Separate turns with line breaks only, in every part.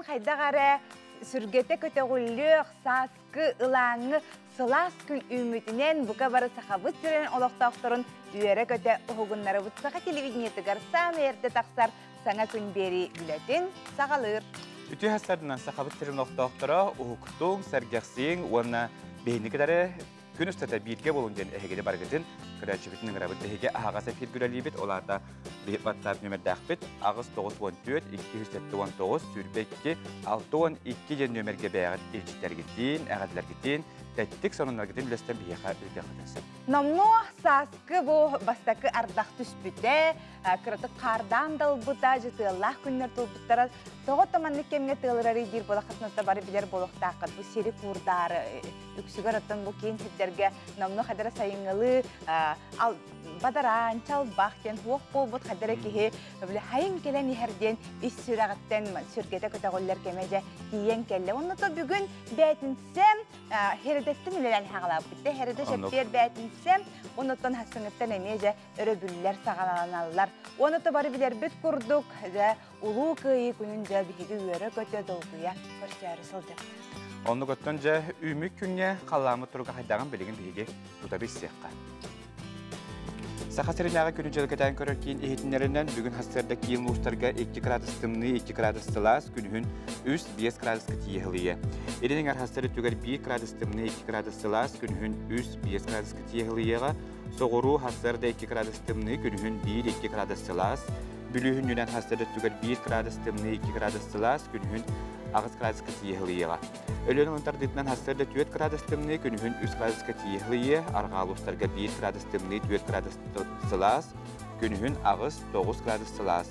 Хайдах эрэ сүргэтэ көтөҕүллүөх, сааскы ылааҥҥы сылаас күн үүммүтүнэн бука бары Сахабыт сирин олохтоохторун үөрэ-көтө уһугуннарабыт. Саха телевидениетыгар саамай эрдэ тахсар Саҥа күн биэрии үлэтин саҕалыыр.
Үтүө сарынан Сахабыт сирин олохтоохторо уһуктуҥ, сэргэхсиҥ уонна биһини кытары күн устата бииргэ буолуҥ диэн эһигини барыгытын көрөөччүбүтүн ыҥырабыт. Эһиги аһаҕас эфир үлэлиибит, ол аата биһи WhatsApp нүөмэрдээхпит 894 279 22 62 диэн нүөмэргэ бэйэҕит илдьиттэргитин, эҕэрдэлэргитин, тэттик сонуннаргытын үллэстэн биһиэхэ ыытыаххытын сөп.
Номнуо сааскы бу бастакы ардах түспүтэ, кыратык хаардаан далбыта, дьытыаллаах күннэр турбуттара. Тоҕо да маннык кэмҥэ тыалырарый диир буолаххытына бары билэр буолуохтааххыт. Бу сири куурдаары үксүгэр оттон бу киин сирдэргэ номнуо хадара сайыҥҥылыы бадараан, чалбах диэн суох буолбут хадара киһи били хайын кэлэн иһэр диэн ис сүрэҕиттэн сүргэтэ көтөҕүллэр кэмэ дьэ тиийэн кэллэ. Онно то бүгүн бээтинсэм Хередэттэн үлэлээн хаҕалаабыт. Хереде шэппиэр бээтинсэм, оннуттан хассыҥыттан эмиэ дьэ өрөбүллэр саҕаланаллар. Уонна то бары билэрбит курдук, дьэ Улуу Кыайыы күнүн дьэ биһиги үөрэ-көтө долгуйа көрсөөрү сылдьабыт.
Оннук оттон дьэ үүмүк күҥҥэ халлааммыт туруга хайдаҕын билигин биһиги тута билсиэххэ. Саха сиринээҕи күнү дьылыкэтээн көрөр киин иһитиннэринэн бүгүн сарсыарда киин улуустарга 2 градус тымныы, 2 градус сылаас, күнүһүн 3-5 градуска тиийэ сылыйыа. Илин эҥэр сарсыарда өттүгэр 1 градус тымныы, 2 градус сылаас, күнүһүн 3-5 градуска тиийэ сылыйыаҕа. Соҕуруу сарсыарда 2 градус тымныы, күнүһүн 1-2 градус сылаас, Бүлүүһүнньүнэн сарсыарда өттүгэр 1 градус тымныы, 2 градус сылаас, күнүһүн 8 градуска тиийэ сылыйыаҕа. Өлүөн уон тардыытынан сарсыарда 4 градус тымныы, күнүһүн 3 градуска тиийэ сылыйыа, арҕаа улуустарга 1 градус тымныы, 4 градус сылаас, күнүһүн 8-9 градус сылаас.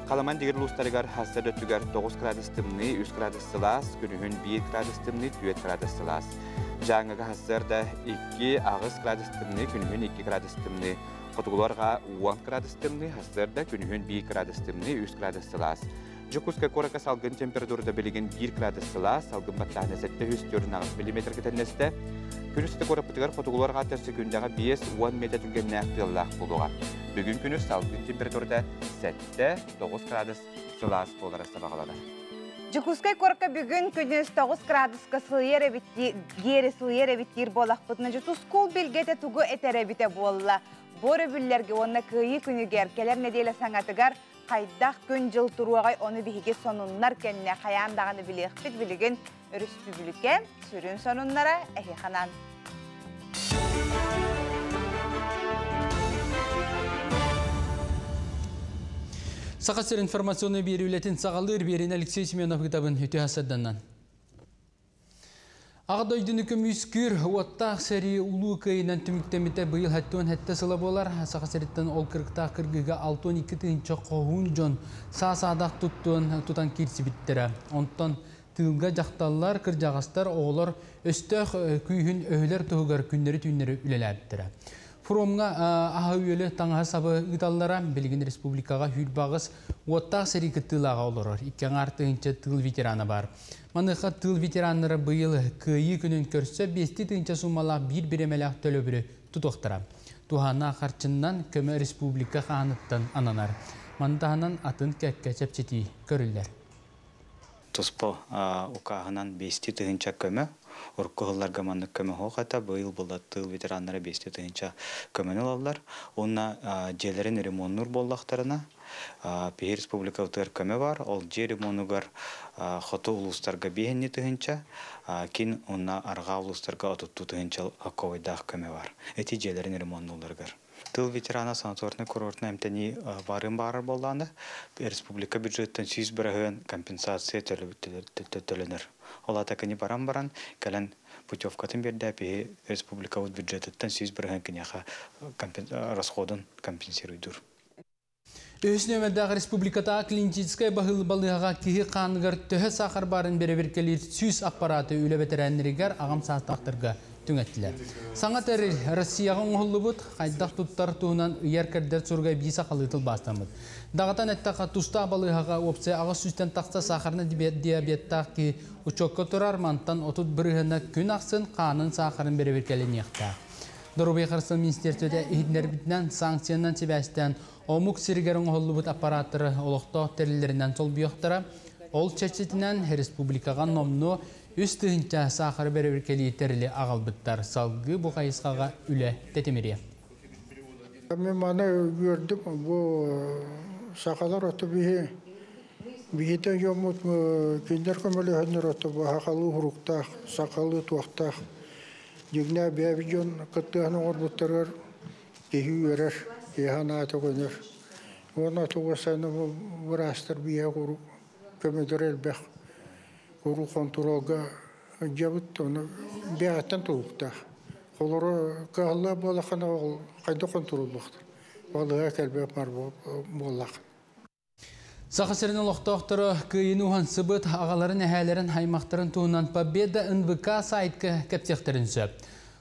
Халаман дигир улуустарыгар сарсыарда өттүгэр 9 градус тымныы, 3 градус сылаас, күнүһүн 1 градус тымныы, 4 градус сылаас. Дьааҥыга сарсыарда 2-8 градус тымныы, күнүһүн 2 градус тымныы, Хотугуларга 10 градус тымныы, сарсыарда күнүһүн 1 градус тымныы, 3 градус сылаас. Дьокуускай куоракка салгын температурата билигин 1 градус сылаас, салгын баттааһына 748 миллиметргэ тэннэстэ. Күнүс куораппытыгар хотугуларга секундаҕа 5-10 метр түргэннээх тыаллаах буолуоҕа. Бүгүн күнүс салгын температурата 7-9 градус сылаас буолара сабаҕаланар.
Дьокуускай куоракка бүгүн күнүс 9 градуска сылыйар эбит диэри сылыйар эбит диир буолахпытына дьутускул билгэтэ тугу этэр эбитэ буолла. Бу өрөбүллэргэ уонна Кыайыы күнүгэр кэлэр нэдиэлэ саҥатыгар хайдах күн-дьыл туруоҕай ону биһиги сонуннар кэннэ хайаан даҕаны билиэхпит билигин өрөспүүбүлүкэ сүрүн сонуннара эһиэхэ
Саха сир информационный биэрүүлэтин саҕалыыр биэрин Алексей Семенов ытабын үтүө сарданнан. Аҕа дойдуну көмүскүүр уоттаах сэрии улуу кыайынан түмүктэммитэ быйыл 77 сыла буолар. Саха сириттэн ол кырыктаах кыргыыга 62 тыһыынча хоһуун дьон саа-саадах туттуон тутан киирсибиттэрэ. Онтон Тыылга дьахталлар, кырдьаҕастар, оҕолор өстөөх күүһүн өһүлэр туһугар күннэри-түүннэри үлэлээбиттэрэ. Фромҥа аһы-үөлү, таҥаһы-сабы ыыталлара. Билигин республикаҕа 28 уоттаах сэрии кыттыылааҕа олорор. Икки аҥаар тыһыынча тыыл ветерана баар. Маныаха тыыл ветераннара быйыл Кыайыы күнүн көрсө биэстии тыһыынча суумалаах биир бириэмэлээх төлөбүрү тутуохтара. Туһааннаах харчыннан көмө республика хааныттан ананар. Маны таһынан атын кэккэ чэпчэтии көрүллэр.
Туспа укааһынан биэстии тыһыынча көмө, урукку сылларга маннык көмө суох этэ, быйыл буолла тыыл ветераннара биэстии тыһыынча көмөнү ылаллар. Уонна дьиэлэрин ремоннуур буоллахтарына, биһи республикабытыгар көмө бар, ол дьиэ ремонугар хоту улуустарга биэһинни тыһыынча, кин уонна арҕаа улуустарга отуттуу тыһыынча лакковайдаах көмө бар. Ити дьиэлэрин ремоннуулларыгар. Тыл ветерана санаторнай-курортнай эмтэнии барыан баарар буоллаҕына, республика бюджеттан 100% компенсация төлөнөр. Ол аата кини баран баран кэлэн путевкатын биэрдэ, биһи республикабыт бюджетыттан 100% киниэхэ расходун компенсируйдуур.
Үһүс нүөмэрдээх республикатааҕы клиническэй балыыһаҕа киһи хааныгар төһө саахар баарын бэрэбиэркэлиир 100 аппарааты үлэ бэтэрээннэригэр аҕам саастаахтарга түҥэттилэр. Саҥа тэрил Россияҕа оҥоһуллубут, хайдах туттар туһунан ыйар-кэрдэр суруга эбии сахалыы тылбаастаммыт. Даҕатан эттэххэ, тустаах балыыһаҕа уопсай 800-тэн тахса сахарнай диабеттаах киһи учуокка турар, мантан 30 бырыһыана күн ахсын хаанын саахарын бэрэбиэркэлэниэхтээх. Доруобуйа харыстабылын министерствота иһитиннэрбитинэн, санкциянан сибээстээн омук сиригэр оҥоһуллубут аппарааттары олохтоох тэриллэринэн солбуйуохтара. Ол чэрчитинэн республикаҕа номнуо 3000 саахары бэрэбиэркэлиир тэрили аҕалбыттар. Салгыы бу хайысхаҕа үлэ тэтимириэ.
Мен маны үөрдүм, бу сахалар ото биһи биһитен жоммут кинилэр көмөлөһөннөр ото бу сахалыы хуруктаах, сахалыы туохтаах дьиҥнээх бэйэбит дьон кыттыһан оҥорбуттарыгар киһи үөрэр, киһи санаата көнөр. Уонна тугу бу быраастар биһиэхэ куруук көмөлөрө элбэх, куруук хонтуруолга дьабыт, ону бэйэҕиттэн тулуктаах. Холоро кыһаллаах буоллаххына ол хайдах хонтуруоллуохтар. Балыыһа кэлбэт бар буоллах.
Саха сирин олохтоохторо кыайыыны уһансыбыт аҕаларын, эһээлэрин, аймахтарын туһунан Победа НВК сайтка кэпсиэхтэрин сөп.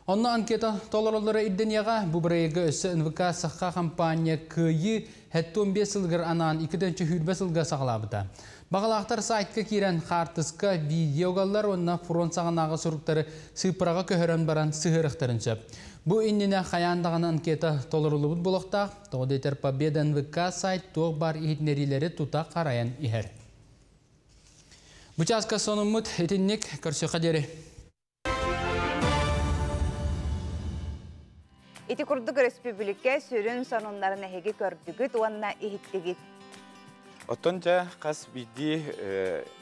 Онно анкета толороллоро ирдэниэҕэ. Бу бырайыагы өссө НВК Саха хампаанньа Кыайыы 75 сылыгар анаан 2 сүүс сылга саҕалаабыта. Баҕалаахтар сайтка киирэн хаартыска, видео угаллар уонна фронт саҕанааҕы суруктары сыыппараҕа көһөрөн баран сыһыарыахтарын сөп. Бу иннинэ хайаан даҕаны анкета толоруллубут буолуохтаах. Тоҕо диэтэр Победа НВК сайт туох баар иһитиннэриилэри тута харайан иһэр. Бу чааска сонуммут итинник, көрсүөххэ диэри.
Ити курдук өрөспүүбүлүкэ сүрүн сонуннарын эһиги көрдүгүт уонна иһиттигит.
Оттон дьэ хас биирдии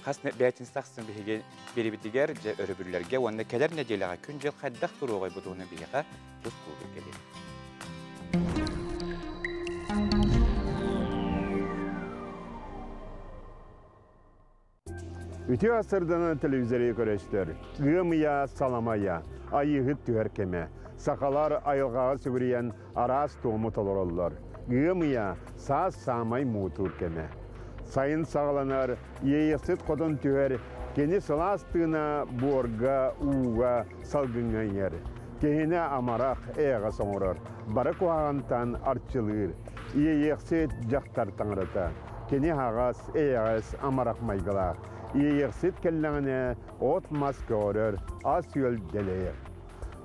хас бээтинсэ ахсын биһиги биэриибитигэр дьэ өрөбүллэргэ уонна кэлэр нэдиэлэҕэ күн-дьыл хайдах туруоҕай бу туһунан биһиэхэ тус куулур кэлиэ.
Үтүө сарсыарданан телевизоры көрөөччүлэр. Ыам ыйа, салама ыйа, айыыһыт түһэр кэмэ. Сахалар айылҕаҕа сүгүрүйэн араас туому толороллор. Ыам ыйа саас саамай муҥутуур кэмэ. Сайын саҕаланар, иэйэхсит хотон түһэр, кини сылаас тыына буорга, ууга, салгыҥҥа иҥэр. Киһини амарах, эйэҕэс оҥорор, бары куһаҕантан арчылыыр. Иэйиэхсит дьахтар таҥарата. Кини аһаҕас, эйэҕэс, амарах майгылаах. Иэйиэхсит кэллэҕинэ от-мас көҕөрөр, ас-үөл дэлэйэр.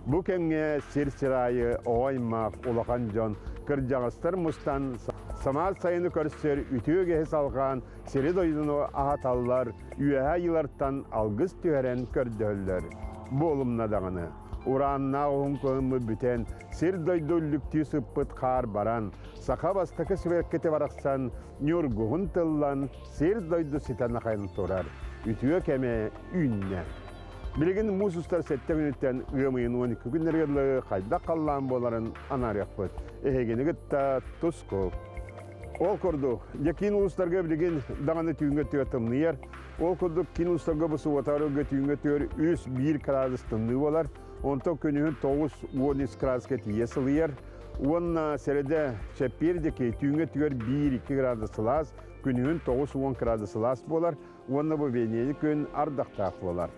Бу кэмҥэ сир-сир аайы оҕо аймах, улахан дьон, кырдьаҕастар мустан самаан сайыны көрсөр үтүө үгэһи салҕаан сири-дойдуну аһаталлар, үөһэ айыылартан алгыс түһэрэн көрдөһөллөр. Буолумна даҕаны. Урааннаах уһун кыһыммыт бүтэн, сир-дойду үллүктүү сыппыт хаар баран, саха бастакы сибэккитэ барахсан ньургуһун тыллан, сир-дойду ситэн ахайан турар. Үтүө кэмэ үүннэ. Билигин муус устар сэттэ күнүттэн ыам ыйын 12 күннэригэр дылы хайдах халлаан буоларын анаарыахпыт. Эһигини кытта туску. Ол курдук, дьэ киин улуустарга билигин даҕаны түүҥҥэ өттүгэр тымныйар. Ол курдук киин улуустарга бу субуотаҕар өргө түүҥҥэ өттүгэр 3-1 градус тымныы буолар. Онтон күнүһүн 9-13 градуска тиийэ сылыйар. Уонна сэрэдэ чэппиэр диэки түүҥҥэ өттүгэр 1-2 градус сылаас, күнүһүн 9-10 градус сылаас буолар. Уонна бу бэнидиэнньик күн ардахтаах буолар.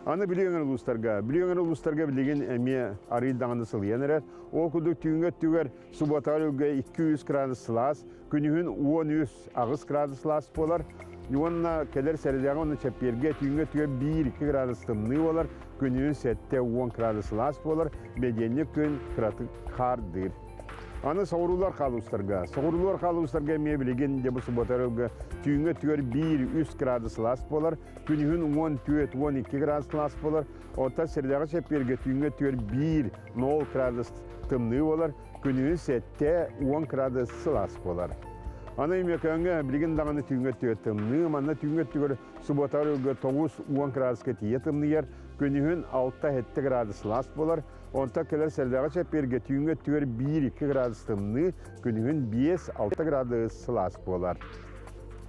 Аны Бүлүү өҥөр улуустарга, Бүлүү өҥөр улуустарга билигин эмиэ арыый даҕаны сылыйан эрэр. Ол курдук түүҥҥэ өттүгэр субуотаҕар өлгө 2-3 градус сылаас, күнүһүн 13-8 градус сылаас буолар. Уонна кэлэр сэрэдэҕэ уонна чэппиэргэ түүҥҥэ өттүгэр 1-2 градус тымныы буолар, күнүһүн 7-10 градус сылаас буолар, бэнидиэнньик күн кыратык хаардыыр. Аны соҕуруулар хаалуустарга. Соҕуруулар хаалуустарга эмиэ билигин дьэ бу субуотаҕар өлгө түүҥҥэ өттүгэр 1-3 градус сылаас буолар, күнүһүн 14-12 градус сылаас буолар. Оттон сэрэдэҕэ чэппиэргэ түүҥҥэ өттүгэр 1-0 градус тымныы буолар, күнүһүн 7-10 градус сылаас буолар. Аны Өймөкөөҥҥө билигин даҕаны түүҥҥэ өттүгэр тымныы, манна түүҥҥэ өттүгэр субуотаҕар өлгө 9-10 градуска тиийэ тымныйар, күнүһүн 6-7 градус сылаас буолар. Онтон кэлэр сэрэдэҕэ чэппиэргэ түүҥҥэ өттүгэр 1-2 градус тымныы, күнүһүн 5-6 градус сылаас буолар.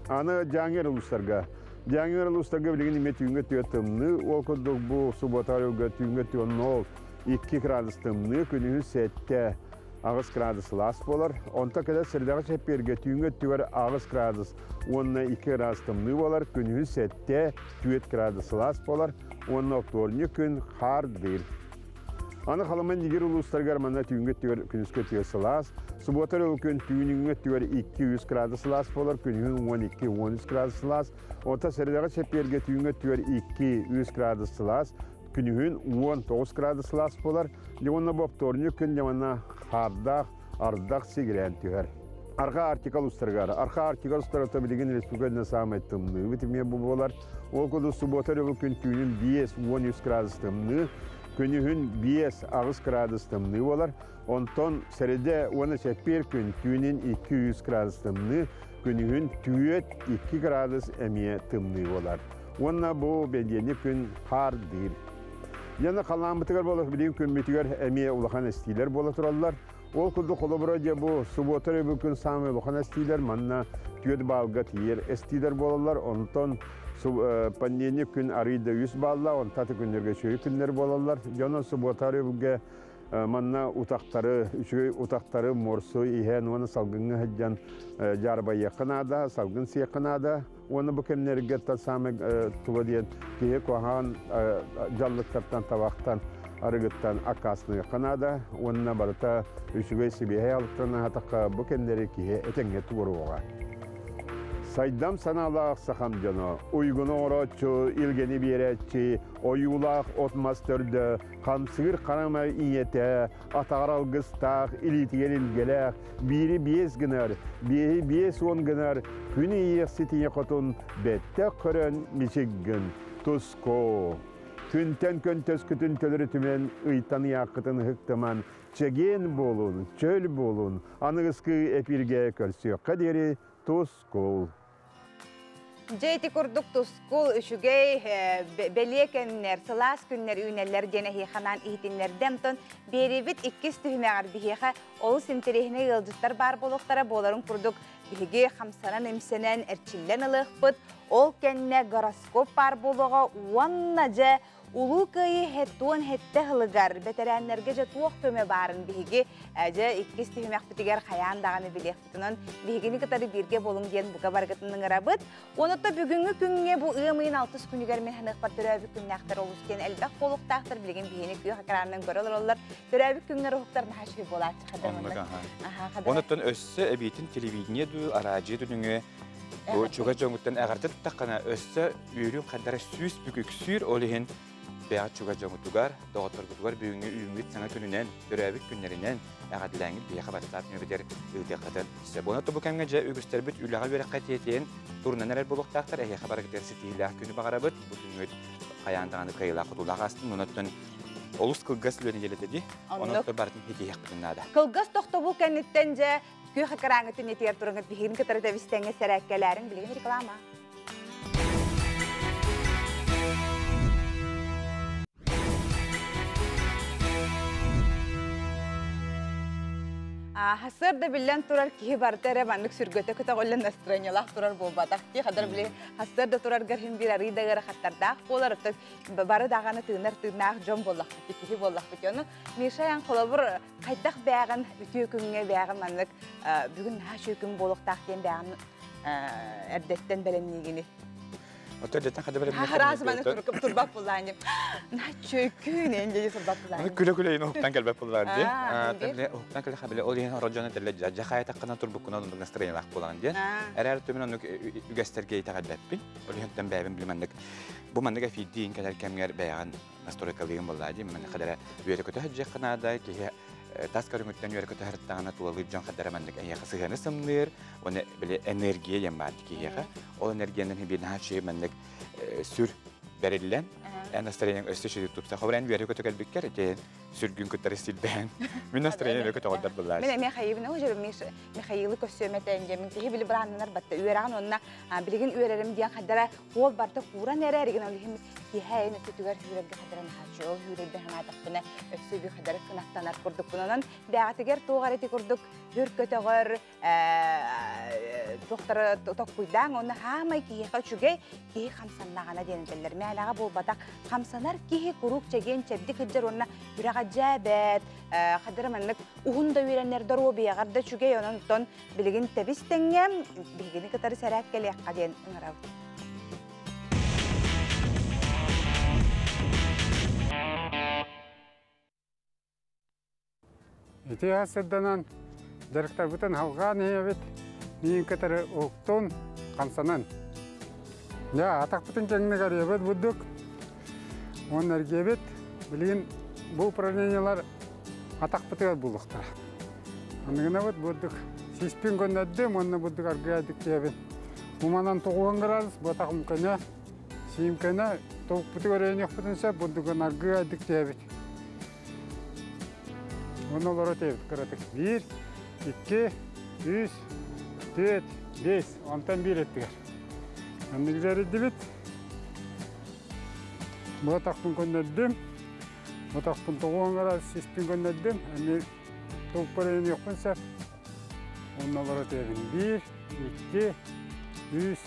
Аны Дьааҥы улуустарга. Дьааҥы улуустарга билигин эмиэ түүҥҥэ өттүгэр тымныы, ол курдук бу субуотаҕар өлгө түүҥҥэ өттүгэр 0-2 градус тымныы, күнүһүн 7-8 градус сылаас буолар. Онтон кэлэр сэрэдэҕэ чэппиэргэ түүҥҥэ өттүгэр 8 градус уонна 2 градус тымныы буолар, күнүһүн 7-4 градус сылаас буолар уонна оптуорунньук күн хаардыыр. Аны Халыма Индигиир улуустарыгар манна түүҥҥү өттүгэр күнүскү өттүгэр сылаас, субуота эрэ күн түүнүҥҥү өттүгэр 2-3 градус сылаас буолар, күнүһүн 12-13 градус сылаас, онтон сэрэдэҕэ чэппиэргэ түүҥҥү өттүгэр 2-3 градус сылаас, күнүһүн 19 градус сылаас буолар. Дьэ уонна бу оптуорунньук күн дьэ манна хаардаах ардах сигилээн түһэр. Арҕаа Арктика улуустарыгар. Арҕаа Арктика улуустарыгар билигин республиканы саамай тымныы тимиэ бу буолар. Ол курдук суббота өрөбүл күн түүнүн 5-13 градус тымныы, күнүһүн 5-8 градус тымныы буолар. Онтон сэрэдэ уонна чэппиэр күн түүнүн 2-3 градус тымныы, күнүһүн 4-2 градус эмиэ тымныы буолар. Уонна бу бэлиэни күн хаардыыр. Яна халааммытыгар буолар билигин күммүтүгэр эмиэ улахан эстиилэр буола тураллар. Ол курдук холобура дьэ бу субуота өрөбүл күн саамай улахан эстиилэр манна 4 баалга тиийэр эстиилэр буолаллар. Онтон понедельник күн арыый да 3 баалла, онтон аты күннэргэ үчүгэй күннэр буолаллар. Дьонон субуота өрөбүлгэ манна утахтары, үчүгэй утахтары морсу иһэн уонна салгыҥҥа сылдьан дьаарбайыахха наада, салгын сиэххэ наада. Уонна бу кэмнэргэ саамай туга диэн киһи куһаҕан дьаллыктартан, табахтан, арыгыттан аккаастаныахха наада. Уонна барыта үчүгэй сибиэһэй алыктан аһатахха бу кэмнэри киһи этэҥҥэ туоруоҕа. Сайдам санаалаах сахам дьоно, уйгуну оҥорооччу, илгэни биэрээччи, ойуулаах от-мас төрдө, хамсыыр харамай ийэтэ, атаҕар алгыстаах, илиитигэр илгэлээх, биири биэс гынар, биэһи 50 гынар, күн ийиэхсит ийэ хотун бэттэх көрөн мичик гын, туску. Күнтэн көнтөскүтүн төлөрүтүмэн, ыйтан ыйааххытын ыһыктыман, чэгиэн буолун, чөл буолун, аныгыскы эпиргэ көрсүөххэ диэри тускул.
Дьэ ити курдук тускул үчүгэй бэлиэ кэмнэр, сылаас күннэр үүнэллэр диэн эһиэхэ анаан иһитиннэрдэ. Онтон биэрибит иккис түһүмэҕэр биһиэхэ олус интэриэһинэй ыалдьыттар баар буолуохтара буоларын курдук биһиги хамсанан имсэнэн эрчиллэн ылыахпыт. Ол кэннэ гороскоп баар буолуоҕа уонна дьэ Улуу Кыайыы 77 сылыгар бэтэрээннэргэ дьэ туох көмө баарын биһиги дьэ иккис түһүмэхпитигэр хайаан даҕаны билиэхпит. Онон биһигини кытары бииргэ буолуҥ диэн бука барыгытын ыҥырабыт. Онута бүгүҥҥү күҥҥэ бу ыам ыйын алтыс күнүгэр мин ханыахпар төрөөбүт күннээхтэр олус диэн элбэх буолуохтаахтар. Билигин биһини күөх экранынан көрө олороллор. Төрөөбүт күҥҥэр уһуктар наһаа үчүгэй буолааччы хадаманнык.
Онуттан өссө эбиитин телевидение дуу, араадьыйа дүнүҥү бу чугас дьоҥуттан эҕэрдэ туттаххына өссө үөрүүм хардара сүүс бүк үксүүр, ол иһин бэйэҕит чугас дьоҥутугар, доҕотторгутугар бүгүҥҥү үүммүт саҥа күнүнэн, төрөөбүт күннэринэн эҕэрдэлээҥҥит биһиэхэ WhatsApp нөмеригэр ыытыаххытын сөп. Онон бу кэмҥэ дьэ үгүстэрбит үлэҕэ үөрэххэ тиэтиэн турунан эрэр буолуохтаахтар. Эһиэхэ барыгытыгар ситиһиилээх күнү баҕарабыт. Бу күҥҥүт хайаан даҕаны кыайыылаах хотуулаах астын. Онон олус кылгас үлэ нэдиэлэтэ дии. Онон барытын ситиһиэхпитин наада.
Кылгас тохтобул кэнниттэн дьэ күөх экраҥҥытын этигэр тураҥҥыт биһигин кытары тэбистэҥҥэ сэрээккэлээриҥ билигин реклама. Хасыр да биллэн турар киһи барыта эрэ маннык сүргөтө көтөҕүллэн настроениялаах турар буолбатах ди хадar били хасыр да турар гархин бир арый да ыарахаттардаах буолар оттон бары даҕаны тыынар тыыннаах дьон буоллахпыт киһи буоллахпыт ону Миша ян холобур хайдах бэҕин үтүө күҥҥэ бэҕин маннык бүгүн наһаа үчүгэй күн буолуохтаах диэн бэҕин эрдэттэн бэлэмниигини.
Оттон эрдэттэн хада бэлэмниир.
Хараас маны турукуп турбат буллаан дип. Наһаа үчүгэй күн эн дии турбат буллаан.
Күлэ-күлэ ин уһуктан кэлбэт буллаан ди. Тэбле уһуктан кэлэ хабиле ол иһин орожону тэллэ жа хайатаккана турбуккунан оннук настроениялаах буолан диэн. Эрээр түмэн оннук үгэстэргэ итэҕэлбэппин. Ол иһинтэн бэйэбин билиманнык бу маннык эфирдиин кэлэр кэмҥэр бэйэҕин настройкалыыгын буоллаа дии. Маннык хадара үөрэ көтө сылдьыахха наада киһи тас көрүҥүттэн үөрэ көтө сырыттаҕына тулалыыр дьон хадара маннык эйиэхэ сыһыаны сымныыр уонна били энергия диэн баар киһиэхэ. Ол энергиянан биир наһаа үчүгэй маннык сүр бэриллэн эн настроениеҥ өссө үчүгэй тупса. Холобур эн үөрэ көтө кэлбиккэр ити сүргүн кыттары силбээн мин настроением үөрэ көтөҕөрдөр буллаа.
Мин эмиэ хайыбын ол Михаилы көрсүөм этэ диэмин киһи били бырааннанар батта үөрэҕин уонна билигин үөрэрим диэн хадара уол барта кууран эрэ эригин ол иһин киһи өттүтүгэр хүүрэргэ хадара наһааччы ол хүүрэрбин санаатахпына өссө би хадара кынаттанар курдукпун онон бэҕэтигэр туох эрэ ити курдук үр көтөҕөр туохтары токкуйдаан уонна хаамай киһиэхэ үчүгэй киһи хамсаннаҕына диэн этэллэр мээлэҕэ буолбатах хамсанар киһи куруук чэгиэн чэбдик сылдьар уонна үрэҕэ дьээбэт хадара маннык уһун да үөрэнэр доруобуйаҕар да үчүгэй онон оттон билигин тэбис тэҥҥэ биһигини кытары сэрээккэлиэххэ диэн ыҥырабыт.
Ити сырданан дьарыктарбытын халҕаан иһэбит, миин кытары уһуктун, хамсанан. Дьэ, атахпытын кэҥник арыйабыт бурдук, уонна эргиэбит. Билигин бу упражнениялар атахпытыгар буолуохтара. Аныгынабыт бурдук Сиспин көннөрдүм, онно бурдук аргыайдык диэбин. Уманан тоҕуһан градус, ботахым көнө, сиим көнө, толукпутугар өйнөхпүтүн сөп, бурдугун аргыайдык диэбит. Онно олоро диэбит кыратык. 1, 2, 3, 4, 5, онтон биир эттигэр. Оннук дэридибит. Ботахпын көннөрдүм. Ботахпын тоҕуһан градус, сиспин көннөрдүм. Эми толукпар өйнөхпүн сөп. Онно олоро диэбин. 1, 2, 3,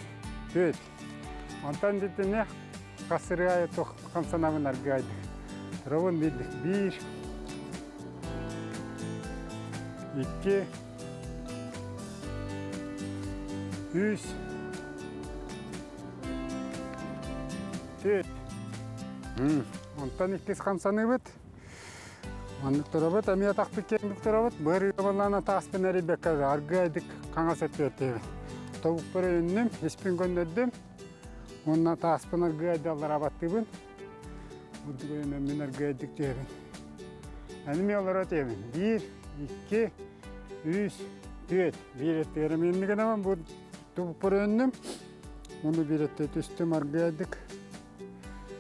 4. Онтон дитине хасырыай тух хамсанабын аргыайдык. Ровын биддик. 1, 2, 3, 4. Онтон иккис хамсаныбыт. Маннык турабыт, эмиэ атахпыт киэҥник турабыт. Быар ыаллаана тааспын эрийбэккэ аргыайдык хаҥас өттүөттээбин. Тобукпар өйүннүм, испин көннөрдүм. Уонна тааспын аргыайды алларабаттыыбын. Бурдук өйүнэн мин аргыайдык түһэбин. Аны мен олоро түһэбин. 1, 2, 3, 4. Биир өттүгэр эмиэнник гынабын. Бу тобукпар өйүннүм. Уонна биир өттү түстүм аргыайдык.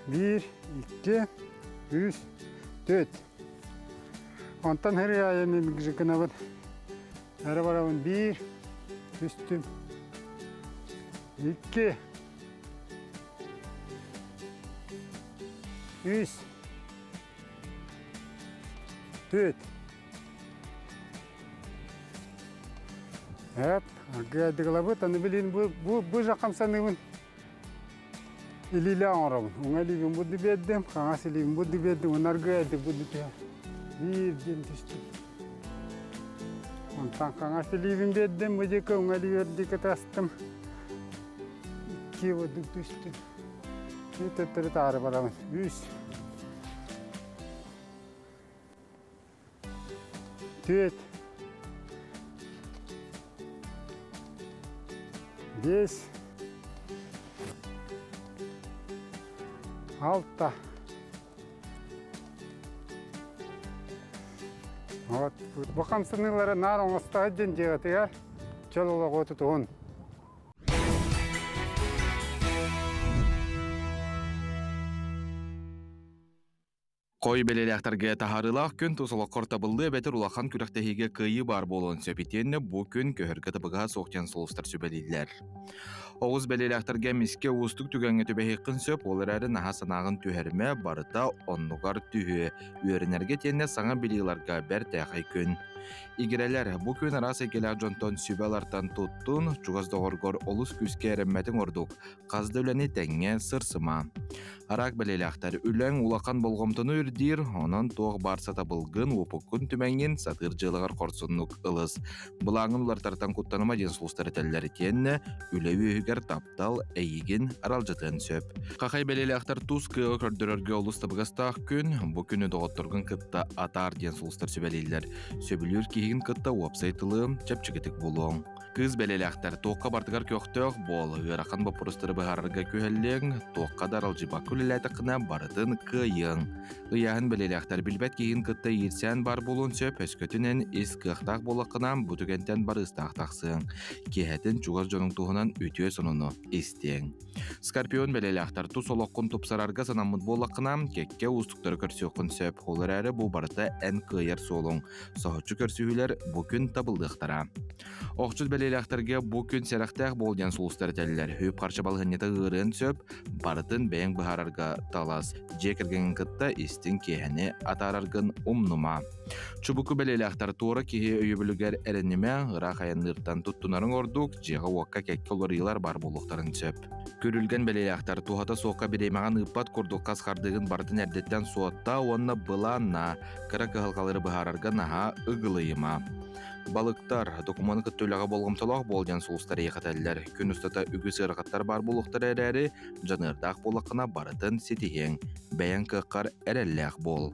1, 2, 3, 4. Онтон хырыайын гынабын. Әрі барабын 1, түстүм. 2, 3, 4. Эп, аргыайдыгылабыт, аны билин бу жақамсаныбын. Илиилэ оҥоробун. Уҥа илиибин будду биэрдим, хаҥас илиибин будду биэрдим, уна аргыайдык будду түһэр. Биир диэн түстүм. Онтон хаҥас илиибин биэрдим, бу диэки уҥа илиибэр диэки тастым. Икки буддук түстүм. Биир төттөрү таары барабын. Үс. Түөрт. 5, 6. Вот, бу хамсаныылары наар оҥостоо диэн дьиэҕитигэр чөл олоҕу тутуһун.
Хой бэлэлээхтэргэ таһаарыылаах күн тус олоххор табыллыы эбэтэр улахан күрэхтэһиигэ кыайыы баар буолуон сөп итиэннэ бу күн көһөргө табыгаһа суох диэн сулустар сүбэлииллэр. Оҕус бэлиэлээхтэргэ эмискэ уустук түгэҥҥэ түбэһиэххин сөп, ол эрээри наһаа санааҕын түһэримэ, барыта оннугар түһүө. Үөрэнэргэ итиэннэ саҥа билииларга бэртээхэй күн. Игирэлэр, бу күн араас эйгэлээх дьонтон сүбэ ылартан туттун, чугас доҕоргор олус күүскэ эрэммэтиҥ ордук. Хас да үлэни тэҥҥэ сырсыма. Араак бэлиэлээхтэр үлэҥ улахан болҕомтону ирдиир, онон туох баар сатабылгын, уопуккун түмэҥҥин сатыыр дьыалаҕар хорсуннук ылыс. Былааҥҥын уларытартан куттаныма диэн сулустар этэллэр итиэннэ үлэ үөһүгэр таптал эйигин аралдьытыан сөп. Хахай бэлиэлээхтэр тус кыаҕы көрдөрөргө олус табыгастаах күн, бу күнү доҕотторгун кытта атаар диэн сулустар сүбэлииллэр. Сөбүлүүр киһигин кытта уопсай тылы чэпчэкитик булуоҥ. Кыыс бэлэлээхтэр туохха бардыгар көхтөөх буол, ыарахан боппуруостары быһаарарга күһэллиэҥ, туохха да аралдьыйбакка үлэлээтэххинэ барытын кыайыаҥ. Ыйааһын бэлэлээхтэр билбэт киһин кытта иирсээн баар буолуон сөп, өскөтүнэн ис кыахтаах буоллаххына бу түгэнтэн барыыстаах тахсыаҥ. Киэһэтин чугас дьонуҥ туһунан үтүө сонуну истиэҥ. Скорпион бэлэлээхтэр тус олоххун тупсарарга санаммыт буоллаххына, кэккэ уустуктары көрсүөххүн сөп. Ол эрээри бу барыта эн кыайар суолуҥ. Соһуччу көрсүһүүлэр бу күн табыллыахтара. Охчут бэлиэлээхтэргэ бу күн сэрэхтээх буол диэн сулустар этэллэр. Үп-харчы балаһынньата ыарыан сөп, барытын бэйэҥ быһаарарга талас. Дьиэ кэргэҥҥин кытта истиҥ киэһэни атаараргын умнума. Чубуку бэлиэлээхтэр туора киһи өйөбүлүгэр эрэнимэ, ыраах айанныыртан туттунарыҥ ордук, дьиэҕэ-уокка кэккэ уларыйыылар баар буолуохтарын сөп. Күрүлгэн бэлиэлээхтэр туһата суохха бириэмэҕин ыыппат курдук хас хардыыгын барытын эрдэттэн суоттаа уонна былааннаа, кыра кыһалҕалары быһаарарга наһаа ыгылыйыма. Балыктар, докумуону кытта үлэҕэ болҕомтолоох буол диэн сулустар эйэхэтэллэр. Күн устата үгүс ыарахаттар баар буолуохтара эрээри, дьаныардаах буоллаххына барытын ситиһиэҥ. Бэйэҥ кыаххар эрэллээх буол.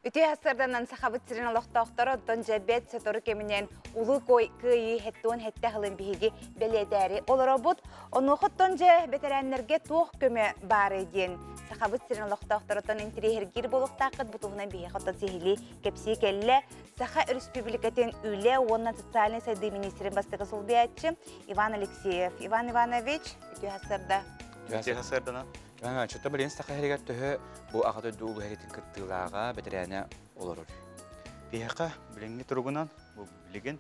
Үтүө сарсыарданан Сахабыт сирин олохтоохторо оттон дьэбэт сотору кэминэн улуу кыайыы хэттуон хэттэ хылын биһиги бэлиэтээри олоробут. Онуоха оттон дьэ бэтэрээннэргэ туох көмө баарый диэн Сахабыт сирин олохтоохторуттан интириэһиргиир буолуохтааххыт. Бу туһунан биһиэхэ оттон сиһилии кэпсии кэллэ Саха Өрөспүүбүлүкэтин үлэ уонна социальнай сайдыы министрин бастакы солбуйааччы Иван Алексеев. Иван Иванович, үтүө сарда.
Үтүө сарданан. Иван Иванович, оттон билигин Саха сиригэр төһө бу Аҕа дойду улуу сэриитин кыттыылааҕа, бэтэрээнэ олорор?
Биһиэхэ билиҥҥи туругунан, бу билигин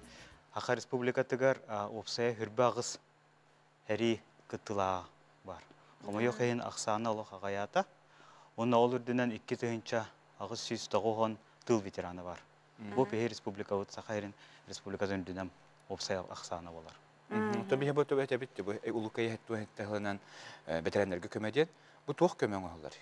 Саха Республикатыгар уопсайа хүрбэ аҕыс эрии кыттыылааҕа баар. Хомойуох иһин ахсаана олох аҕыйаата. Уонна ол үрдүнэн 2890 тыыл ветерана бар. Бу биһи республикабыт Саха сирин республикатын үрдүнэн уопсай ахсаана болар.
Оттон биһи бу төбө этэбит бу улуу кыайыы туһанан бэтэрээннэргэ көмө диэн. Бу туох көмө оҥоһуллар?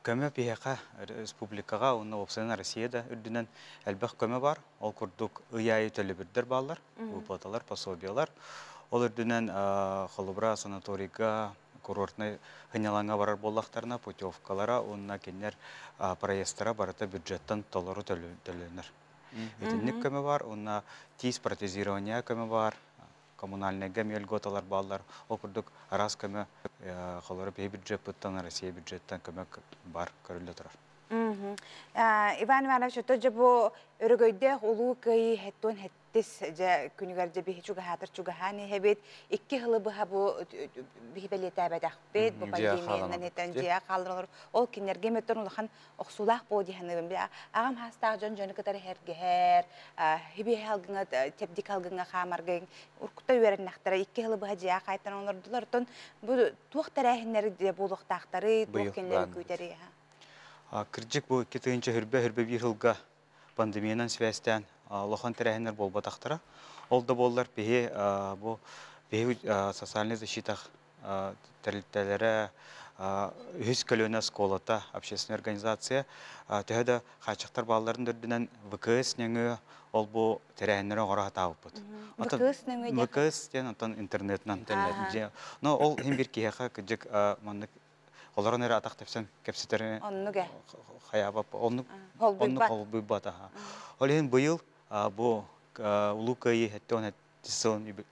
Көмө биһиэхэ республикаҕа уонна уопсайынан Россия да үрдүнэн элбэх көмө бар. Ол курдук ый аайы төлөбүрдэр бааллар, выплаталар, пособиялар. Ол үрдүнэн холобура санаторийга, курортнай сынньалаҥҥа барар буоллахтарына путевкалара уонна кинилэр проездтара барыта бюджеттан толору төлөнөр. Итинник көмө бар уонна тиис протезирование көмө бар, коммунальнайга эмиэ льготалар бааллар. Ол курдук араас көмө холобура биһи бюджеппыттан, Россия бюджеттан көмө бар көрүллэ турар.
Иван Иванович, ото дьэ бу өрөгөйдөөх улуу кыайыы хэттуон хэттис дьэ күнүгэр дьэ биһи чугаһаатар чугаһаан иһэбит. Икки сылы быһа бу биһи бэлиэтээбэтэхпит, бу пандемиянан этэн дьиэ хааллар. Ол кинилэргэ мөттөн улахан охсуулаах буо диһаныыбын. Аҕам хаастаах дьон дьону кытары хэргэһэр, хибиһи алгыңа, тэбдик алгыңа хаамаргын уркута үөрэннэхтэрэ икки сылы быһа дьиэ хаайтан олордулар. Оттон бу туох тэрээһиннэр буолуохтаахтары, туох кинилэри күүтэри?
Кырдьык бу 2 тыһыынча хүрбэ хүрбэ биир сылга пандемиянан связьтаан улахан тэрээһиннэр буолбатахтара. Ол да буоллар биһи бу биһи социальный защита тэрилтэлэрэ үһүс көлүөнэ оскуолата общественная организация төһө да хааччахтар баалларын үрдүнэн ВКС нөҥүө ол бу тэрээһиннэри оҥоро сатаабыппыт.
ВКС нөҥүө
ВКС диэн онтон интернетынан. Но ол иһин бир киһиэхэ кырдьык маннык олорон эрэ атах тэпсэн кэпсэтэр
Оннук
хаябап оннук оннук холбуйбат. Ол иһин быйыл бу улуу кыайыы хэттэ сылын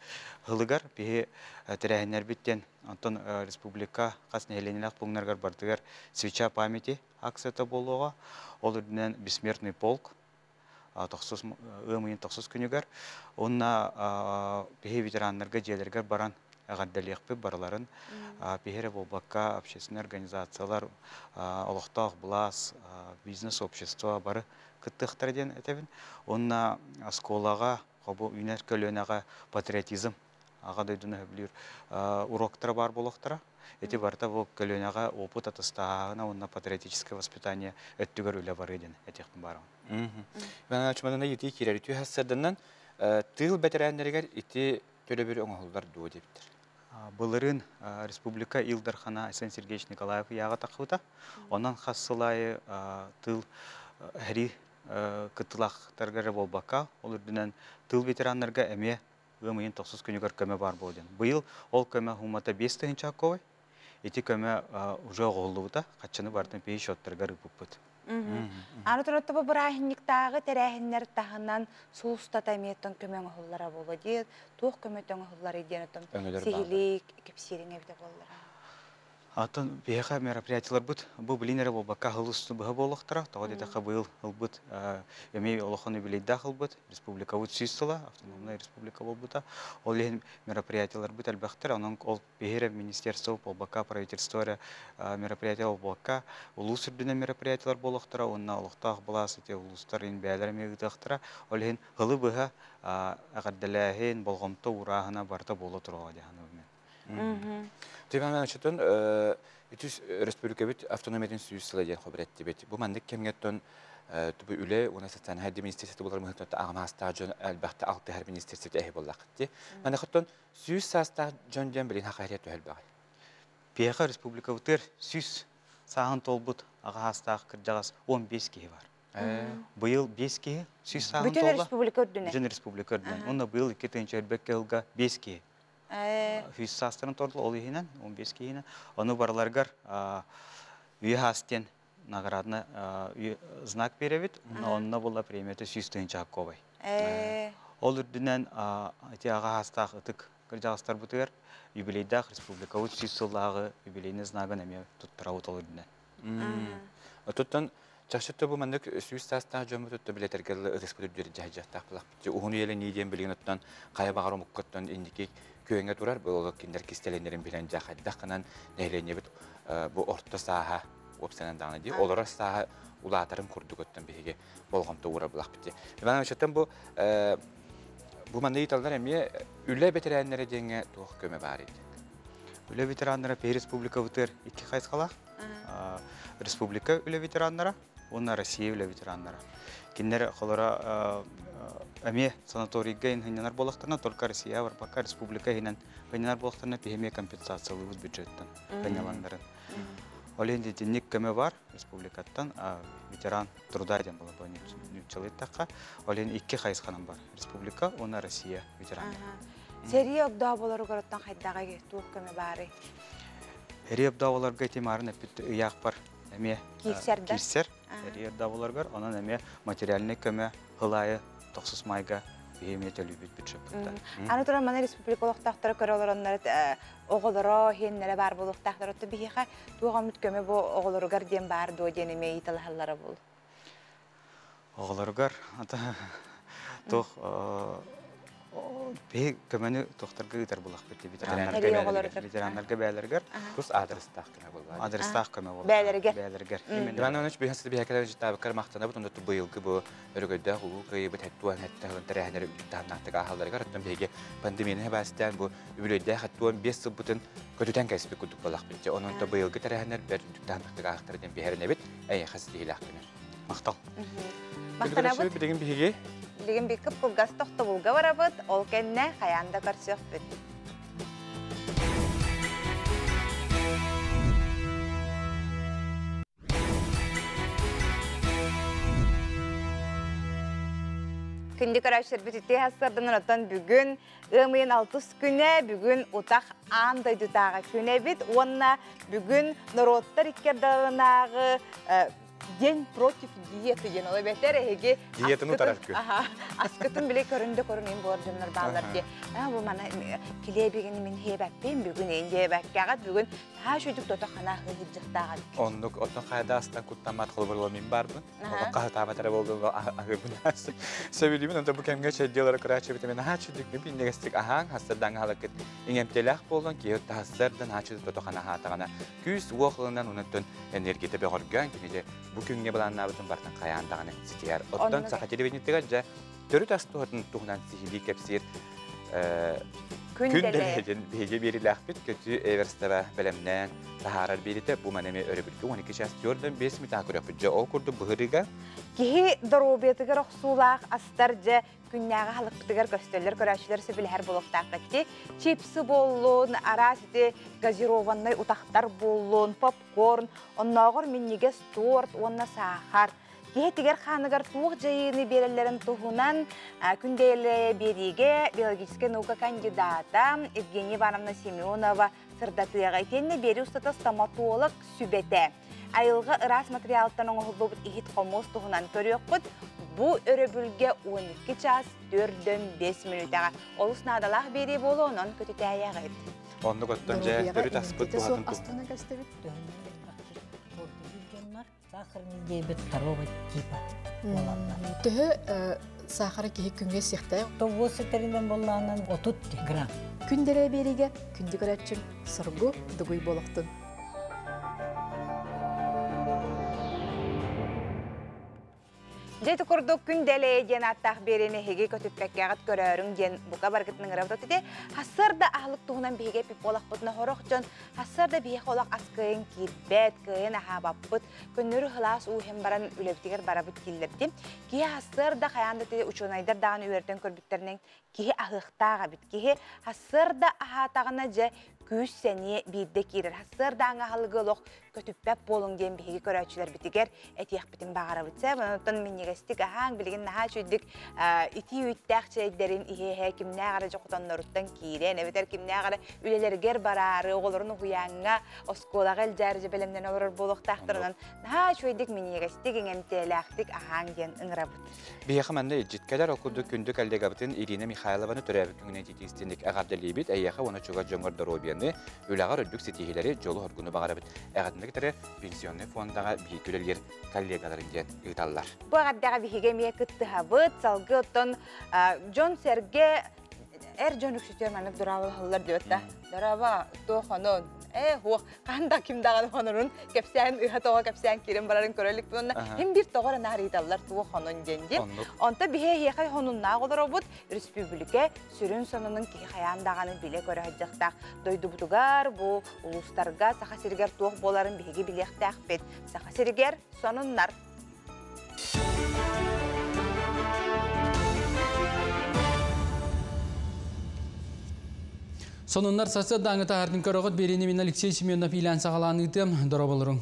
сылыгар биһи тэрээһиннэрбиттен онтон республика хас нэһилиэнньэлээх пунктарыгар бардыгар свеча памяти акцията буолуоҕа. Ол үрдүнэн бессмертный полк тохсус ыам ыйын тохсус күнүгэр уонна биһи ветераннарга дьиэлэригэр баран эҕэрдэлиэхпит барыларын биһире буолбакка общественный организациялар, олохтоох былаас, бизнес общество бары кыттыахтара диэн этэбин. Уонна оскуолаҕа хобу үүнэр көлүөнэҕэ патриотизм аҕа дойдуну сөбүлүүр уроктара бар буолуохтара. Эти барыта бу көлүөнэҕэ опыт атастааһына уонна патриотическое воспитание өттүгэр үлэ бары диэн этиэхпин баарым.
Иван Иванович, ити киирэр үтүө хассарданан тыыл бэтэрээннэригэр ити төлөбүр оҥоһуллар дуо диэбиттэр.
Былырыын республика Ил Дархана Айсен Сергеевич Николаев ыйааҕа таххыбыта. Онон хас сыл аайы тыыл сэрии кыттыылаахтарга буолбакка, ол үрдүнэн тыыл ветераннарга эмиэ ыам ыйын тохсус күнүгэр көмө бар буолдун. Быйыл ол көмө хуумата 5 тыһыынча солкуобай. Ити көмө уже оҕоллубута, хаччыны бартын пей счеттаргар ыппыппыт.
Аны туран бу бырааһынньыктааҕы тэрээһиннэр таһынан сулустата эмиэттэн көмө оҥоһуллара буолуо дии. Туох көмө оҥоһуллары диэн оттон сиһилии кэпсиириҥ эбитэ буоллар.
Атын биһиэхэ мероприятияларбыт бу билин эрэ буолбакка сыл устун быһа буолуохтара. Тоҕо диэтэххэ быйыл ылбыт эмиэ улахан юбилейдаах ылбыт республикабыт 100 сыла, автономная республика буолбута. Ол иһин мероприятияларбыт элбэхтэр. Онон ол биһире министерство буолбакка, правительство эрэ мероприятие буолбакка, улуус үрдүнэн мероприятиялар буолуохтара уонна олохтоох былаас ити улуустар бээлэр эмиэ ыытыахтара. Ол иһин сылы быһа эҕэрдэлээһин, болҕомто уурааһына барыта буола туруоҕа диэн мен.
Иван Ивановичтон үтүс республикабыт автономиятын 100 сыла диэн хобреттибит. Бу маннык кэмҥэттон бу үлэ уонна социальнай министерство булар мыһыттан аҕам саастаах дьон элбэхтэ алтыһар министерство эһи боллахытти. Манахыттан 100 саастаах дьон диэн билин хахария төһөлбөҕай.
Биһиэхэ республикабытыгар 100 сааһын толбут аҕа саастаах кырдьаҕас 15 киһи бар. Быйыл 5 киһи 100 сааһын
Бүтүн
толла.
республика үрдүнэн.
Бүтүн республика үрдүнэн. Онно быйыл 2 тыһыынча ылга 5 киһи 100 саастарын тордул ол иһинэн, 15 киһинэн. Ону барыларгар үйэ саас диэн наградна знак беребит. Онно була премията 100 тыһыынча солкуобай. Ол үрдүнэн ити аҕа саастаах ытык Кырдьаҕастарбытыгар юбилейдаах республикабыт 100 сыллааҕы юбилейный знагын эмиэ туттарабыт ол үрдүнэн.
Оттон чахчы бу маннык 100 саастаах дьоммут билэтэргэ ытыспыт үрдүөр дьаһайдьахтаах булахпыт. Уһун үйэлэнии диэн билигин оттон хайа баҕар омуккоттон инники күөҥҥэ турар бұл киндер кистеленерин билэн жахайдах кынан нэһилиэнньэбит бу орто сааһа уопсанан даҕаны дии олорор сааһа улаатарын курдук оттон биһиги болҕомто уура булахпыт. Иван Ивановичтан бу бу манна ыйыталлар эмиэ үлэ бэтэрээннэрэ диэҥҥэ туох көмө баар ити?
Үлэ ветераннара пей республикабытыгар икки хайысхалаах. Республика үлэ ветераннара уонна Россия үлэ ветераннара. Кинилэр холоро эмиэ санаторийга сынньанар буоллахтарына, только Россия барбакка республика иһинэн сынньанар буоллахтарына, биһи эмиэ компенсациялыыбыт бюджеттан сынньалаҥнарын. Ол иһин итинник көмө бар республикаттан ветеран труда диэн буолар нууччалыы Ол иһин икки хайысханан бар: республика уонна Россия ветераннар.
Сэрии огдооболоругар оттон хайдаҕый, туох көмө баарый?
Сэрии огдооболорго ити маарын эппит ыйаах бар эмиэ
Киирсэр да?
Киирсэр. Сэрии огдооболоругар онон эмиэ материальный көмө сыл аайы 9 майга биһи эмиэ төлүүбүт бюджеппыттан.
Аны туран маны республика олохтоохторо көрө олороннор оҕолоро, сиэннэрэ баар буолуохтаахтар. Оттон биһиэхэ туох омут көмө бу оҕолоругар диэн баар дуо диэн эмиэ ыйыталаһаллара бул.
Оҕолоругар ата туох биһи көмөнү туохтарга ыытар булахпыт
ветераннарга
ветераннарга бээлэригэр
тус адрестаах көмө буолла.
Адрестаах көмө буолла.
Бээлэригэр.
Бээлэригэр.
Иван Иванович биһэн сити биһэкэлэр житаабыккар махтанабыт, онда быйылгы бу өрөгөйдөөх улуу кыайыбыт хеттуан хеттаһын тэрээһинер таһымнаахтык аахалларыгар оттон биһиги пандемияны хэбээстээн бу үбүлүөйдээх 75 сылбытын көтүтэн кэспит курдук буоллахпыт. Онон то быйылгы тэрээһинер бэр таһымнаахтык аахтар диэн биһэринэбит, эйэхэ ситиһилээх күнү.
Махтал.
Махтанабыт.
Билигин биһиги
Билигин биккып кылгас тохтобулга барабыт, ол кэннэ хайаан да көрсүөхпүт. Күндү көрөөччүлэр үтүө хассардан оттон бүгүн ыам ыйын 6 күнэ, бүгүн утах аан дойдутааҕы күнэбит уонна бүгүн норуоттар иккердалынааҕы день против диеты диэн ол эбэтэр эһиги
Диетаны утарар күн.
Аскытын биле көрүндө көрүнүн болар дьоннор баалар ди. Бу мана килебигин мин хебэппин бүгүн энжебэккэҕат бүгүн таа шүйдүк тото хана хыһыджыктааҕат.
Оннук оттон хайда астан куттаммат холобур мин барбын. Ола каһытаабатара болду аһыыбын. Сөбүлүүбүн онто бу кэмҥэ чэйдиэлэр көрөөччү бит мен аһаа чүдүк биннегестик аһаан хассардан хаалакыт иҥэмтэлээх болон киһи таһассардан аһаа тото хана хаатаҕана күүс уох ылынан онуттан энергията бөҕөргөөн киниде бу күҥҥэ балааннаабытын бартан хайаан даҕаны ситиһэр. Оттон Саха телевидениетыгар дьэ төрүт ас туһатын туһунан сиһилии кэпсиир
Күн
күн дэлэһин биһиги биэрилээхпит көтүү эверстера бэлэмнээн таһаарар биирите бу манеме өрөбүлгө 12 час төрдөн 5 мүтаа көрөппүт. Дьэ ол курдук быһырыга
Киһи доруобуйатыгар охсуулаах астар дьэ күннээҕи халыкпытыгар көстөллөр көрөөччүлэр сөбүлэһэр буолуохтааххытти. Чипсы боллун, араас ити газированный утахтар боллун, попкорн, оннооҕор минньигэс торт уонна саахар. Киһи тигэр хааныгар туох дьайыыны биэрэллэрин туһунан күндээлэ биэриигэ биологическай наука кандидата Евгения Ивановна Семенова сырдатыаҕа. Итиэннэ биэри устата стоматолог сүбэтэ. Айылҕа ыраас материалтан оҥоһуллубут иһит хомуос туһунан көрүөхпүт. Бу өрөбүлгэ 12 час 4-5 мүнүүтэҕэ. Олус наадалаах биэрии буолуо, онон көтүтээйэҕит.
Оннук оттон дьэ төрүт аспыт туһатын
астына көстөбүт.
Сахарный диабет второго типа болаллар.
Төһө сахара киһи күҥҥэ сиэхтээх?
Тоҕус этеринен боллаанан 30 грамм.
Күн дэлэ биэриигэ күндү көрөөччүм соргу дугуй буолуохтун.
Дьэ курдук күн дэлэ диэн аттаах биэриини эһиги көтүппэккэҕит көрөөрүҥ диэн бука баргытын ыҥырабыт отите. Хассар да аһылык туһунан биһигэ пиполахпытына хорох дьон хассар да биһиэхэ олох ас кыайын киирбэт, кыайын аһаабаппыт, көннөрү хылаас ууһэн баран үлэбитигэр барабыт киллэрдим. Киһи хассар да хайаан да тиде учуонайдар даҕаны үөрдэн көрбүттэринэн киһи аһыахтаах эбит. Киһи хассар да аһаатаҕына дьэ Күүс сэниэ биирдэ киирэр. Сарсыардааҥы аһылыгы олох көтүппэт буолуҥ диэн биһиги көрөөччүлэрбитигэр этиэхпитин баҕарабыт. Сөп, онтон минньигэстик аһааҥ, билигин наһаа үчүгдүк итии үүттээх чэйдэрин иһэ-иһэ кимнээх эрэ дьохотонноруттан киирэн, эбэтэр кимнээх эрэ үлэлэригэр бараары, оҕолорун уһуйааҥҥа, оскуолаҕа илдьээри дьэ бэлэмнэнэ олорор буолуохтаахтар. Онон наһаа үчүгэйдик минньигэстик, иҥэмтиэлээхтик аһааҥ диэн ыҥырабыт.
Биһиэхэ манна илдьит кэлэр, ол курдук күндү коллегабытын Ирина Михайлованы төрөөбүт күҥүнэн итиитистинник эҕэрдэлиибит, эйиэхэ уонна чугас дьоҥҥор доруобуйаны, үлэҕэр үрдүк ситиһиилэри, дьолу-соргуну баҕарабыт. Эҕэрдэнэ кытары пенсионнай фондаҕа бииргэ үлэлиир коллегаларын диэн ыыталлар.
Бу эҕэрдэҕэ биһиги эмиэ кыттыһабыт, салгыы оттон дьон-сэргэ эр дьон үксүтүөр маннык дорооболоһоллор диэбит да. Дорообо, туох онон, ээ, хуох, хаһан да ким даҕаны хонорун кэпсээн ыһа тоҕо кэпсээн киирэн барарын көрө иликпин уонна хим биир тоҕо эрэ наар ыйыталлар туох хонун диэн диэн. Онто биһи эһиэхэ хонуннаах олоробут республика сүрүн сонунун киһи хайаан даҕаны билэ-көрө сылдьыахтаах. Дойдубутугар, бу улуустарга, Саха сиригэр туох буоларын биһиги билиэхтээхпит. Саха сиригэр сонуннар.
Сонуннар сарсыардааҥы таһаартын көрөҕүт биэриини мин Алексей Семенов иилээн саҕалаан ыытыам. Дорооболоруҥ.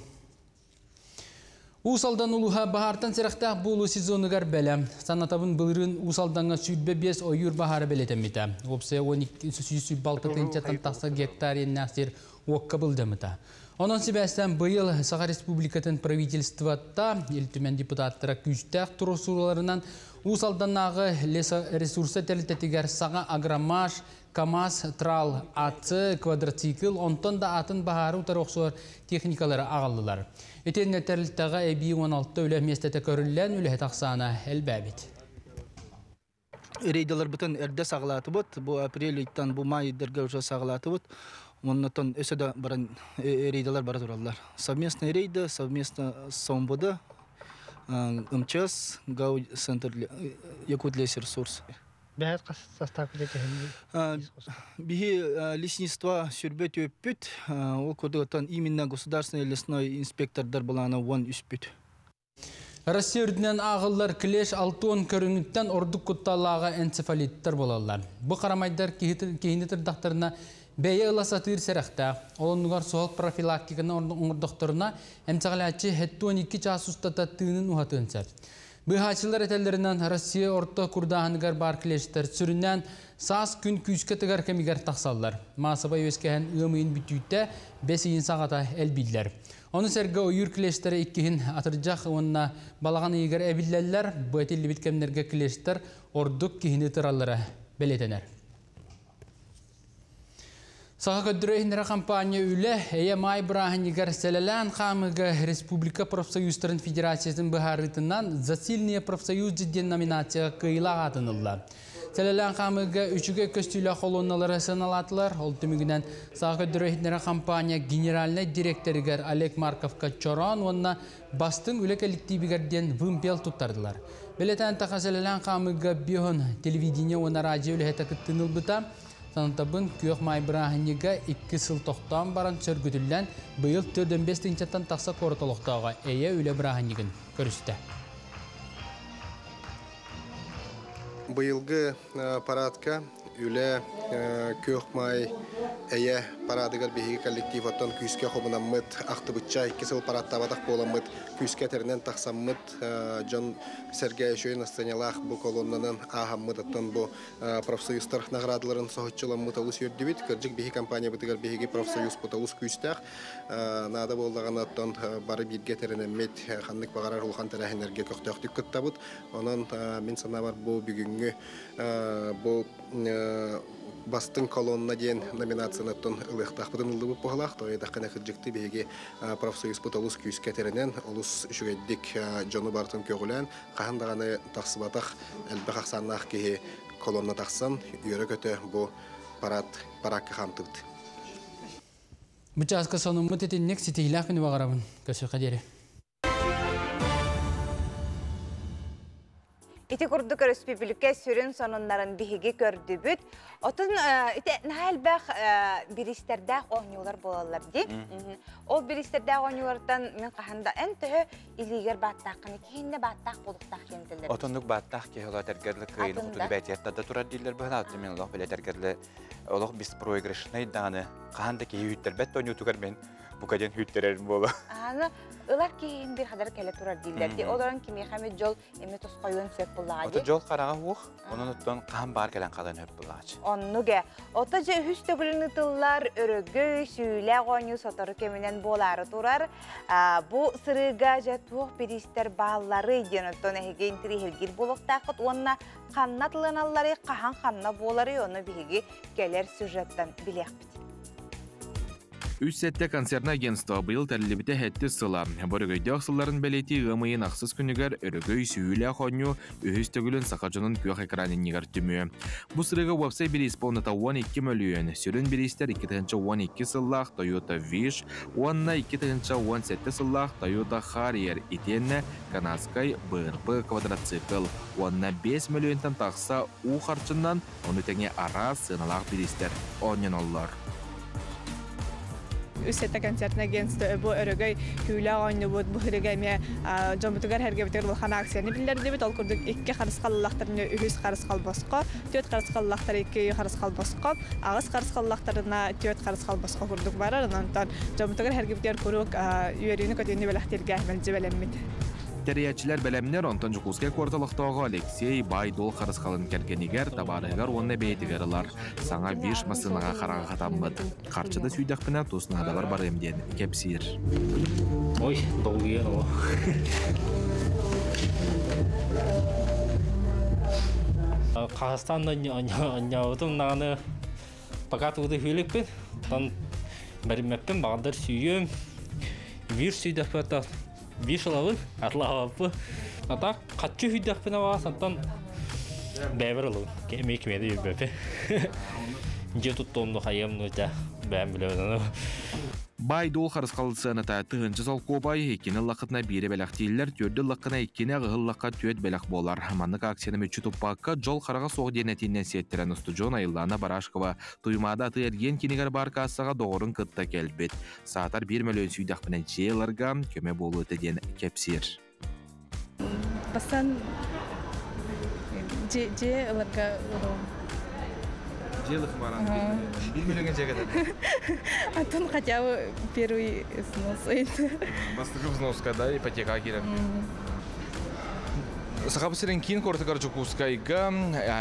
Уус Алдан улууһа баһаартан сэрэхтээх буолуу сезонугар бэлэм. Санатабын былырыын Уус Алдаҥҥа 25 ойуур баһаара бэлиэтэммитэ. Уопсайа 12 126 тыһыынчаттан тахса гектар иэннээх сир уокка былдьаммыта. Онон сибээстээн быйыл Саха Республикатын правительствота, Ил Түмэн депутаттара күүстээх туруорсууларынан Уус Алданнааҕы лесоресурса тэрилтэтигэр саҥа Агромаш, КАМАЗ, Трал, АЦ, квадроцикл, онтон да атын баһаары утары охсуор техникалары аҕаллылар. Итиэннэ тэрилтэҕэ эбии 16 үлэ миэстэтэ көрүллэн, үлэһит ахсаана элбээбит.
Рейдаларбытын эрдэ саҕалаатыбыт. Бу апрель ыйтан бу май ыйдарга уже саҕалаатыбыт. Оннотон өссө да баран рейдалар бара тураллар. Совместные рейды, совместно с ОМВД, МЧС, ГАУ Центр Якутлесресурс.
Бэһэт хас састаап
Биһи лесничество сүрбэ түөппүт, ол курдук именно государственный лесной инспектордар былаана уон үспүт.
Россия үрдүнэн ааҕыллар клещ алтыан көрүҥүттэн ордук кутталлааҕа энцефалиттар буолаллар. Бу харамайдар киһини тырдахтарына бэйэ ыла сатыыр сэрэхтээх. Ол оннугар суһал профилактиканы оҥордохторуна эмсэҕэлээччи 72 чаас устата тыынын уһатыан сөп. Быыһааччылар этэллэринэн Россия орто курдааһыныгар баар клещтэр сүрүннээн саас күн күүскэ тыгар кэмигэр тахсаллар. Маасабай үөскэһэн ыам ыйын бүтүүтэ бэс ыйын саҕата элбииллэр. Ону сэргэ ойуур клещтэрэ иккиһин атырдьах уонна балаҕан ыйыгар эбиллэллэр. Бу этиллибит кэмнэргэ клещтэр ордук киһини ытыраллара бэлиэтэнэр. Саха көрдөрөр иһитиннэрэр хампаанньа үлэ, эйэ маай бырааһынньыгар сэлэлээн хаамыыга республика профсоюзтарын федерациятын быһаарыытынан «За сильные профсоюзы» диэн номинацияҕа кыайыылаах аатын ылла. Сэлэлээн хаамыыга үчүгэй көстүүлээх холуонналары сыаналаатылар. Ол түмүгүнэн Саха көрдөрөр иһитиннэрэр хампаанньа генеральнай директорыгар Олег Марковка чороон уонна бастыҥ үлэ коллективигэр диэн вымпел туттардылар. Бэлиэтээн таха сэлэлээн хаамыыга биоһун телевидение уонна радио үлэһитэ кыттыыны ылбыта. Санатабын, күөх маай бырааһынньыга икки сыл тохтоон баран сөргүтүллэн, быйыл 45 тыһыынчаттан тахса куорат олохтооҕо эйэ үлэ бырааһынньыгын көрүстэ.
Быйылгы парадка үлэ күөх маай эйэ парадыгар биһиги коллектив оттон күүскэ хомунаммыт, ахтыбычча икки сыл парадтаабатах буоламмыт, күүскэ тэринэн тахсаммыт, дьон сэргэ үчүгэй настроениялаах бу колоннанан ааһаммыт, оттон бу профсоюзтар наградаларын соһуччуламмыт олус үөрдүбүт. Кырдьык биһи компаниябытыгар биһиги профсоюзпут олус күүстээх. Наада буоллаҕына оттон бары бииргэ тэринэммит, ханнык баҕарар улахан тэрээһиннэргэ көхтөөхтүк кыттабыт. Онон мин санаабар бу бүгүҥҥү бу бастыҥ колонна диэн номинацияны оттон ылыахтаахпытын ыллыбыт буолаах. Тоҕо диэтэххинэ кырдьыкты биһиги профсоюзпут олус күүскэ тэринэн, олус үчүгэйдик дьону барытын көҕүлээн, хаһан даҕаны тахсыбатах элбэх ахсааннаах киһи колонна тахсан, үөрэ-көтө бу парад параакка хаамтыбыт.
Бу чааска сонуммут итинник ситиһиилээх күнү баҕарабын. Көрсүөххэ диэри.
Ити курдук өрөспүүбүлүкэ сүрүн сонуннарын биһиги көрдүбүт. Отун ити наһаа элбэх бириистэрдээх оонньуулар буолаллар дии. Ол бириистэрдээх оонньуулартан мин хаһан да эн төһө илиигэр бааттааххыны киһиннэ бааттаах буолуохтаах диэн этэллэр.
Отоннук бааттаах киһи олох этэргерле кыайыны хотуну бээтиэр тарда турар дииллэр быһынаат мин олох билэ этэргерле олох беспроигрышный даҕаны хаһан да киһи үйтэрбэт оонньуутугар мен бука диэн хүүттэрэрим буолуо.
Аны ылар киһин бир хадар кэлэ турар дииллэр. Ди олорон кимиэхэ эмит дьол эми тосхойуон сөп буллаҕа
Ото дьол хараҕа уох, онон оттон хаһан баар кэлэн халан өп буллаҕач.
Оннуге. Ото дьэ үһүс төгүлүн ытыллар өрөгөй сүүлээх оонньуу сотору кэминэн буолаары турар. Бу сырыыга дьэ туох бириистэр баалларый диэн оттон эһиги интириэһиргиир буолуохтааххыт уонна ханна тылыналларый, хаһан ханна буоларый, ону биһиги кэлэр сюжеттан билиэхпит.
Үс сэттэ концертное агентство быйыл тэриллибитэ сэттис сыла. Бөрөгөйдөөх сылларын бэлиэтии ыам ыйын ахсыс күнүгэр Өрөгөй сүһүүлээх оонньуу үһүс төгүлүн саха дьонун күөх экран иннигэр түмүө. Бу сырыыга уопсай бириис полната 12 мөлүйүөн, сүрүн бириистэр 2012 сыллаах Toyota Wish уонна 2017 сыллаах Toyota Harrier итиэннэ канадскай БРП квадроцикл уонна 5 мөлүйүөнтэн тахса уу харчынан ону тэҥэ араас сыаналаах бириистэр оонньоноллор.
Үс сэтэ концертное агентство бу өрөгөй күүлээх оонньуубут бу сырыга эмиэ дьоммутугар сэргэбитигэр улахан акцияны биллэрдибит. Ол курдук икки харысхаллахтарына үһүс харысхал босхо, түөрт харысхаллахтар икки харысхал босхо, аҕыс харысхаллахтарына түөрт харысхал босхо курдук барар. Онон дьоммутугар сэргэбитигэр куруук үөрүүнү-көтүүнү бэлэхтииргэ мэлдьи бэлэммит.
Тэрийээччилэр бэлэмнэр, онтон Дьокуускай куорат олохтооҕо Алексей баай-дуол харысхалын кэргэнигэр, табаарыһыгар уонна бэйэтигэр ылар. Саҥа Виш массыынаҕа хараҕа хатаммыт. Харчыта сүүйдэхпинэ тус наадабар барыам диэн кэпсиир.
Ой, долгуйан о. Казахстанда ньаабытым даҕаны пока тугу хүлүкпүн. Тон бэриммэппин баҕардар сүүйүм. Биир сүйдэхпэ биир сылабын атлаабаппы. А так хаччы хүйдэхпинэ баҕас антон бэйбэр ылыбын. Эмиэ кимиэдэ юрбэпи. Дьиэ туттуомну хайыам ну тя бэйэм билэбин.
Баай-дуол харысхал сыаната тыһыынча солкуобай, иккини ыллаххытына биири бэлэхтииллэр, түөрдү ыллаххына иккини, аҕыһы ыллахха түөрт бэлэх буолар. Маннык акцияны мүччү туппакка, дьол хараҕа суох диэн этиинэн сиэттэрэн устудьуон Айыллаана Барашкова Туймаада атыы-эргиэн кинигэр баар каассаҕа доҕорун кытта кэлбит. Саатар биир мөлүйүөн сүүйдэхпинэ дьиэ ыларга көмө буолуо этэ диэн кэпсиир.
Бастаан дьиэ ыларга
Дьиэ ылыхмаран биир мөлүйүөҥҥэ дьиэ кэтэр.
Антон хотя бы первый взнос.
Бастакы взноска, да, ипотека киирэн. Саха сирин киин куоратыгар Дьокуускайга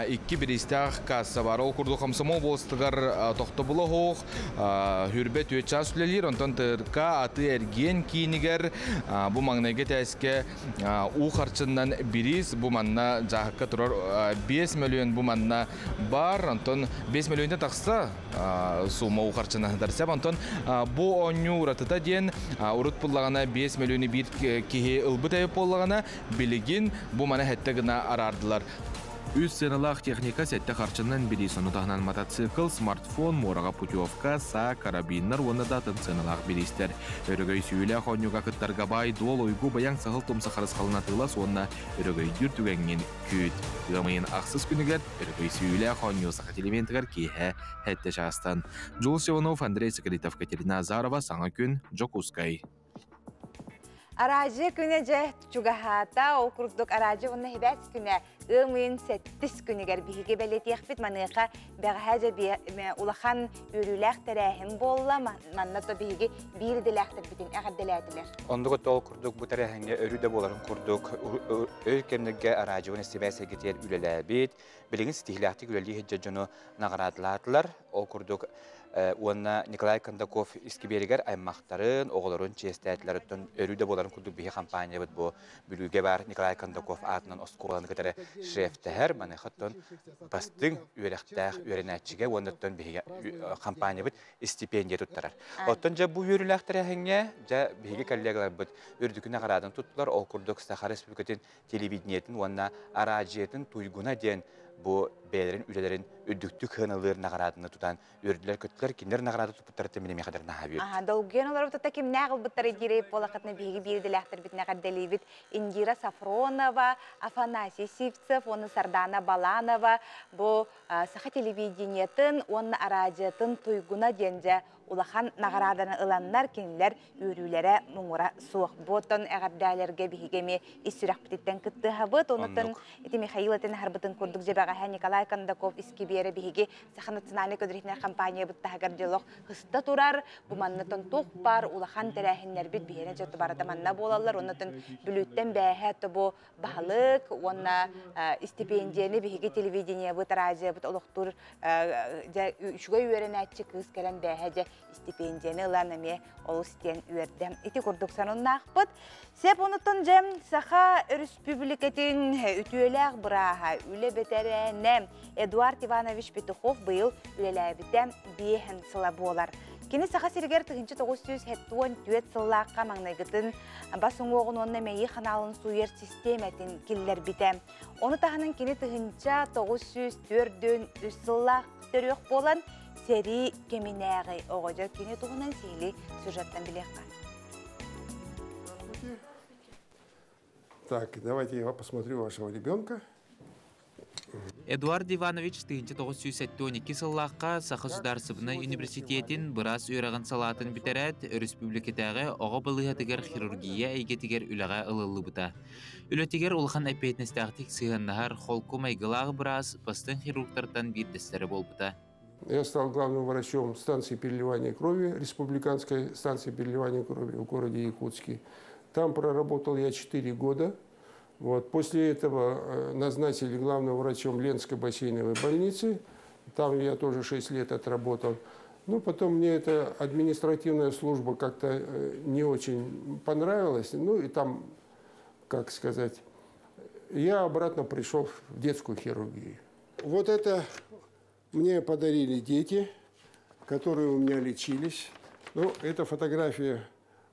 икки бириистээх касса бар. Ол курдук Комсомол болуостатыгар тохтобула суох хүрбэ түөрт чаас үлэлиир. Онтон ТРК аты эргиэн киинигэр бу маҥнайгы этээскэ уу харчыннан бириис бу манна дьааһыкка турар 5 мөлүйүөн бу манна бар. Онтон 5 мөлүйүөнтэн тахса сумма уу харчынан сытар. Онтон бу оонньуу уратыта диэн урут буллаҕына 5 мөлүйүөнү биир киһи ылбыт эбит буоллаҕына, билигин бу маны сэттэ гына араардылар. Үс сыаналаах техника сэттэ харчынан бириис, ону таһынан мотоцикл, смартфон, муораҕа путевка, саа, карабиннар уонна да атын сыаналаах бириистэр. Өрөгөй сүүйүлээх оонньууга кыттарга баай дуол уйгу баяҥ саһыл тумса харысхалын атыылас уонна өрөгөйдүүр түгэҥҥин күүт. Ыам ыйын ахсыс күнүгэр өрөгөй сүүйүлээх оонньуу Саха телевидениетыгар киэһэ сэттэ чаастан. Джулс Иванов, Андрей Соколитов, Катерина Азарова, Саҥа күн, Дьокуускай.
Араадьыйа күнэ дьэ чугаһаата, ол курдук араадьыйа уонна сибээс күнэ ыам ыйын сэттис күнүгэр биһиги бэлиэтиэхпит. Маныаха бэҕэһээ дьэ улахан үөрүүлээх тэрээһин буолла. Манна то биһиги биир идэлээхтэрбитин эҕэрдэлээтилэр.
Оннук ол курдук бу тэрээһиҥҥэ өрүү да буоларын курдук өр кэмнэргэ араадьыйа уонна сибээс эйгэтигэр үлэлээбит, билигин ситиһиилээхтик үлэлии сылдьар дьону наҕараадалаатылар. Ол курдук уонна Николай Кондаков искибиэригэр аймахтарын, оҕолорун чиэстээтилэр. Оттон өрүү да буоларын курдук биһи компаниябыт бу Бүлүүгэ баар Николай Кондаков аатынан оскуоланы кытары шефтэһэр. Маныаха оттон бастыҥ үөрэхтээх үөрэнээччигэ уонна оттон биһиги компаниябыт стипендия туттарар. Оттон дьэ бу үөрүүлээх тэрээһиҥҥэ дьэ биһиги коллегаларбыт үрдүкү наҕарааданы туттулар. Ол курдук Саха Республикатын телевидениетин уонна араадьыйатын туйгуна диэн бу бэйэлэрин үлэлэрин үрдүктүк сыаналыыр наҕарааданы тутан үөрдүлэр-көттүлэр. Кинилэр наҕараада туппуттарыттан мин эмиэ хадарын наһаа үөрдүм.
Аха, долгуйан олорбут кимнээх ылбыттары диирэй буолахытына биһиги биир идэлээхтэрбитин эҕэрдэлиибит. Индира Сафронова, Афанасий Сивцев уонна Сардана Баланова бу саха телевидениетын уонна араадьыйатын туйгуна диэн дьэ улахан наҕарааданы ыланнар кинилэр үөрүүлэрэ муҥура суох. Бу оттон эҕэрдээлэргэ биһиги эмиэ ис сүрэхпититтэн кыттыһабыт. Онутун ити Михаил этин аһарбытын курдук дьэбэҕэһэ Николай Кондаков искибиэрэ биһиги Саха национальнай көдүрүһүнэр компаниябыт таһыгар дьолох хыста турар. Бу маннатан туох баар улахан тэрээһиннэрбит биһиэнэ дьэ барыта манна буолаллар. Оннотон Бүлүүттэн бээһэ тобу баһылык уонна истипиэндьийэни биһиги телевидениебыт, радиобыт олохтуур дьэ үчүгэй үөрэнээччи кыыс кэлэн бээһэ дьэ истипиэндьийэни ылан эмиэ олус диэн үөрдэм. Ити курдук сонуннаахпыт. Сеп онуттан дьэм Саха Өрөспүүбүлүкэтин үтүөлээх бырааһа, үлэ бэтэрээнэ Эдуард Иванович Петухов быйыл үлэлээбитэ биэһэн сыла буолар. Кини Саха сиригэр 1974 сыллаахха маҥнайгытын бас уҥуоҕун уонна мэйии ханаалын сууйар систиэмэтин киллэрбитэ. Ону таһынан кини 1943 сыллаах төрүөх буолан сэрии кэминээҕи оҕо кини туһунан сиһилии сюжеттан билиэххэ.
Так, давайте я посмотрю вашего ребенка.
Эдуард Иванович 1972 сыллаахха Саха Судаарсыбынай университетин быраас үөрэҕин салаатын бүтэрээт, өрөспүүбүлүкэтээҕи оҕо балыыһатыгар хирургия эйгэтигэр үлэҕэ ылыллыбыта. Үлэтигэр улахан эппиэтинэстээхтик сыһыаннаһар холку майгылаах быраас бастыҥ хирургтартан биирдэстэрэ буолбута.
Я стал главным врачом станции переливания крови, республиканской станции переливания крови в городе Якутске. Там проработал я 4 года. Вот. После этого назначили главным врачом Ленской бассейновой больницы. Там я тоже 6 лет отработал. Ну, потом мне эта административная служба как-то не очень понравилась. Ну, и там, как сказать, я обратно пришел в детскую хирургию. Вот это мне подарили дети, которые у меня лечились. Ну, эта фотография,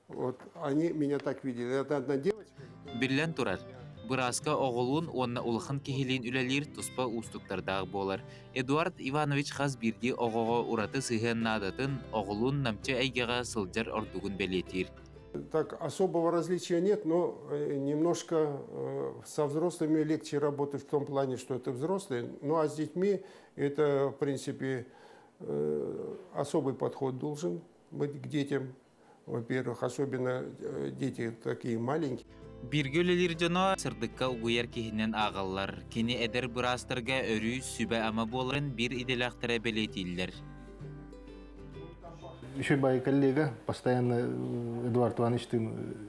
вот они меня так видели. Это одна девочка.
Биллэн турар, бырааска оҕолуун уонна улахан киһилиин үлэлиир туспа уустуктардаах буолар. Эдуард Иванович хас биирдии оҕоҕо ураты сыһыан наадатын, оҕолуун намчы эйгэҕэ сылдьар ордугун бэлиэтиир.
Так особого различия нет, но немножко со взрослыми легче работать в том плане, что это взрослые. Ну а с детьми это, в принципе, особый подход должен быть к детям. Во-первых, особенно дети такие маленькие.
Бииргэ үлэлиир дьоно сырдыкка угуйар киһинэн ааҕаллар. Кини эдэр быраастарга өрүү сүбэ-ама буоларын биир идэлээхтэрэ бэлиэтииллэр.
Еще бай коллега, постоянно Эдуард Иванович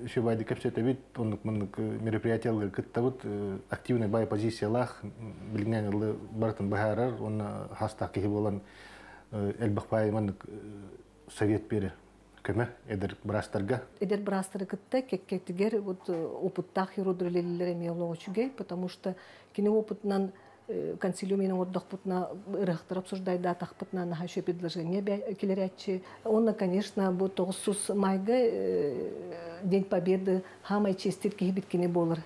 еще бай кэпсэтэбит, оннук маннык мероприятиялар кыттабыт, активный бай позициялаах, билигин барытын быһаарар, онно хастаах киһи буолан элбэх бай маннык совет берер көмө эдэр быраастарга.
Эдэр быраастары кытта кэккэтигэр вот опыттаах хирургдар үлэлииллэр эмиэ олох үчүгэй, потому что кини опытынан консилиум оҥордохпутуна ыарыһахтар обсуждайдаатахпытына наһаа үчүгэй предложение киллэрээччи. Онно, конечно, бу тоҕус майга День Победы хаамай чиэстиир киһибит кини буолар.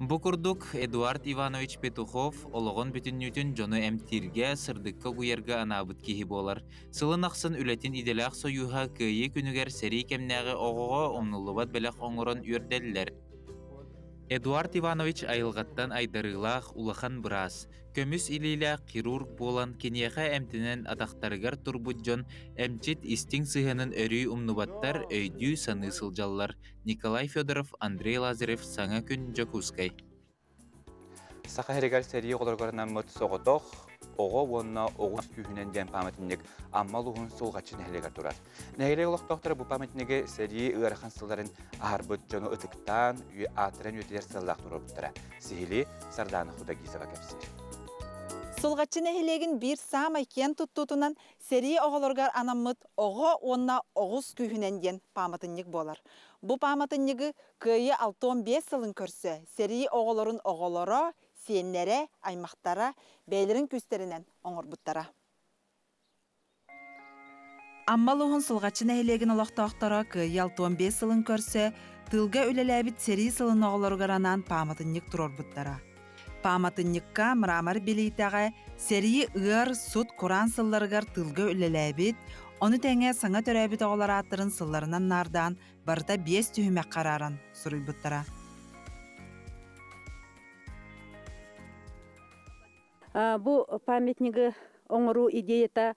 Бу курдук Эдуард Иванович Петухов олоҕун бүтүннүүтүн дьону эмтииргэ, сырдыкка угуйарга анаабыт киһи буолар. Сылын ахсын үлэтин идэлээх сойууһа Кыайыы күнүгэр сэрии кэмнээҕи оҕоҕо умнуллубат бэлэх оҥорон үөрдэллэр. Эдуард Иванович айылҕаттан айдарыылаах улахан быраас, көмүс илиилээх хирург буолан киниэхэ эмтэнэн атахтарыгар турбут дьон эмчит истиҥ сыһыанын өрүү умнубаттар, өйдүү-саныы сылдьаллар. Николай Федоров, Андрей Лазарев, Саҥа күн, Дьокуускай.
Саха сиригэр сэрии оҕолоругар анаммыт соҕотох оҕо уонна оҕус күүһүнэн диэн памятник Амма улууһун Сулҕаччы нэһилиэгэр турар. Нэһилиэк олохтоохторо бу памятнигы сэрии ыарахан сылларын аһарбыт дьону ытыктаан, аатыран үөтүлэр сыаллаах туруорбуттара. Сиһилии Сардаана Худогизова кэпсиир.
Сулҕаччы нэһилиэгин биир саамай киэн туттуутунан сэрии оҕолоругар анаммыт Оҕо уонна оҕус күүһүнэн диэн пааматынньык буолар. Бу пааматынньыгы Кыайыы 65 сылын көрсө сэрии оҕолорун оҕолоро, сиэннэрэ, аймахтара бэйэлэрин күүстэринэн оҥорбуттара. Амма улууһун Сулҕаччы нэһилиэгин олохтоохторо Кыайыы 65 сылын көрсө тыылга үлэлээбит сэрии сылын оҕолоругар анаан пааматынньык туруорбуттара. Пааматынньыкка мрамор билиитэҕэ сэрии ыар сут кураан сылларыгар тыылга үлэлээбит, ону тэҥэ саҥа төрөөбүт оҕолор ааттарын сылларынан наардаан барыта биэс түһүмэх харааран суруйбуттара.
Бу памятнигы оҥоруу идеята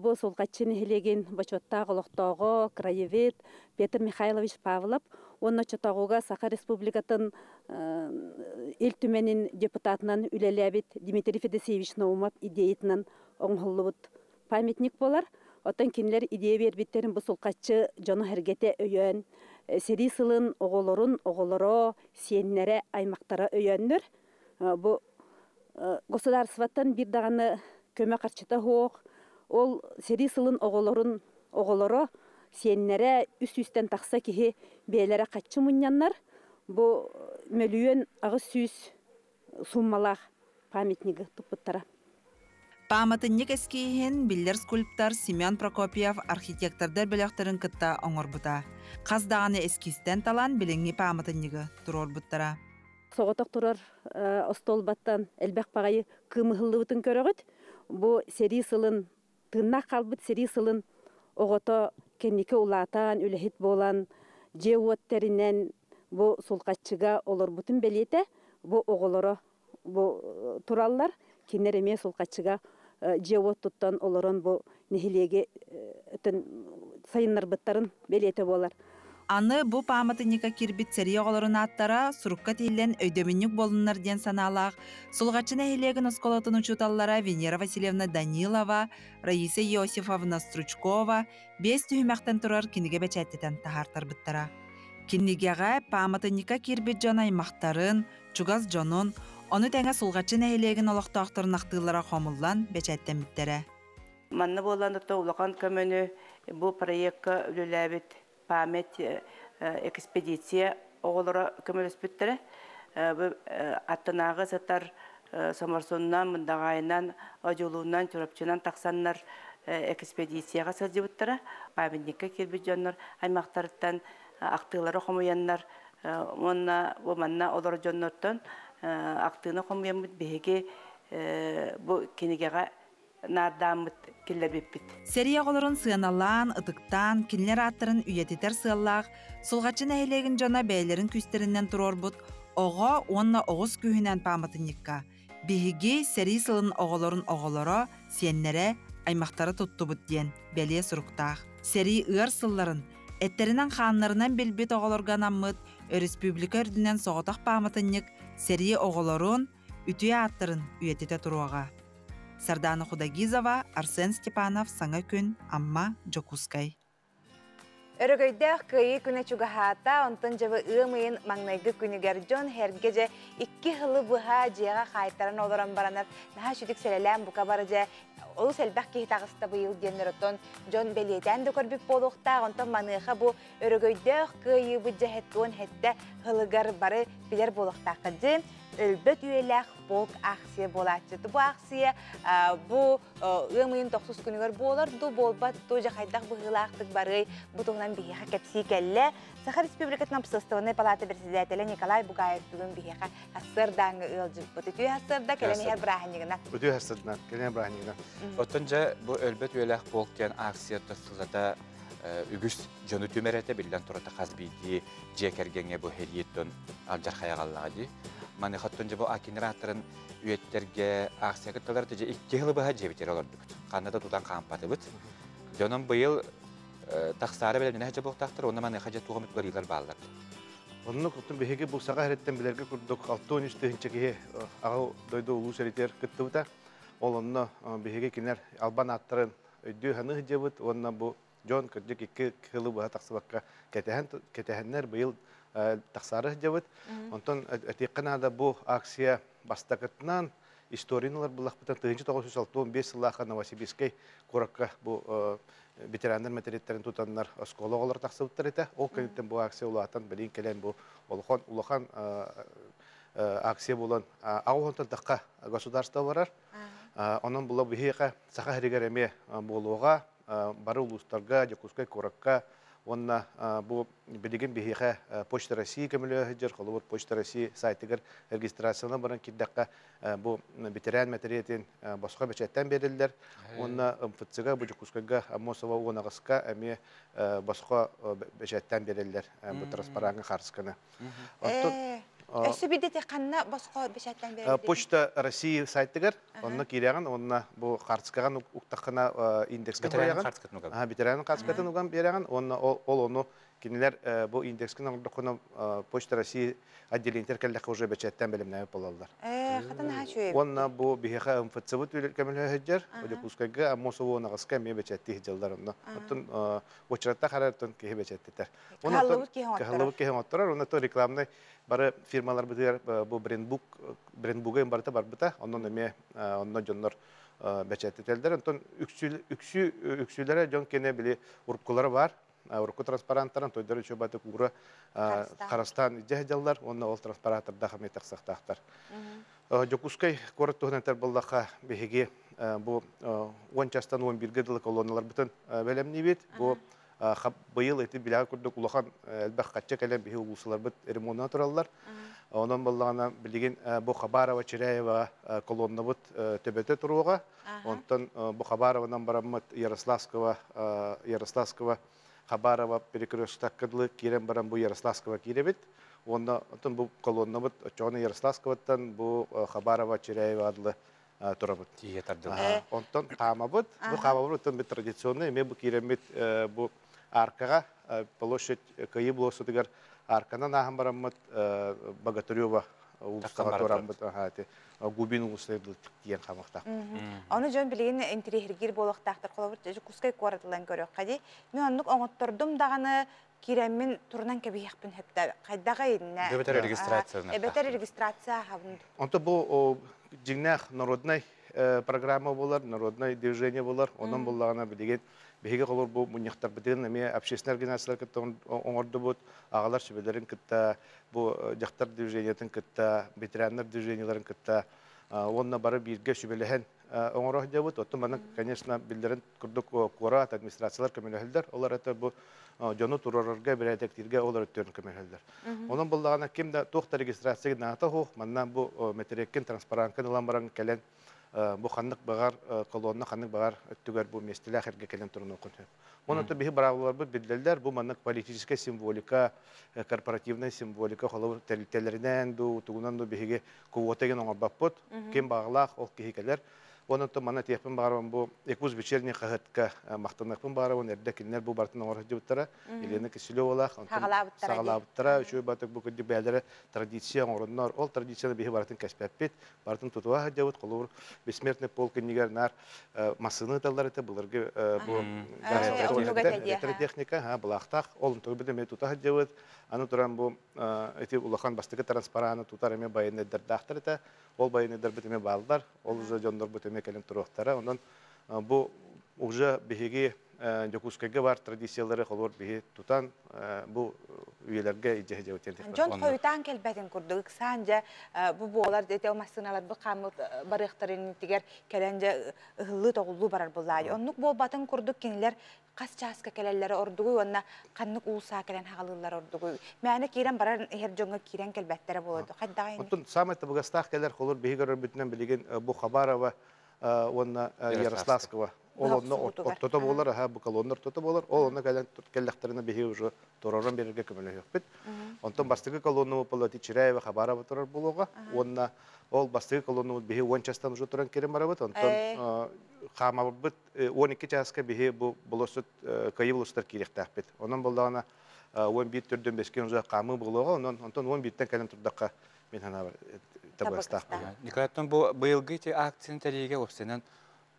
бу Сулҕаччы нэһилиэгин бочуоттаах олохтооҕо, краевед Петр Михайлович Павлов уонна оччотооҕуга Саха Республикатын Ил Түмэнин депутатынан үлэлээбит Дмитрий Федосеевич Наумов идеятынан оҥоһуллубут памятник буолар. Оттон кинилэр идея биэрбиттэрин бу Сулҕаччы дьоно-сэргэтэ өйөөн, сэрии сылын оҕолорун оҕолоро, сиэннэрэ, аймахтара өйөөннөр бу государствоттан биир даҕаны көмө харчыта суох. Ол сэрии сылын оҕолорун оҕолоро, сиэннэрэ үс сүүстэн тахса киһи бэйэлэрэ хаччы мунньаннар, бу 1 800 000 суммалаах памятнигы туппуттара.
Пааматынньык эскииһин биллэр скульптор Семен Прокопьев архитектордар бөлөхтөрүн кытта оҥорбута. Хас даҕаны эскизтэн талан билиҥҥи пааматынньыгы туруорбуттара.
Соҕотох турар остуолбаттан элбэх баҕайы кыым ыһыллыбытын көрөҕүт. Бу сэрии сылын, тыыннаах хаалбыт сэрии сылын оҕото кэнники улаатан, үлэһит буолан, дьиэ-уот тэринэн бу Сулҕаччыга олорбутун бэлиэтэ, бу оҕолоро бу тураллар. Кинилэр эмиэ Сулҕаччыга дьиэ-уот туттан олорон бу нэһилиэги сайыннарбыттарын бэлиэтэ буолар.
Аны бу пааматынньыкка киирбит сэрии оҕолорун ааттара сурукка тиһиллэн өйдөбүнньүк буоллуннар диэн санаалаах Сулҕаччы нэһилиэгин оскуолатын учууталлара Венера Васильевна Данилова, Раиса Иосифовна Стручкова биэс түһүмэхтэн турар кинигэ бэчээттэтэн таһаартарбыттара. Кинигэҕэ пааматынньыкка киирбит дьон аймахтарын, чугас дьонун, ону тэҥэ Сулҕаччы нэһилиэгин олохтоохторун ахтыылара хомуллан бэчээттэммиттэрэ.
Манна буолан улахан көмөнү бу проекка үлэлээбит память экспедиция оҕолоро көмөлөспүттэрэ. Бу аттынааҕы сытар Соморсуннан, Мындаҕаайынан, Одьулуунан, Чурапчынан тахсаннар экспедицияҕа сылдьыбыттара. Памятникка киирбит дьоннор аймахтарыттан ахтыылары хомуйаннар уонна бу манна олорор дьоннортон ахтыыны хомуйаммыт биһиги бу кинигэҕэ наардааммыт киллэрбиппит.
Сэрии оҕолорун сыаналаан, ытыктаан, кинилэр ааттарын үйэтитэр сыаллаах Сулҕаччы нэһилиэгин дьоно бэйэлэрин күүстэринэн туруорбут Оҕо уонна оҕус күүһүнэн пааматынньыкка биһиги сэрии сылын оҕолорун оҕолоро, сиэннэрэ, аймахтара туттубут диэн бэлиэ суруктаах. Сэрии ыар сылларын эттэринэн-хааннарынан билбит оҕолорго анаммыт өрөспүүбүлүкэ үрдүнэн соҕотох пааматынньык сэрии оҕолорун үтүө ааттарын үйэтитэ туруоҕа. Сардана Худагизова, Арсен Степанов, Саҥа күн, Амма, Дьокуускай.
Өрөгөйдөөх Кыайыы күнэ чугаһаата, онтон дьэ бу ыам ыйын маҥнайгы күнүгэр дьон сэргэ дьэ 2 сылы быһа дьиэҕэ хаайтаран олорон баранар наһаа сүтүк сэлэлээн бука бары дьэ олус элбэх киһи таҕыста быйыл диэннэр оттон дьон бэлиэтээн да көрбүт буолуохтаах. Онтон маныаха бу өрөгөйдөөх Кыайыыбыт дьэ 77 сылыгар бары билэр буолуохтааххыт дьин өлбөт үйэлээх полк акция буолааччы. Бу акция бу ыам ыйын тохсус күнүгэр буолар ду буолбат ду дьэ хайдах быһыылаахтык барый бу туһунан биһиэхэ кэпсии кэллэ. Саха Республикатын Общественнай палата председателя Николай Бугаев бүгүн биһиэхэ сарсыардааҥҥы ыалдьыппыт. Үтүө сарсыарда кэлэн иһэр бырааһынньыгынан.
Үтүө сарсыарданан, кэлэн бырааһынньыгынан.
Оттон дьэ бу өлбөт үйэлээх полк диэн акция сыллата үгүс дьону түмэр этэ биллэн турар хас биирдии дьиэ кэргэҥҥэ бу сэрии алдьархайа аҕаллаҕа дии. Маны оттон дьэ бу кинилэр ааттарын үйэтитэргэ акция кытталар дьэ 2 сылы быһа дьиэбитигэр олордубут. Ханна да тутан хаампатыбыт. Дьонум быйыл тахсаары бэлэмнэнэ дьэ буолуохтаахтар, онно маныаха дьэ туох эмит уларыйыылар бааллар.
Оннук оттон биһиги бу Саха сириттэн билэргэ курдук 63 тыһыынча киһи Аҕа дойду улуу сэриитигэр кыттыбыта. Ол онно биһиги кинилэр албан ааттарын өйдүү саныы сылдьабыт уонна бу дьон кырдьык 2 сылы быһа тахсыбакка кэтэһэн кэтэһэннэр быйыл тахсаары сылдьабыт. Онтон этиэххэ наада бу акция бастакытынан историяны ылар буоллахпытына 1965 сыллаахха Новосибирскай куоракка бу ветераннар мэтириэттэрин тутаннар оскуола оҕолоро тахсыбыттар этэ. Ол кэнниттэн бу акция улаатан билигин кэлэн бу улахан улахан акция буолан 80-тан тахса государство барар. Онон була биһиэхэ Саха сиригэр эмиэ буолуоҕа бары улуустарга, Дьокуускай куоракка. Онна бу билигин биһиэхэ Почта России көмөлөһө сылдьар, холобур Почта России сайтыгар регистрацияланан баран киирдэххэ, бу ветеран мэтириэтин босхо бэчээттэн биэрэллэр. Уонна МФЦ-га бу Дьокуускайга Аммосова 18-ка эмиэ босхо бэчээттэн биэрэллэр бу транспараҥҥа хаарысканы.
Өссө бидете ханна босхо бэчээттэн биэрэллэр?
Почта России сайтыгар онно киирэҕин уонна бу хаарыскаҕын уктаххына индекскэ
Ветеран хаарыскатын уган.
Ветеран хаарыскатын уган биэрэҕин уонна ол ону кинилэр бу индекскин оҥордоххуна Почта России отделениетер кэллэххэ уже бэчээттэн бэлэмнээбит буолаллар.
Хатан аһа үчүгэй.
Уонна бу биһиэхэ МФЦ-быт көмөлөһө сылдьар, Дьокуускайга Аммосова уонаҕыска эмиэ бэчээттии сылдьаллар онно. Оттон уочараттаах харартан киһи бэчээттэтэр.
Кыһаллыбыт киһи оҥотторор.
Кыһаллыбыт киһи оҥотторор. Онно рекламнай бары фирмаларбытыгар бу брендбук, брендбуга барыта барбыта. Онон эмиэ онно дьоннор бэчээттэтэллэр. Онтон үксүлэрэ дьон кene били уруккулара бар. Урукку транспаранттарын тойдор үчү баты куура харастаан илдьэ сылдьаллар уонна ол транспаратордаах эмиэ тахсыахтаахтар. Дьокуускай куорат туһунан этэр буоллахха, биһиги бу 10 частан 11-ге дылы колонналарбытын бэлэмниибит. Бу быйыл ити билэҕэ курдук улахан элбэх хачча кэлэн биһи улуусаларбыт ремонтна тураллар. Онон буоллаҕына билигин бу Хабарова Чиряева колоннабыт төбөтө туруоҕа. Онтон бу Хабарованан бараммыт Ярославского Ярославского Хабарова перекрестокка дылы киирэн баран бу Ярославского киирэбит. Уонна оттон бу колоннабыт оччоҕуна Ярославскоготтан бу Хабарова Чиряева дылы турабыт.
Тиийэ тардылар.
Онтон хаамабыт. Бу хаамабыт оттон бит традиционный эмиэ бу киирэммит бу аркаҕа площадь Кыайыы болуоссатыгар арканан ааһан бараммыт Богатырева уулуссаҕа тураммыт Губин уулуссата тиийэн хаамыахтаах.
Ону дьон билигин интириэһиргиир буолуохтаахтар. Холобур, Дьокуускай куоратылан көрүөххэ дии. Мин оннук оҥоттордум даҕаны киирэммин турунан кэбиһиэхпин сөптө. Хайдаҕа иннэ.
Эбэтэр регистрация.
Эбэтэр регистрация аһабын.
Онто бу дьиҥнээх народнай программа буолар, народнай движение буолар. Онон буллаҕына билигин биһиги холор бу мунньахтарбытын эмиэ общественный организациялар кытта оҥордубут, аҕалар сүбэлэрин кытта, бу дьахтар движениетын кытта, ветераннар движениеларын кытта уонна бары бииргэ сүбэлэһэн оҥоро сылдьабыт. Оттон манна, конечно, биллэрин курдук куорат администрациялар көмөлөһөллөр. Олар это бу дьону турарарга, бэрээдэктииргэ ол өрүттэрин көмөлөһөллөр. Онон буллаҕына ким да туох да регистрация наата суох, манна бу мэтириэккин, транспаранкын ылан баран кэлэн бу ханнык баҕар колонна ханнык баҕар өттүгэр бу миэстэлээх эргэ кэлэн турунуоххун сөп. Онон биһи быраабылаларбыт биллэллэр, бу маннык политическая символика, корпоративная символика холобур тэрилтэлэринэн дуу, тугунан дуу биһиги квота деген оҥорбоппут. Ким баҕалаах ол киһи кэлэр. Онон манна этиэхпин баҕарабын бу Якутск вечерний хаһыатка махтаныахпын баҕарабын эрдэ кинилэр бу барытын оҥоро сылдьыбыттара. Елена Киселевалаах саҕалаабыттара үчүгэй батык бу кырдьык бэйэлэрэ традиция оҥороннор ол традицияны биһи барытын кэспэппит барытын тутуһа сылдьабыт холобур бессмертный полк иннигэр наар массыына ыталлар этэ былыргы бу электротехника былаахтаах ол онтугу эмиэ тута сылдьабыт аны туран бу ити улахан бастакы транспараны тутар эмиэ байыаннайдардаахтар этэ ол байыаннайдарбыт эмиэ бааллар ол уже дьоннорбут эмиэ кэлэн туруохтара онон бу уже биһиги Дьокуускайга бар традициялары холобур биһи тутан бу үйэлэргэ илдьэ сылдьабыт.
Дьон хойутаан кэлбэтин курдук ыксаан дьэ бу буолар дете массыыналар бу хааммыт барыахтарын тигэр кэлэн дьэ ыһыллыы тоҕуллуу барар буллаайы. Оннук буолбатын курдук кинилэр хас чааска кэлэллэрэ ордугуй уонна ханнык уулсаа кэлэн хаҕалыыллар ордугуй. Мээнэ киирэн барар иһэр дьоҥҥо киирэн кэлбэттэрэ буолуо. Хайдаҕай
Оттон самай табыгастаах кэлэр холор биһи көрөрбүтүнэн билигин бу Хабарова уонна Ярославского ол онно ортото буолар, аха бу колонна ортото буолар. Ол онно кэлэн кэллэхтэринэ биһи уже тураран берерге көмөлөһүөхпүт. Онтон бастакы колонна буолла Чиряева Хабарова турар буолуоҕа. Уонна ол бастакы колоннабыт биһи 10 частан уже туран кирин барабыт. Онтон хаамабыт 12 чааска биһи бу болосут кыйы болостар киириэхтээхпит. Онон боллаҕына 11 төрдөн бескен уже хаамыы буолуоҕа. Онон онтон 11-тен кэлэн турдахха мен санаабар табыгастаах.
Николай, бу быйылгы ити акцияны тэрийиигэ уопсайынан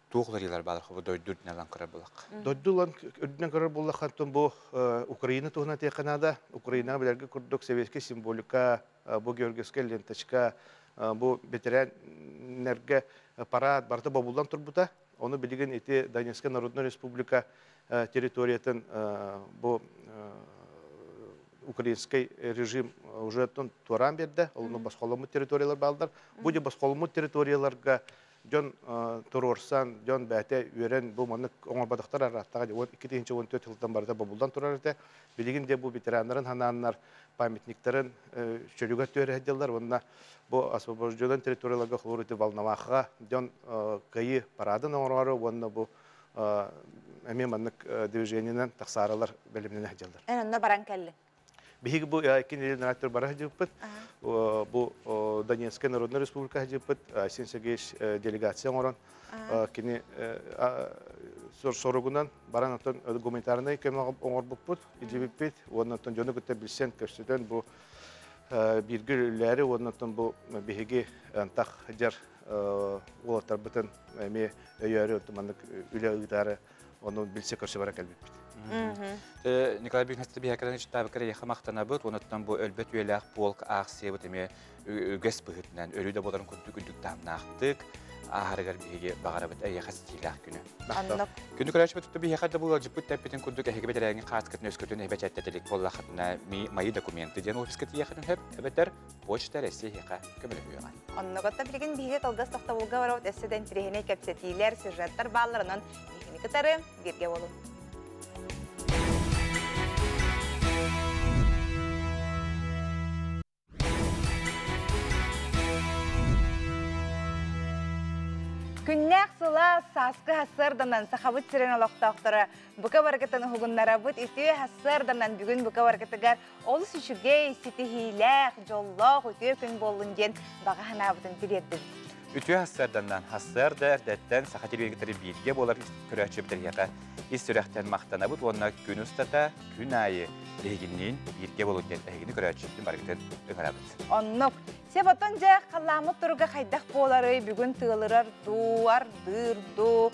туох уларыйыылар баалар бу дойду үрдүнэн ылан көрөр буоллахха?
Дойду ылан үрдүнэн көрөр буоллахха, бу Украина туһунан этиэххэ наада. Украинаҕа билэргэ курдук советскай символика, бу Георгиевская ленточка, бу ветераннэргэ парад барыта бобуллан турбута. Ону билигин ити Донецкая Народная Республика территориятын бу украинский режим уже туораан биэрдэ. Ол босхоломмут территориялар баалдар. Бу де босхоломмут территорияларга
Дьон туруорсан, дьон бэйэтэ үөрэн бу маннык оҥорботохтор ырааттаҕа 2014 сылтан барыта бобуллан турар этэ. Билигин де бу ветераннарын ханааннар памятниктарын чөлүгэр түһэрэ сылдьаллар уонна бу освобожденный территорияларга холобур ити Волновахаҕа дьон кыайыы парадын оҥороору уонна бу эмиэ маннык движениенэн тахсааралар бэлэмнэнэ сылдьаллар.
Эн онно баран кэллиҥ?
Биһиги бу кинилин рактор бара сылдьыбыппыт. Бу Донецкая Народная Республика сылдьыбыппыт. Айсен Сергеевич делегация оҥорон кини соругунан баран оттон гуманитарнай көмө оҥорбуппут, илдьибиппит. Уонна оттон дьону кытта билсэн, көрсүтэн бу бииргэ үлэлээри уонна оттон бу биһиги антах дьар уолаттарбытын эмиэ өйөөрү маннык үлэ ыытаары ону билсе көрсө бара кэлбиппит.
Николай Бигнасты биһэкэрэн ичтаабыккар эйиэхэ махтанабыт, онуттан бу өлбөт үйэлээх полк аахсыйабыт эмиэ үгэс быһыытынан өрүү да буоларын курдук үрдүк таһымнаахтык ааһарыгар биһиги баҕарабыт эйиэхэ ситиилээх күнү. Күнү көрөөччүбүт туту биһиэхэ да булалдьыппыт тэппитин курдук эһиги бэтэрээҥи хааскытын өскөтүн эбэчээттэтилик буоллахытына мои документы диэн офиска тиийэхитин хөп эбэтэр Почта Россия эһиэхэ көмөлөһүөҕэ.
Оннугутта билигин биһиги кылгас тохтобулга барабыт өссө да интэриэһинэй кэпсэтиилэр, сюжеттар бааллар, онон биһигини кытары бииргэ буолуҥ. Күннээх сылаас сааскы сарсыарданан Сахабыт сирин олохтоохторо бука барыгытын уһугуннарабыт үтүө сарсыарданан бүгүн бука барыгытыгар Олус үчүгэй, ситиһиилээх, дьоллоох үтүө күн буоллун диэн баҕа санаабытын тириэрдибит.
Үтүө хассыарданнан хассыарда эрдэттэн саха телевизоры бииргэ буолар көрөөччүбүт эһиэхэ ис сүрэхтэн махтанабыт уонна күн устата күн аайы биһигинниин бииргэ буолун диэн эһигини көрөөччүбүтүн барыгытын ыҥырабыт.
Оннук. Сеп отон дьэ халлааммыт туруга хайдах буоларый бүгүн тыалырар дуу, ардыыр дуу,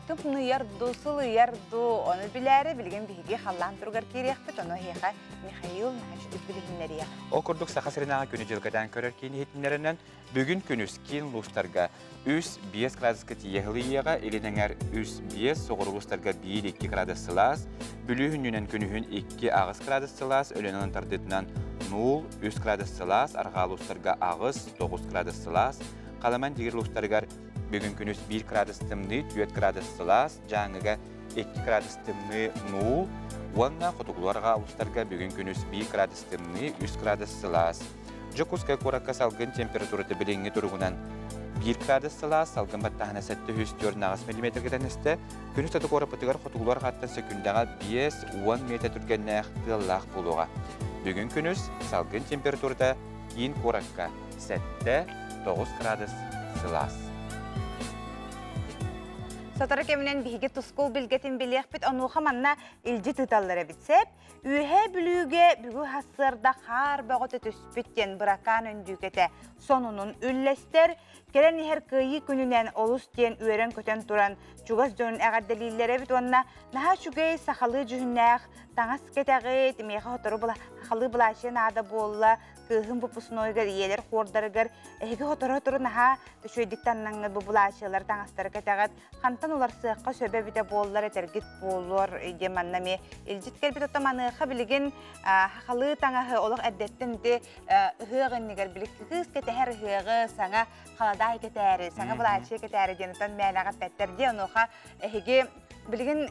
тымныйар дуу, сылыйар дуу, ону билээри билигин биһиги халлаан туругар киириэхпит, ону эһиэхэ Михаил Нахачдык билиһиннэриэх.
Ол курдук Саха сиринээҕи күнү-дьыл кэтээн көрөр киин иһитиннэринэн бүгүн күнүс киин улуустарга 3-5 градуска тиийэ сылыйыаҕа, илин эҥэр 3-5, соҕуруу улуустарга 1-2 градус сылаас, Бүлүү күнүнэн күнүһүн 2-8 градус сылаас, Өлүөнэ тардыытынан 0-3 градус сылаас, арҕаа улуустарга 8-9 градус сылаас, Халаман Дигир улуустарыгар бүгүн күнүс 1 градус тымныы, 4 градус сылаас, Дьааҥыга 2 градус тымныы 0 уонна хотугулуу арҕаа улуустарга бүгүн күнүс 1 градус тымныы, 3 градус сылаас. Дьокуускай куоракка салгын температурата билиҥҥи туругунан 1 градус сылаас, салгын баттааһына 748 миллиметргэ тэннэстэ. Күнүс хоту куораппытыгар хотугулар хаттан сөкүндэҕэ 5-10 миэтэ түргэннээх тыаллаах буолуоҕа. Бүгүн күнүс салгын температурата киин куоракка 7-9 градус сылаас.
Сотору кэминэн биһиги тускул билгэтин билиэхпит, онуоха манна илдьит ыыталлар эбит сеп. Үөһээ Бүлүүгэ бүгү хассыарда хаар бөҕөтө түспүт диэн быракаан өндүүкэтэ сонунун үллэстэр. Кэлэн иһэр Кыайыы күнүнэн олус диэн үөрэн-көтөн туран чугас дьонун эҕэрдэлииллэр эбит уонна наһаа үчүгэй сахалыы дьүһүннээх таҥас кэтэҕит, миэхэ сотору сахалыы былаачыйа наада буолла, кыыһым выпускнойугар, ийэлэр хуордарыгар эһиги сотору-сотору наһаа үчүгэйдик таннаҥҥыт бу былаачыйалар таҥастары кэтэҕит, хантан уларсыахха сөбө эбитэ буоллар этэргит буолуор диэн манна эмиэ илдьит кэлбит. Оттон маныаха билигин сахалыы таҥаһы олох эрдэттэн ити ыһыах иннигэр били кыыс кэтэһэр ыһыаҕы саҥа халадаай кэтээри, саҥа былаачыйа кэтээри диэн отон мээнэҕэ эппэттэр дии. Онуоха эһиги билигин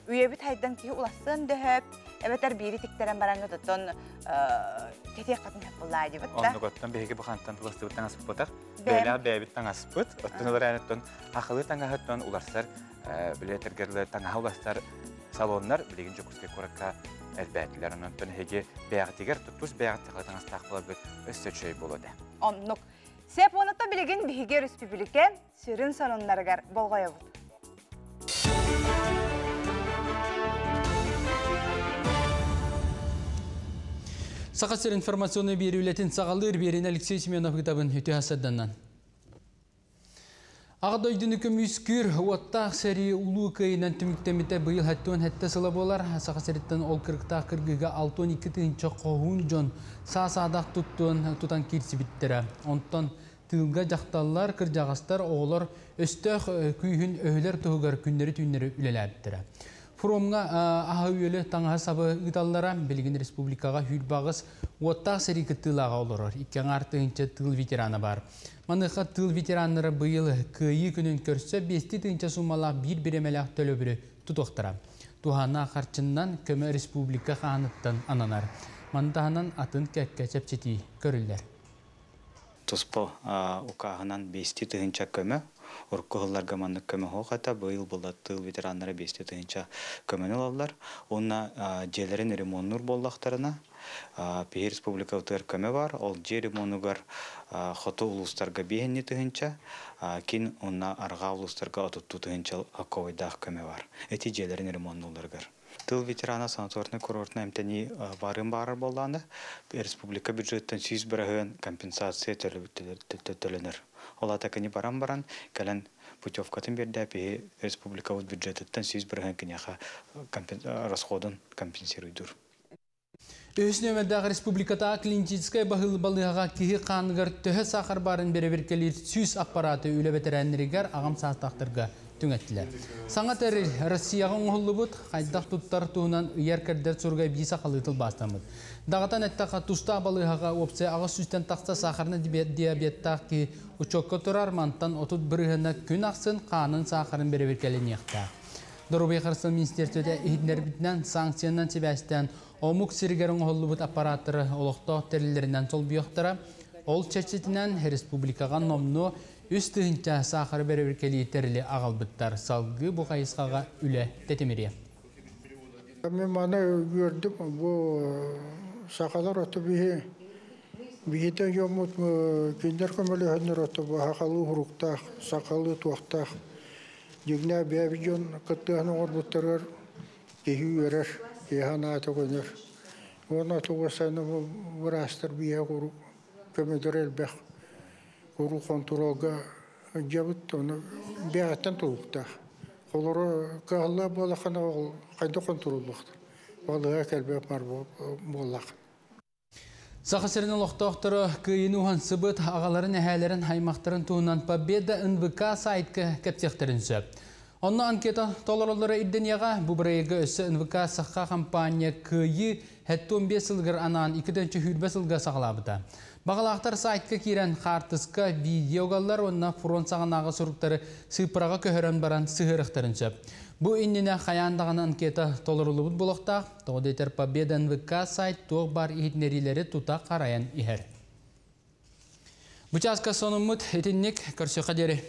үйэбит хайдан киһи улассыан дөһөп, эбэтэр биири тиктэрэн бараҥҥыт оттон кэтиэххитин сөп буоллаа диэбит да.
Оннук оттон биһиги бу хантан туластыбыт таҥаспыт бэйэлээх бэйэбит таҥаспыт, оттон олор оттон хахылыы таҥаһыттан уларсар билиэтэргэр таҥаһа уларсар салоннар билигин Дьокуускай куоракка элбээтилэр. Онон эһиги бэйэҕитигэр тус бэйэҕит таҥастаах буоларгыт өссө үчүгэй буолуо этэ.
Оннук. Сеп уонута билигин биһиги өрөспүүбүлүкэ сүрүн сонуннарыгар болҕойобут.
Саха сир информационный биэрүүлэтин саҕалыыр биэрин Алексей Семенов ыытабын үтүө хасырданнан. Аҕа дойдуну көмүскүүр уоттаах сэрии Улуу Кыайыынан түмүктэммитэ быйыл 77 сыла буолар. Саха сириттэн ол кырыктаах кыргыыга 62 тыһыынча хоһуун дьон саа-саадах туттуон тутан киирсибиттэрэ. Онтон тыылга дьахталлар, кырдьаҕастар, оҕолор өстөөх күүһүн өһүлэр туһугар күннэри-түүннэри үлэлээбиттэрэ. Фромга аһы үөлі таңаһы сабы ыыталлара. Билигин республикаҕа 28 уоттаах сэрии кыттыылааҕа олорор. 2,5 тыһыынча тыыл ветерана баар. Маныаха тыыл ветераннара быйыл Кыайыы күнүн көрсө 5 тыһыынча суумалаах биир бириэмэлээх төлөбүрү тутуохтара. Туһааннаах харчынан көмө республика хааһынатыттан ананар. Маны таһынан атын кэккэ чэпчэтии көрүллэр.
Туспа укааһынан 5 тыһыынча көмө. Урукку сылларга маннык көмө суох этэ. Быйыл буолла тыыл ветераннара 5 тыһыынча көмөнү ылаллар. Уонна дьиэлэрин ремоннуур буоллахтарына, биһиги республикабытыгар көмө бар. Ол дьиэ ремонугар хоту улуустарга 5 тыһыынча, киин уонна арҕаа улуустарга 32 тыһыынча солкуобайдаах көмө бар. Эти дьиэлэрин ремоннууларыгар. Тыыл ветерана санаторнай курортный эмтэнии барыан баҕарар буоллаҕына, республика бюджеттан 100% компенсация төлөнөр. Ол аата кини баран баран, кэлэн путевкатын биэрдэ, биһи республикабыт бюджетыттан 100% киниэхэ расходун компенсируйдуур.
Үһүс нүөмэрдээх республикатааҕы клиническай балыыһаҕа киһи хааныгар төһө саахар баарын бэрэбиэркэлиир 100 аппараты үлэ бэтэрээннэригэр, аҕам саастаахтарга түҥэттилэр. Саҥа тэрил Россияҕа оҥоһуллубут, хайдах туттар туһунан ыйар-кэрдэр суруга эбии сахалыы тылбаастаммыт. Даҕатан эттэххэ, тустаах балыыһаҕа уопсайа 800-тэн тахса сахарный диабеттаах киһи учуокка турар, мантан 30 бырыһыана күн ахсын хаанын саахарын бэрэбиэркэлэниэхтээх. Доруобуйа харыстабылын министиэристибэтэ иһитиннэрбитинэн, санкциянан сибээстээн омук сиригэр оҥоһуллубут аппараттары олохтоох тэриллэринэн солбуйуохтара. Ол чэрчитинэн республикаҕа номнуо 3000 саахары бэрэбиэркэлиир тэрили аҕалбыттар. Салгыы бу хайысхаҕа үлэ тэтимириэ.
Мин маны үөрдүм, бу сахалар ото биһи биһитен жоммут кинилэр көмөлөһөннөр ото бу сахалыы суруктаах, сахалыы туохтаах дьиҥнээх бэйэбит дьон кыттыһан оҥорбуттарыгар киһи үөрэр, киһи санаата көнөр. Уонна тугу быраастар биһиэхэ куруук көмөлөрө элбэх, куруук хонтуруолга дьабыт, ону бэйэҕиттэн тутулуктаах. Холоро кыһаллаах буоллаххына ол хайдах хонтуруоллуохтар. Балыыһа кэлбэт бар буоллах.
Саха сирин олохтоохторо Кыайыыны уһансыбыт аҕаларын, эһээлэрин, аймахтарын туһунан Победа НВК сайтка кэпсиэхтэрин сөп. Онно анкета толороллоро ирдэниэҕэ. Бу бырайыагы өссө НВК Саха компания Кыайыы 75 сылыгар анаан 2020 сылга саҕалаабыта. Баҕалаахтар сайтка киирэн хаартыска, видео угаллар уонна фронт саҕанааҕы суруктары сыыппараҕа көһөрөн баран сыһыарыахтарын сөп. Бу иннинэ хайаан даҕаны анкета толоруллубут буолуохтаах. Тоҕо диэтэр Победа НВК сайт туох баар иһитиннэриилэри тута харайан иһэр. Бу чааска сонуммут итинник, көрсүөххэ диэри.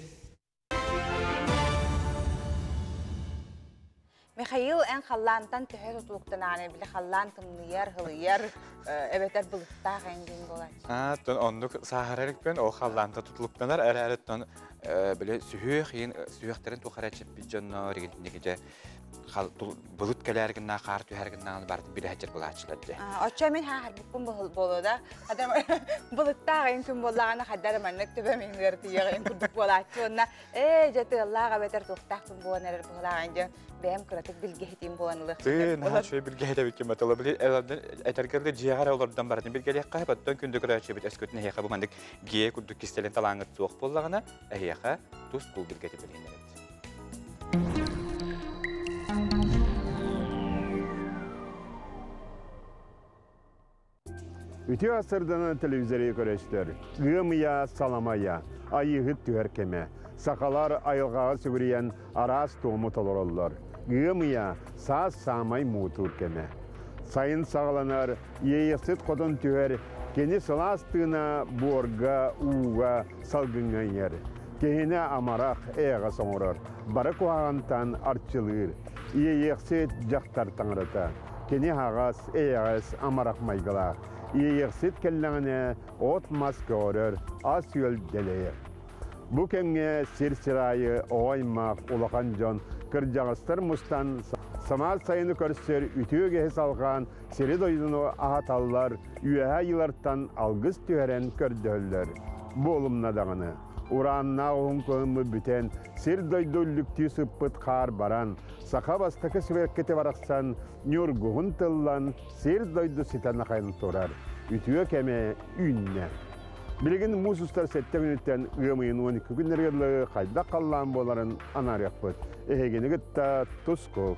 Михаил, эн халлаантан төһө тутулуктанаҕыный? Били халлаан тымныйар, һылыйар, эбэтэр былыттаах эҥин буолааччы.
А, тон оннук сааһырар иликпин, ол халлаанта тутулуктанар, эрээри били сүһүөх иин сүһүөхтэрин тухары чиппит дьоннор игинтинигите былыт кэлээр гыннаа, хаар түһэр гыннаа бартын билэ сылдьар булааччылар дьэ.
Оччо мин хаарбыппын буолуо да. Былыттаах эҥин күн буоллаҕына хайдах маннык төбөм ыарытыйыах эҥин курдук буолааччы уонна ээ дьэ тыаллаах эбэтэр туохтаах күн буолан эрэр быһыылаах дьэ бэйэм кыратык билгэһитим буолан ылыах.
Ты наһаа үчүгэй билгэһит эбиккин батыла били этэргэрде дьиэҕэр олордон барытын билгэлиэххэ, оттон күндү көрөөччүбүт, өскөтүн эһиэхэ бу маннык гиэ курдук кистэлэҥ талааҥҥыт суох буоллаҕына, эһиэхэ тус кул билгэтин билиһиннэрэбит.
Үтүө сарсыарданан, телевизоры көрөөччүлэр. Ыам ыйа, салама ыйа, Айыыһыт түһэр кэмэ. Сахалар айылҕаҕа сүгүрүйэн араас туому толороллор. Ыам ыйа, саас саамай муҥутуур кэмэ. Сайын саҕаланар, Иэйэхсит хотун түһэр, кини сылаас тыына буорга, ууга, салгыҥҥа иҥэр. Киһини амарах, эйэҕэс оҥорор, бары куһаҕантан арчылыыр. Иэйэхсит дьахтар таҥарата. Кини аһаҕас, эйэҕэс, амарах майгылаах. Иэйэхсит кэллэҕинэ от-мас көҕөрөр, ас-үөл дэлэйэр. Бу кэмҥэ сир-сир аайы оҕо аймах, улахан дьон, кырдьаҕастар мустан самаан сайыны көрсөр үтүө үгэһи салҕаан сири-дойдуну аһаталлар, үөһээ айыылартан алгыс түһэрэн көрдөһөллөр. Буолумна даҕаны. Урааннаах уһун кыһыммыт бүтэн, сир-дойду үллүктүү сыппыт хаар баран, саха бастакы сибэккитэ барахсан ньургуһун тыллан, сир-дойду ситэн ахайан турар. Үтүө кэмэ үүннэ. Билигин муус устар 7 күнүттэн ыам ыйын 12 күннэригэр хайдах халлаан буоларын анаарыахпыт. Эһигини кытта Тускул.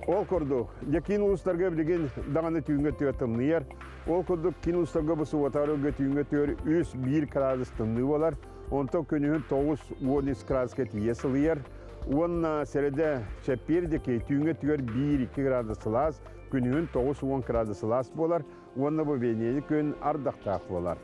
Ол курдук, дьэ киин улуустарга билигин даҕаны түүҥҥэ өттүгэр тымныйар. Ол курдук киин улуустарга бу субуотаҕар өлгө түүҥҥэ өттүгэр 3-1 градус тымныы буолар. Онтон күнүһүн 9-13 градуска тиийэ сылыйар. Уонна сэрэдэ чэппиэр диэки түүҥҥэ өттүгэр 1-2 градус сылаас, күнүһүн 9-10 градус сылаас буолар уонна бу бэниэни күн ардахтаах буолар.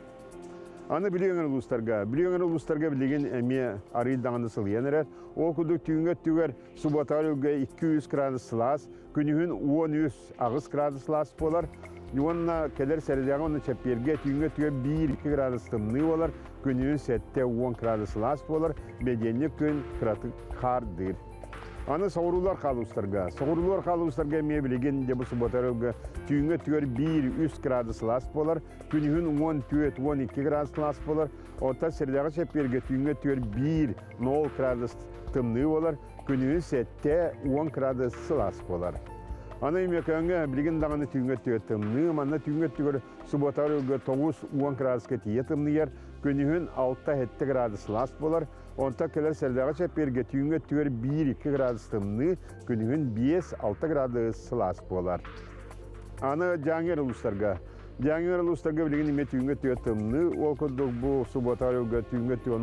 Аны Бүлүү өҥөр улуустарга, Бүлүү өҥөр улуустарга билигин эмиэ арыый даҕаны сылыйан эрэр. Ол курдук түүҥҥэ өттүгэр субуотаҕар өлгө 2-3 градус сылаас, күнүһүн 13-8 градус сылаас буолар. Уонна кэлэр сэрэдэҕэ уонна чэппиэргэ түүҥҥэ өттүгэр 1-2 градус тымныы буолар, күнүһүн 7-10 градус сылаас буолар, бэдиэнньик күн кыратык хаардыыр. Аны соҕуруулар хаалуустарга. Соҕуруулар хаалуустарга эмиэ билигин дьэ бу субуота өлгө түүҥҥэ өттүгэр 1-3 градус сылаас буолар, Күнүһүн 14-12 градус сылаас буолар, оттон сирдээҕи чэппиэргэ түүҥҥэ өттүгэр 1-0 градус тымныы буолар, күнүһүн 7-10 градус сылаас буолар. Аны Өймөкөөҥҥө билигин даҕаны түүҥҥэ өттүгэр тымныы, манна түүҥҥэ өттүгэр субуотаҕар өлгө 9-10 градуска тиийэ тымныйар, күнүһүн 6-7 градус сылаас буолар, онтон кэлэр сэрдэҕи чэппиэргэ түүҥҥэ өттүгэр 1-2 градус тымныы, күнүһүн 5-6 градус сылаас буолар. Аны Дьааҥы улуустарга Дьааҥы улуустарга билигин эмиэ түүҥҥэ өттүгэр тымныы, ол курдук бу субуота өлгө түүҥҥэ өттүгэр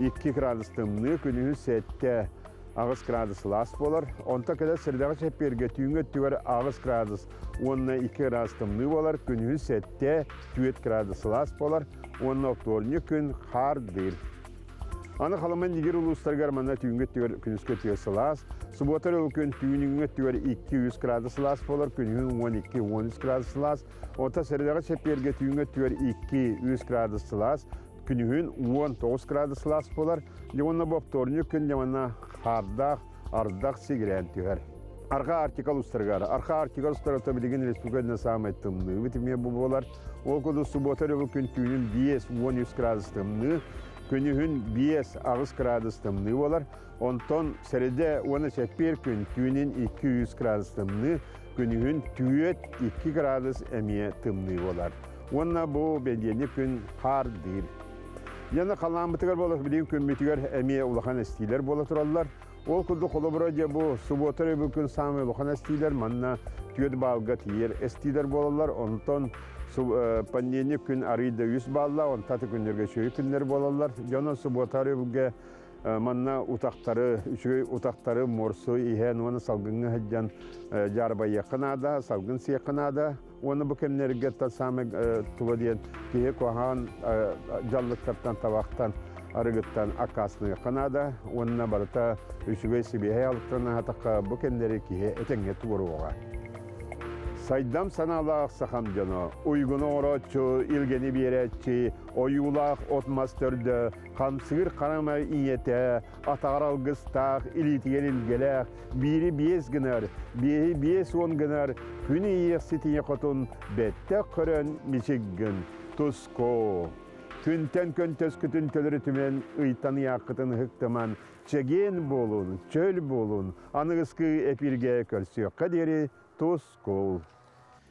0-2 градус тымныы, күнүһүн 7-8 градус сылаас буолар. Онтон кэлэр сирдэҕи чэппиэргэ түүҥҥэ өттүгэр 8 градус уонна 2 градус тымныы буолар, күнүһүн 7-4 градус сылаас буолар уонна оптуорунньук күн хаардыыр. Аны Халыма Нигер улуустарыгар манна түүҥҥү өттүгэр күнүскү өттүгэр сылаас, субуота өрөбүл күн түүнүҥҥү өттүгэр 2-3 градус сылаас буолар, күнүһүн 12-13 градус сылаас, оттон сэрэдэҕэ чэппиэргэ түүҥҥү өттүгэр 2-3 градус сылаас, күнүһүн 19 градус сылаас буолар. Дьэ уонна бу оптуорунньук күн дьэ манна хаардаах ардах сигирээн түһэр. Арҕаа Арктика улуустарыгар. Арҕаа Арктика улуустарыгар билигин республика саамай тымныыбыт эмиэ бу буолар. Ол курдук субуота өрөбүл күн түүнүн 5-13 градус тымныы, күнүһүн 5-8 градус тымныы буолар. Онтон сэрэдэ уонна чэппиэр күн түүнүн 2-3 градус тымныы, күнүһүн 4-2 градус эмиэ тымныы буолар. Уонна бу бэлиэни күн хаардыыр. Яна халааммытыгар буолар билигин күммүтүгэр эмиэ улахан эстиилэр буола тураллар. Ол курдук холобура дьэ бу субуота өрөбүл күн саамай улахан эстиилэр манна түөрт баалга тиийэр эстиилэр буолаллар. Онтон понедельник күн арыый да үс баалла, онтон аты күннэргэ үчүгэй күннэр буолаллар. Дьонон субуота өрөбүлгэ манна утахтары, үчүгэй утахтары морсу иһэн уонна салгыҥҥа сылдьан дьаарбайыахха наада, салгын сиэххэ наада. Уонна бу кэмнэргэ саамай тула диэн киһи куһаҕан дьаллыктартан, табахтан, арыгыттан аккаастаныахха наада. Уонна барыта үчүгэй сибиэһэй алыктан аһатахха бу кэмнэри киһи этэҥҥэ туоруоҕа. Сайдам санаалаах сахам дьоно, уйгуну оҥорооччу, илгэни биэрээччи, ойуулаах от-мас төрдө, хамсыыр харамай ийэтэ, атаҕар алгыстаах, илиитигэр илгэлээх, биири биэс гынар, биэһи 50 гынар, күн ийиэхсит ийэ хотун бэттэх көрөн мичик гын, туску. Күнтэн көнтөскүтүн төлөрүтүмэн, ыйтан ыйааххытын ыһыктыман, чэгиэн буолун, чөл буолун, аныгыскы эпиргэ көрсүөххэ диэри тускул.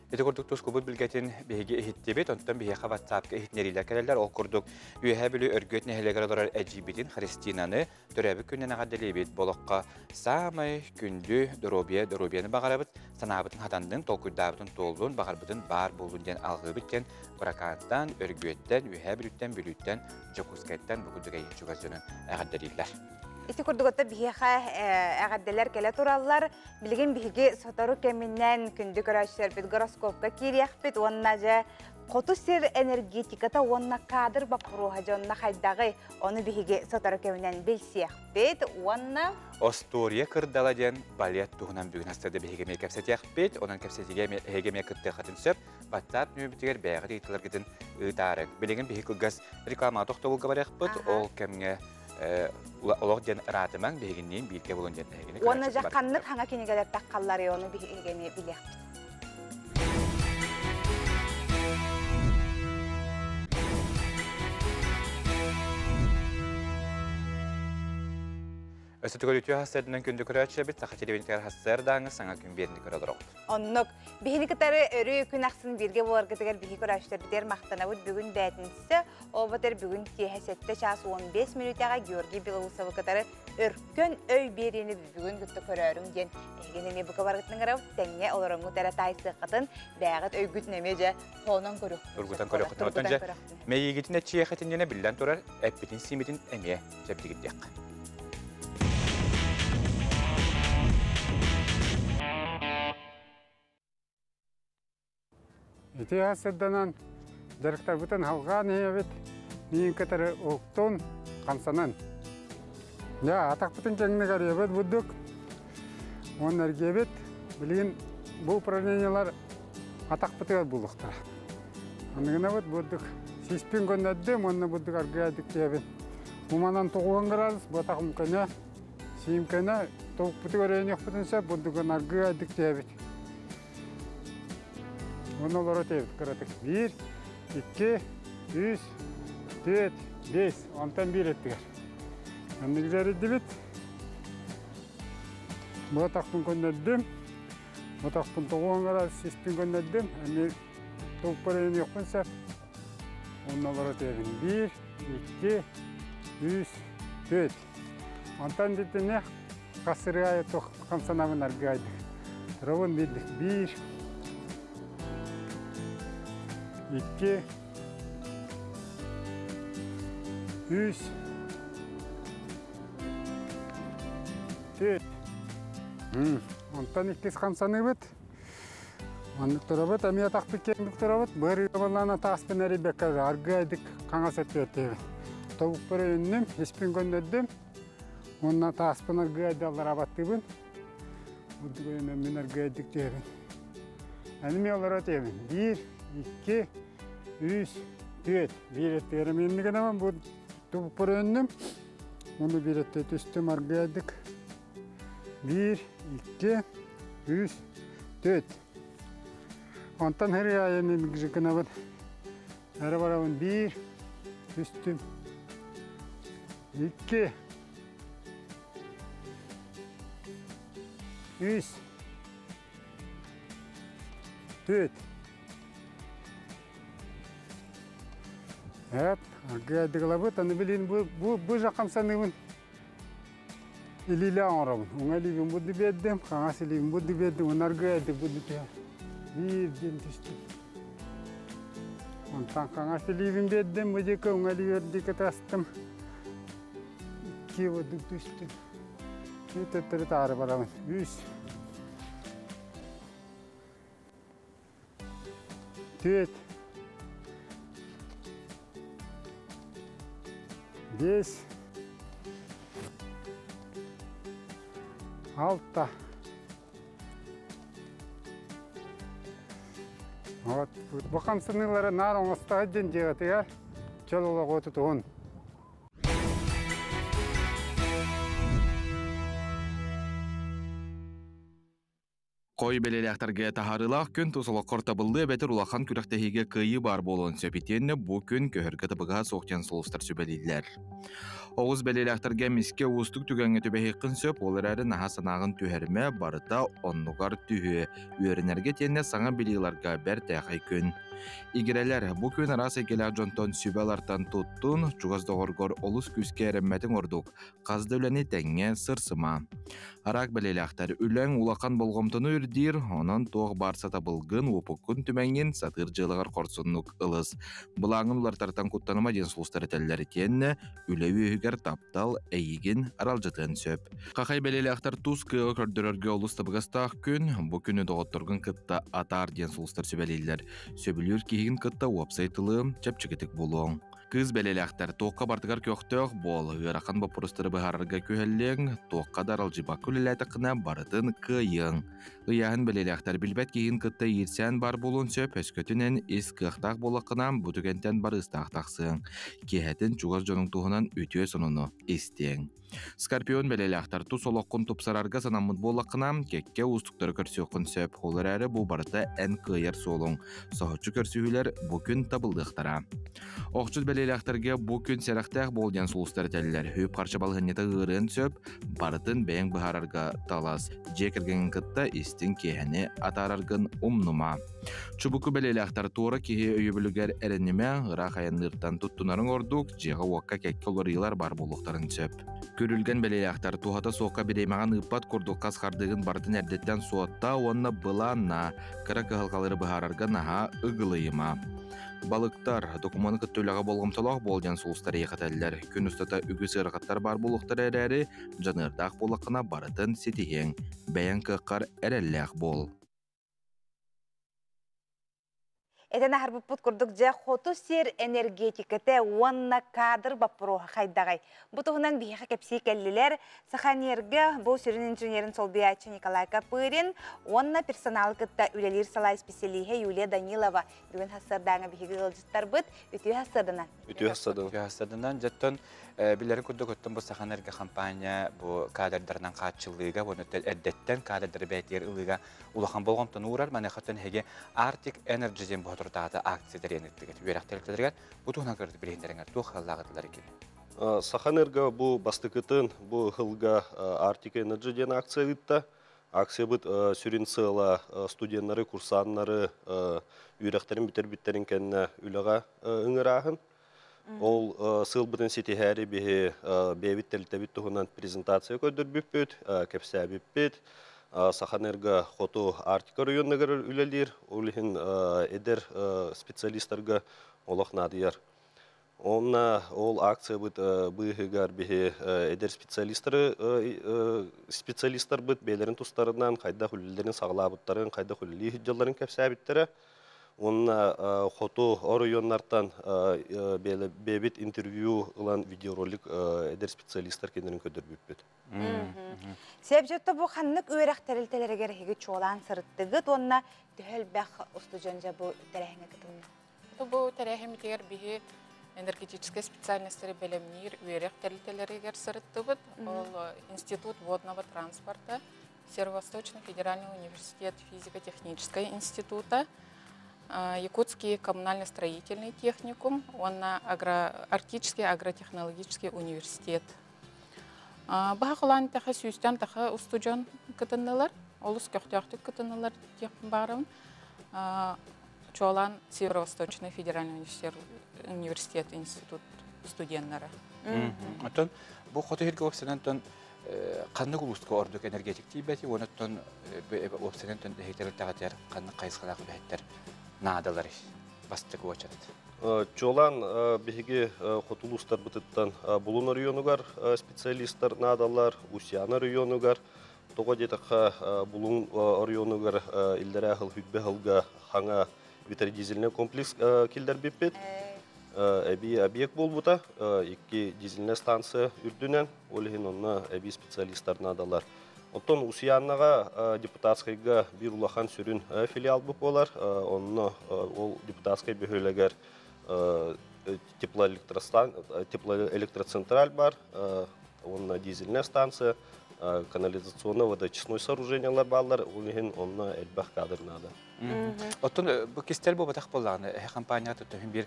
Ити курдук тускулбут билгэтин биһиги иһиттибит, онтон биһиэхэ WhatsApp-ка иһитиннэриилэр кэлэллэр. Ол курдук Үөһээ Бүлүү Өргүөт нэһилиэгэр олорор эдьиийбитин Христинаны төрөөбүт күнүнэн эҕэрдэлиибит. Бу олоххо саамай күндү доруобуйа доруобуйаны баҕарабыт, санаабытын хатаннын, толкуйдаабытын туоллун, баҕарбытын баар буоллун диэн алҕыыбыт диэн Быракаантан, Өргүөттэн, Үөһээ Бүлүүттэн, Бүлүүттэн, Дьокуускайтан бу курдук эйиин чугас дьонун эҕэрдэлииллэр.
Ити курдук отто биһиэхэ эҕэрдэлэр кэлэ тураллар. Билигин биһиги сотору кэминэн күндү көрөөччүлэрбит гороскопка киириэхпит уонна дьэ хоту сир энергетиката уонна кадр боппуруоһа дьонно хайдаҕый ону биһиги сотору кэминэн билсиэхпит уонна
Остуоруйа кырдала диэн балет туһунан бүгүн астыда биһиги эмиэ кэпсэтиэхпит. Онон кэпсэтиигэ эһиги эмиэ кыттыаххытын сөп. WhatsApp нөмүрбүтүгэр бэйэҕит ыйытыыларгытын ыытаарыҥ. Билигин биһиги кылгас рекламаҕа тохтобулга барыахпыт. Ол кэмҥэ олох диэн ыраатымаҥ, биһигинниин бииргэ булун диэн эһигини
Уонна дьэ ханнык хаҥа кинигэлэр таххалларый ону биһигини билиэхпит.
Өссө төгүл үтүө хассыарданан күндү көрөөччүлэрбит Саха телевидениетигэр хассыардааҥы саҥа күн биэрни көрө олороҕут.
Оннук. Биһини кытары өрүү күн ахсын бииргэ буоларгытыгар биһи көрөөччүлэрбитигэр махтанабыт. Бүгүн бээтинсэ, ол батар бүгүн киэһэ 7 чаас 15 мүнүүтэҕэ Георгий Белоусовы кытары өркөн өй биэриини бүгүн кытта көрөөрүҥ диэн эһигини эмиэ бука баргытын ыҥырабыт. Тэҥҥэ олороҥҥут эрэ таайсыаххытын, бэйэҕит өйгүтүн эмиэ дьэ хоонон көрүөххүтүн.
Тургутан көрүөххүтүн. Оттон дьэ мэйиигитин эччийиэххитин диэнэ биллэн турар, эппитин-сиимитин эмиэ чэбдигирдиэххэ.
Ити сырданан дьарыктарбытын халҕаан иһэбит, миин кытары уһуктун, хамсанан. Дьэ, атахпытын кэҥник арыйабыт бурдук, уонна эргиэбит. Билигин бу упражнениелар атахпытыгар буолуохтара. Аныгынабыт бурдук сиспин көннөрдүм уонна бурдук аргыайдык диэбин. Уманан тоҕуһун градус, бу атаҕым көнө, сиим көнө, тобукпутугар өйөнүөхпүтүн сөп, бурдугун аргыайдык диэбит. Уонна олоро диэбит кыратык. Биир, икки, үс, түөрт, биэс. Онтон биир өттүгэр. Оннук дьэрийдибит. Бу атахпын көннөрдүм. Бу атахпын тоҕуон градус сиспин көннөрдүм. Эмиэ тобукпар өйөнүөхпүн сөп. Онно олоро диэбин. Биир, икки, үс, түөрт. Онтон дитини хасырыайы тух хамсанабын аргыайдык. Ровын биирдик. Биир, икки, үс, түөрт. Онтон иккис хамсаныбыт. Маннык турабыт, эмиэ атахпыт киэҥник турабыт. Быар ыаллаана тааспын эрийбэккэ аргыайдык хаҥас өттүөттүбүт. Тобукпар өйүннүм, испин көннөрдүм. Уонна тааспын аргыайды алларабаттыыбын. Бурдук өйүнэн аргыайдык түһэбин. Эми олоро түһэбин. Биир, икки, үс, түөрт. Биир өттүгэр эмиэнни гынабын. Бу тобукпар өйүннүм. Уонна биир өттү түстүм аргыайдык. Биир, икки, үс, төрт. Онтон хэр айанын гынабын. Әрі барабын биир, түстүм. Икки, үс, төрт. Эп, аргыайдыгылабыт, аны билин бу бу бу жакам саныыбын. Илиилээх оҥоробун. Уҥа илиибин будду биэрдим, хаҥас илиибин будду биэрдим, уонна аргыайдык будду түһэр. Биир диэн түстүм. Онтон хаҥас илиибин биэрдим, бу диэки уҥа илиибэр диэки тастым. Икки бурдук түстүм. Төттөрү таары барабын. Үс. Түөрт. Биэс. Алта. Вот. Бу хамсаныылары наар оҥостоһо диэн дьиэҕитигэр чөл олоҕу тутуһун.
Хой бэлэлээхтэргэ таһаарыылаах күн тус олоххор табыллыы эбэтэр улахан күрэхтэһиигэ кыайыы баар буолуон сөп итиэннэ бу күн көһөргө табыгаһа суох диэн сулустар сүбэлииллэр. Оҕус бэлэлээхтэргэ эмискэ уустук түгэҥҥэ түбэһиэххин сөп, ол эрээри наһаа санааҕын түһэримэ, барыта оннугар түһүө. Үөрэнэргэ итиэннэ саҥа билииларга бэртээхэй күн. Игирэлэр, бу күн араас эйгэлээх дьонтон сүбэ ылартан туттун, чугас доҕоргор олус күүскэ эрэммэтиҥ ордук, хас да үлэни тэҥҥэ сырсыма. Араак бэлиэлээхтэр үлэҥ улахан болҕомтону үрдиир, онон туох баар сатабылгын, уопуккун түмэҥҥин сатыыр дьыалаҕар хорсуннук ылыс. Былааҥҥын уларытартан куттаныма диэн сулустар этэллэр итиэннэ үлэ үөһүгэр таптал эйигин аралдьытыан сөп. Хахай бэлиэлээхтэр тус кыаҕы көрдөрөргө олус табыгастаах күн, бу күнү доҕотторгун кытта атаар диэн сулустар сүбэлииллэр. Сөбүлүүр киһигин кытта уопсай тылы чэпчэкитик булуоҥ. Кыыс бэлиэлээхтэр туохха барытыгар көхтөөх буол, ыарахан боппуруостары быһаарарга күһэллиэҥ, туохха да аралдьыйбакка үлэлээтэххинэ барытын кыайыаҥ. Ыйааһын бэлиэлээхтэр билбэт киһин кытта иирсээн баар буолуон сөп, өскөтүнэн ис кыахтаах буоллаххына бу түгэнтэн барыыстаах тахсыаҥ. Киэһэтин чугас дьонуҥ туһунан үтүө сонуну истиэҥ. Скорпион бэлиэлээхтэр тус олоххун тупсарарга санаммыт буоллаххына, кэккэ уустуктары көрсүөххүн сөп. Ол эрээри бу барыта эн кыайар суолуҥ. Соһуччу көрсүһүүлэр бу күн табыллыахтара. Охчут бэлиэлээхтэр бэлиэлээхтэргэ бу күн сэрэхтээх буол диэн сулустар этэллэр. Үп-харчы балаһыанньата ыарыан сөп, барытын бэйэҥ быһаарарга талас. Дьиэ кэргэҥҥин кытта истиҥ киэһэни атаараргын умнума. Чубуку бэлиэлээхтэр туора киһи өйөбүлүгэр эрэнимэ, ыраах айанныыртан туттунарыҥ ордук, дьиэҕэ-уокка кэккэ уларыйыылар баар буолуохтарын сөп. Күрүлгэн бэлиэлээхтэр туһата суохха бириэмэҕин ыыппат курдук хас хардыыгын барытын эрдэттэн суоттаа уонна былааннаа, кыра кыһалҕалары быһаарарга наһаа ыгылыйыма. Балыктар, докумуону кытта үлэҕэ болҕомтолоох буол диэн сулустар эйэхэтэллэр. Күн устата үгүс ыарахаттар баар буолуохтара эрээри, дьаныардаах буоллаххына барытын ситиһиэҥ. Бэйэҥ кыаххар эрэллээх буол.
Этэн аһарбыппыт курдук дьэ хоту сир энергетикэтэ уонна кадр боппуруоһа хайдаҕай? Бу туһунан биһиэхэ кэпсии кэллилэр Сахаэнерго бу сүрүн инженерин солбуйааччы Николай Копырин уонна персоналы кытта үлэлиир салаа исписэлииһэ Юлия Данилова. Бүгүн хассардааҥа биһиги ыалдьыттарбыт үтүө хассарданан.
Үтүө хассарданан. Үтүө хассарданан. Дьэттон билэрин курдук оттон бу Сахаэнерго компания бу кадрдарынан хааччыллыыга уонна эрдэттэн кадрдары бэйэтигэр ылыыга улахан болҕомтону уурар. Маныаха эһиги Arctic Energy диэн боһоторутаата акция тэрийэн ыыттыгыт. Үөрэх тэрилтэлэригэр бу туһунан көрдү билиһиннэриҥэр туох халлааҕытылар икини?
Сахаэнерго бу бастакытын бу ыһылга Arctic Energy диэн акция ыытта. Акциябыт сүрүн сыала студеннары, курсаннары үөрэхтэрин бүтэрбиттэрин кэннэ үлэҕэ ыҥырааһын. Ол сыалбытын ситиһээри биһи бэйэбит тэрилтэбит туһунан презентация көрдөрбүппүт, кэпсээбиппит. Сахаэнерго хоту Арктика оройуоннарыгар үлэлиир, ол иһин эдэр специалистарга олох наадыйар. Онно ол акциябыт быыһыгар биһи эдэр специалистары специалистарбыт бэйэлэрин тустарынан хайдах үлэлэрин саҕалаабыттарын, хайдах үлэлии сылдьалларын кэпсээбиттэрэ. Уонна хоту оройуоннартан бэйэбит интервью ылан видеоролик эдэр специалистар кинилэрин көрдөрбүппүт.
Сэбдьөттө бу ханнык үөрэх тэрилтэлэригэр эһиги чуолаан сырыттыгыт уонна төһө элбэх устудьуон дьэ бу тэрээһиҥҥэ кытынна?
Бу тэрээһиммитигэр биһи энергетическэй специальностары бэлэмниир үөрэх тэрилтэлэригэр сырыттыбыт. Ол Институт водного транспорта, Северо-Восточный федеральный университет физико-технической института, Якутский коммунально-строительный техникум уонна Арктический агротехнологический университет. Баха холаан таха сүүстэн таха устудьон кытыннылар, олус көхтөөхтүк кытыннылар диэхпин баарым. Чуолаан Северо-Восточный федеральный университет институт студеннара.
Оттон бу хоту сиргэ уопсанан тон ханнык улууска ордук энергетик тиийбэти, онон уопсанан тон эһитерил ханнык хайысхалаах үлэһиттэр наадалар бастакы уочарат.
Чуолаан биһиги хоту улуустарбытыттан Булун оройуонугар специалисттар наадалар, Усьяна оройуонугар, тоҕо диэтэххэ Булун оройуонугар иллэрээ сыл хүббэ сылга хаҥа ветродизельный комплекс киллэрбиппит. Эбии объект буолбута, икки дизельная станция үрдүнэн, ол иһин онно эбии специалисттар наадалар. Оттон Усуйааннаҕа депутатскайга биир улахан сүрүн филиал буолар. Онно ол депутатскай бөһүөлэгэр теплоэлектроцентраль бар, уонна дизельная станция, канализационно-водоочистной сооружениялар бааллар, ол иһин онно элбэх кадр наада.
Оттон бу кистэл буолбатах буоллаҕына, эһэ компанияҕа төһүн биир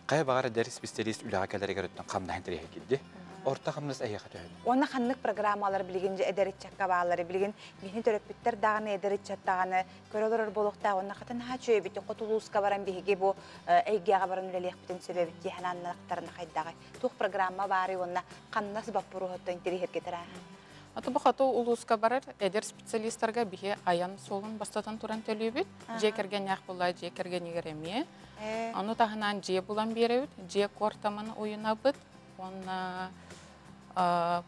хайа баҕар эдэр специалист үлэҕэ кэлэригэр өттөн хамнаһын тэриэһэ киирди. Орто хамнас эһиэхэ төһөн?
Уонна ханнык программалар билигин дьэ эдэр ыччакка бааллары билигин биһини төрөппүттэр даҕаны эдэр ыччат даҕаны көрө олорор буолуохтаах уонна хатын наһаа үчүгэйбит хоту улууска баран биһиги бу эйгэҕэ баран үлэлиэхпитин сөбөбүт дии санааннахтарына хайдаҕай туох программа баарый уонна хамнас боппуруоһуттан интэриэһиргэтэр ааһа
Аты бу хоту улууска барар эдэр специалисттарга биһи айан суолун бастатан туран төлүүбүт. Дьиэ кэргэннээх буолла дьиэ кэргэнигэр эмиэ. Ону таһынан дьиэ булан биэрэбит, дьиэ куортамын уйунабыт уонна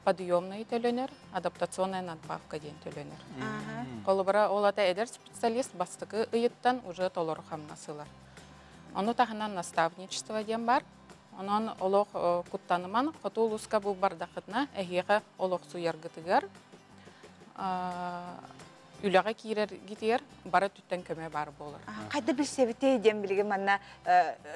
подъемный төлөнөр, адаптационная надбавка диэн төлөнөр. Холобура, ол ата эдэр специалист бастакы ыйыттан уже толору хамнас ылар. Ону таһынан наставничество диэн бар. Онон олох куттаныман хоту улууска бу бардахытына эһиэхэ олохсуйаргытыгар үлэҕэ киирэргитигэр бары өттүттэн көмө баар буолар.
Хайда билсэбитий диэн билигин манна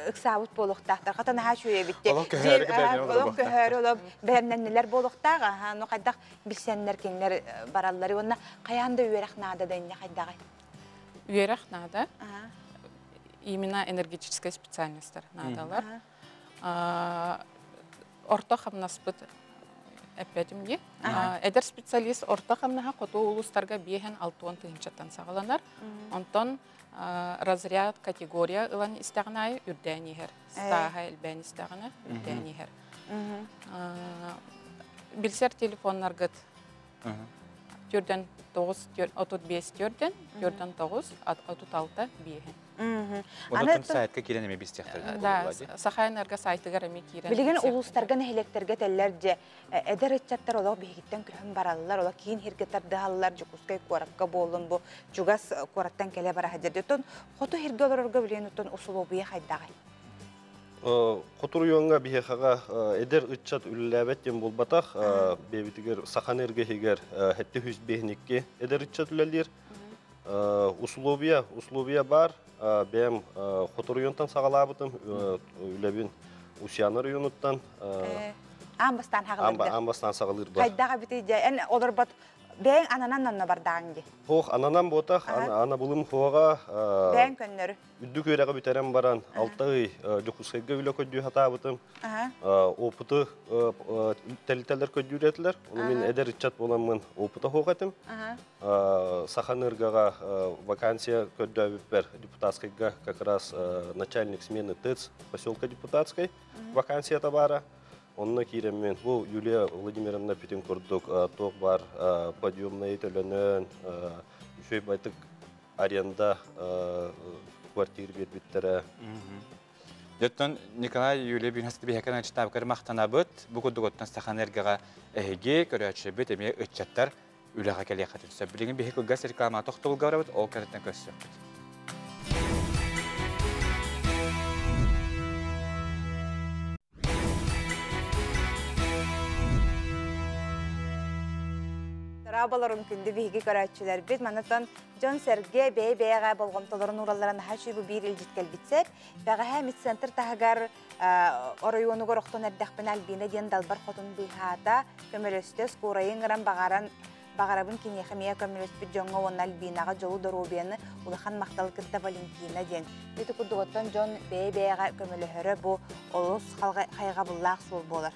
ыксаабыт буолуохтаахтар. Хата наһаа үчүгэйбит.
Олох көһөөрү
Олох көһөөрү олох бэлэмнэннилэр буолуохтаах. Аха, ну хайдах билсэннэр кинилэр бараллар уонна хайаан да үөрэх наада да инне хайдаҕай?
Үөрэх наада. Именно энергетическай специальностар наадалар. Орто хамнаспыт эппэтим дии. Эдэр специалист орто хамнаһа хоту улуустарга биэһэн алтуон тыһыынчаттан саҕаланар. Онтон разряд категория ылан истэҕин аайы үрдээн иһэр. Стааһа элбээн истэҕинэ үрдээн иһэр. Билсэр телефоннаргыт түрдэн 9 35 түрдэн түрдэн 9 36 5.
Онон сайтка киирэн эми бистиэхтэр.
Да, Сахаэнерго сайтыгар эми киирэн.
Билигин улуустарга нэһилиэктэргэ тэллэр дьэ эдэр ыччаттар олох биһигиттэн көһөн бараллар, олох киин хиргэ тардыһаллар, Дьокуускай куоракка буоллун бу чугас куораттан кэлэ бара сылдьар. Оттон хоту хиргэ олорорго билигин оттон усулуобуйа хайдаҕый?
Хоту райоҥҥа биһиэхэҕэ эдэр ыччат үлэлээбэт диэн буолбатах. Бэйэбитигэр Сахаэнерго иһигэр 752 эдэр ыччат үлэлиир. Условия, условия бар. Бэйэм хоту районтан саҕалаабытым. Үлэбин Усьяна районуттан.
Аан бастаан саҕалыырга.
Аан бастаан саҕалыырбар.
Хайдах эбитий дьэ, эн олорбот бэйэҥ ананан онно бардааҥ дии.
Хоох ананан буотах, анабылым хоҕа.
Бэйэҥ көннөрү.
Үрдүк үөрэҕи бүтэрэн баран, алта ый Дьокуускайга үлэ көрдүү сатаабытым. Опыты тэрилтэлэр көрдүүр этилэр. Ону мин эдэр ыччат буоламмын опыта суох этим. Саханыргаҕа вакансия көрдөөбүппэр Депутатскайга как раз начальник смены ТЭЦ поселка Депутатскай вакансията баара. Онно киирэммин бу Юлия Владимировна бүтүн курдук туох баар подъемнай төлөнөн, үчүгэй байтык аренда квартира биэрбиттэрэ.
Дьоттон Николай Юлия Бүүнэсти биһэкэн ачтаабыкар махтанабыт. Бу курдук оттон Сахаэнергоҕа эһиги көрөөччүбүт эмиэ ыччаттар үлэҕэ кэлиэххитин сөп. Билигин биһи кылгас реклама тохтобулга барабыт, ол кэнниттэн көрсүөхпүт.
Дорооболорун күндү биһиги көрөөччүлэрбит. Манатан дьон-сэргэ бэйэ-бэйэҕэ болҕомтолорун ууралларын наһаа үчүгэй бу биир илдьит кэлбитсэр. Бэҕэһээ медцентр таһыгар оройуонугар охтон эрдэхпинэ Альбина диэн далбар хотун быыһаата, көмөлөстө, скорайы ыҥыран баҕаран баҕарабын киниэхэ эмиэ көмөлөспүт дьоҥҥо уонна Альбинаҕа дьолу доруобуйаны улахан махтал кытта Валентина диэн. Ити курдук оттон дьон бэйэ-бэйэҕэ көмөлөһөрө бу олус хайҕабыллаах суол буолар.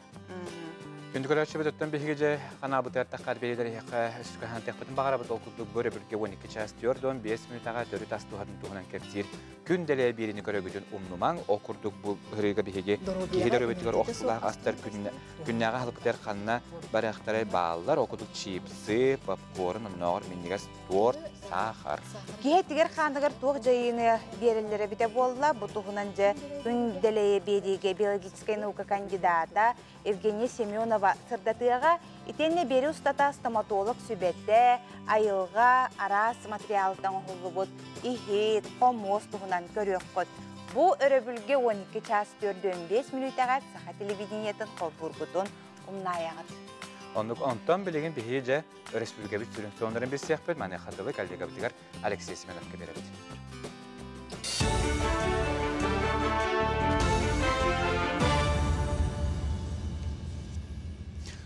Күндү көрөөччүбүт оттон биһиги дьэ ханаабытыгар таххар биэрилэр иһэххэ өссө баҕарабыт ол курдук бу өрөбүлгэ 12 час 45 мүнүүтэҕэ төрүт ас туһатын туһунан кэпсиир күн дэлэ биэриини көрөгүтүн умнумаҥ ол курдук бу ырыыга биһиги киһи дөрөбүтүгэр охсулаах астар күннээҕи аһылыктар ханна барыахтарай бааллар ол курдук чипсы, попкорн, оннооҕор минньигэс торт, саахар.
Киһи этигэр хааныгар туох дьайыыны биэрэллэрэ эбитэ буолла бу туһунан дьэ күн дэлэйэ биэриигэ биологическай наука кандидата Евгения Семенова сырдатыаҕа итиэннэ биэри устата стоматолог сүбэтэ, айылҕа араас материалтан оҥоһуллубут иһит, хомуос туһунан көрүөххүт. Бу өрөбүлгэ 12 час 45 мүнүүтэҕэ саха телевидениетын холбуургутун умнаайаҕыт.
Оннук онтон билигин биһиги дьэ өрөспүүбүлүкэбит сүрүн сонуннарын билсиэхпит. Маныаха дылы коллегабытыгар Алексей Семеновка биэрэбит.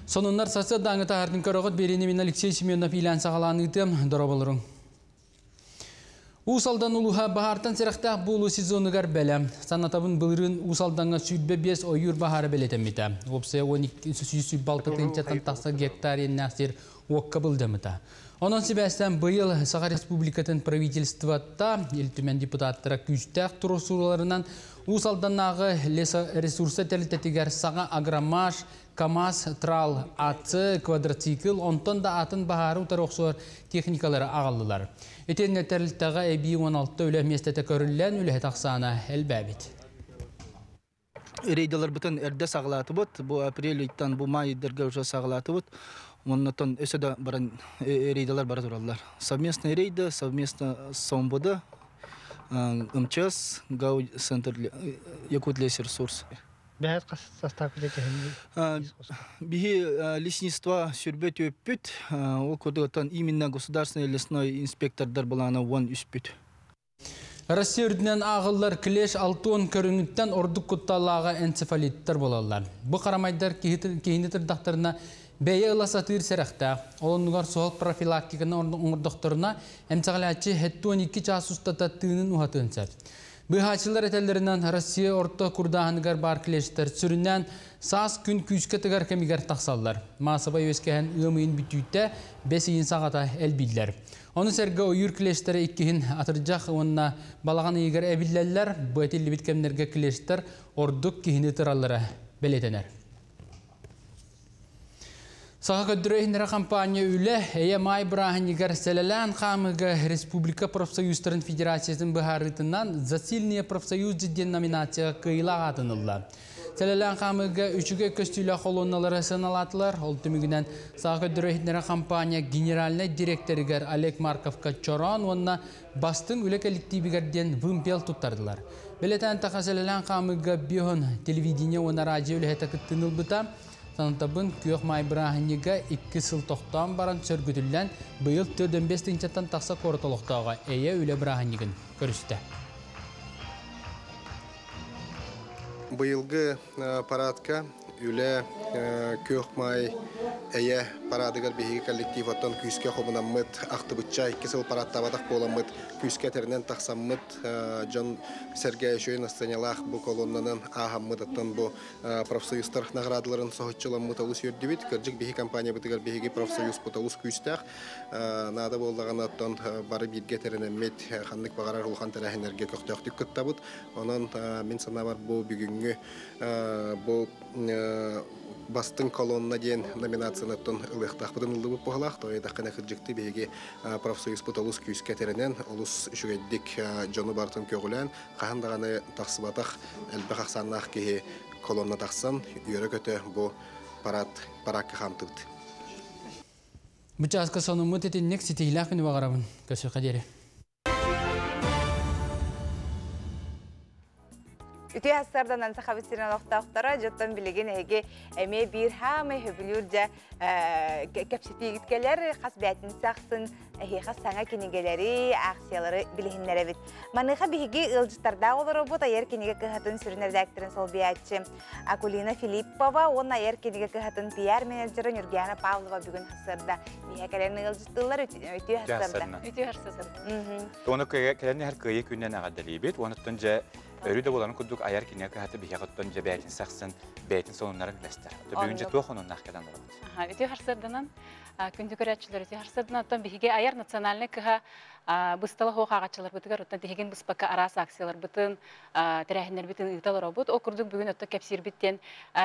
Сонуннар сарсыардааҥы таһаартын көрөҕүт биэриини мин Алексей Семенов иилээн саҕалааныытым дороболорум. Уус Алдан улууһа баһаартан сэрэхтээх буолуу сезонугар бэлэм. Санатабын былырыын Уус Алдаҥҥа 25 ойуур баһаара бэлиэтэммитэ. Уопсайа 12 126 тыһыынчаттан тахса гектар иэннээх сир уокка былдьаммыта. Онон сибээстээн быйыл Саха Республикатын правительствота Ил Түмэн депутаттара күүстээх туруорсууларынан Уус Алданнааҕы лесоресурса тэрилтэтигэр саҥа агромаш, КАМАЗ, Трал, АЦ, квадроцикл, онтон да атын баһаары утары охсор техникалары аҕаллылар. Итиэннэ тэрилтэҕэ эбии 16 үлэ миэстэтэ көрүллэн үлэһит ахсаана элбээбит.
Рейдаларбытын эрдэ саҕалаатыбыт. Бу апрель ыйтан бу май ыйдарга уже саҕалаатыбыт. Оннотон өссө да баран рейдалар бара тураллар. Совместные рейды, совместно с ОМВД, МЧС, ГАУ Центр Якутлесресурс.
Бэйэт состав
Биһи лесничество сүүрбэ түөрпүт, ол курдук именно государственный лесной инспектордар былаана 13-пүт.
Россия үрдүнэн ааҕыллар клещ алтыан көрүҥүттэн ордук кутталлааҕа энцефалиттар буолаллар. Бу харамайдар киһини тырдахтарына бэйэ ыла сатыыр сэрэхтээх. Ол оннугар суһал профилактиканы оҥордохторуна эмсэҕэлээччи 72 чаас устата тыынын уһатыан сөп. Быһаачылар этэллэринэн Россия орто курдааһыныгар бар клещтер сүрүннээн саас күн күүскэ тыгар кэмигэр тахсаллар. Маасабай үөскэһэн ыам ыйын бүтүүтэ бэс ыйын саҕата элбииллэр. Ону сэргэ ойуур клещтэрэ иккиһин атырдьах уонна балаҕан ыйыгар эбиллэллэр. Бу этиллибит кэмнэргэ клещтэр ордук киһини ытыраллара бэлиэтэнэр. Саха көрдөрө иһиннэрэ компания үлэ эйэ маай бырааһынньыгар сэлэлээн хаамыыга республика профсоюзтарын федерациятын быһаарыытынан «За сильные профсоюзы» диэн номинацияҕа кыайыылаах аатын ылла. Сэлэлээн хаамыыга үчүгэй көстүүлээх холуонналары сыаналаатылар. Ол түмүгүнэн Саха көрдөрө иһиннэрэ компания генеральнай директорыгар Олег Марковка чороон уонна бастыҥ үлэ коллективигэр диэн вымпел туттардылар. Бэлэтээн таха сэлэлээн хаамыыга биоһун телевидение уонна радио үлэһитэ кыттыыны ылбыта. Санатабын, Күөх Маай бырааһынньыга 2 сыл тохтоон баран сөргүтүллэн, быйыл 45 тыһыынчаттан тахса куорат олохтооҕо эйэ үлэ бырааһынньыгын көрүстэ.
Быйылгы парадка үлэ Күөх Маай эйэ парадыгар биһиги коллектив оттон күүскэ хомунаммыт, ахтыбычча 2 сыл парадтаабатах буоламмыт, күүскэ тэринэн тахсаммыт, дьон сэргэ үчүгэй настырыанньалаах бу колоннанан ааһаммыт, оттон бу профсоюзтар наградаларын соһуччуламмыт олус үөрдүбүт. Кырдьык биһи компаниябытыгар биһиги профсоюзпут олус күүстээх. Наада буоллаҕына оттон бары бииргэ тэринэммит, ханнык баҕарар улахан тэрээһиннэргэ көхтөөхтүк кыттабыт. Онон мин санаабар бу бүгүҥҥү бу бастыҥ колонна диэн номинацияны оттон ылыахтаахпытын ыллыбыт буолаах. Тоҕо диэтэххинэ кырдьыктыы биһиги профсоюзпут олус күүскэ тэринэн, олус үчүгэйдик дьону барытын көҕүлээн, хаһан даҕаны тахсыбатах элбэх ахсааннаах киһи колонна тахсан үөрэ-көтө бу парад параакка хаамтыбыт.
Бу чааска сонуммут итинник ситиһиилээх күнү баҕарабын. Көрсүөххэ диэри.
Үтүө сарданан Сахабыт сирин олохтоохторо дьоттон билигин эһиги эмиэ биир хаамай хөбүлүүр дьэ кэпсэтиигит кэлэр хас бээтин сахсын эһиэхэ саҥа кинигэлэри, аахсыйалары билиһиннэрэбит. Маныаха биһиги ыалдьыттардаах олоробут айар кинигэ кыһатын сүрүн редакторын солбуйааччы Акулина Филиппова уонна айар кинигэ кыһатын пиар-менеджерэ Нюргиана Павлова бүгүн сарсыарда биһэ кэлэн ыалдьыттыыллар үтүө сарсыарда.
Үтүө сарсыарда.
Тону кэлэн иһэр кыайыы күнүнэн эҕэрдэлиибит. Уонуттан дьэ өрүү да буоларын курдук айар кинигэ кыһата биһиэхэ оттон дьэ бэйэтин сахсын, бэйэтин сонуннарын үлэстэр. Бүгүн дьэ туох онуннаах кэлэн олоробут?
Үтүө сарсыарданан күндү көрөөччүлэр үтүө сарсыарданан оттон биһиги айар национальнай кыһа быстала хоох ааҕаччыларбытыгар оттон тиһигин быспакка араас акцияларбытын, тэрээһиннэрбитин ыыта олоробут. Ол курдук бүгүн оттон кэпсиирбит диэн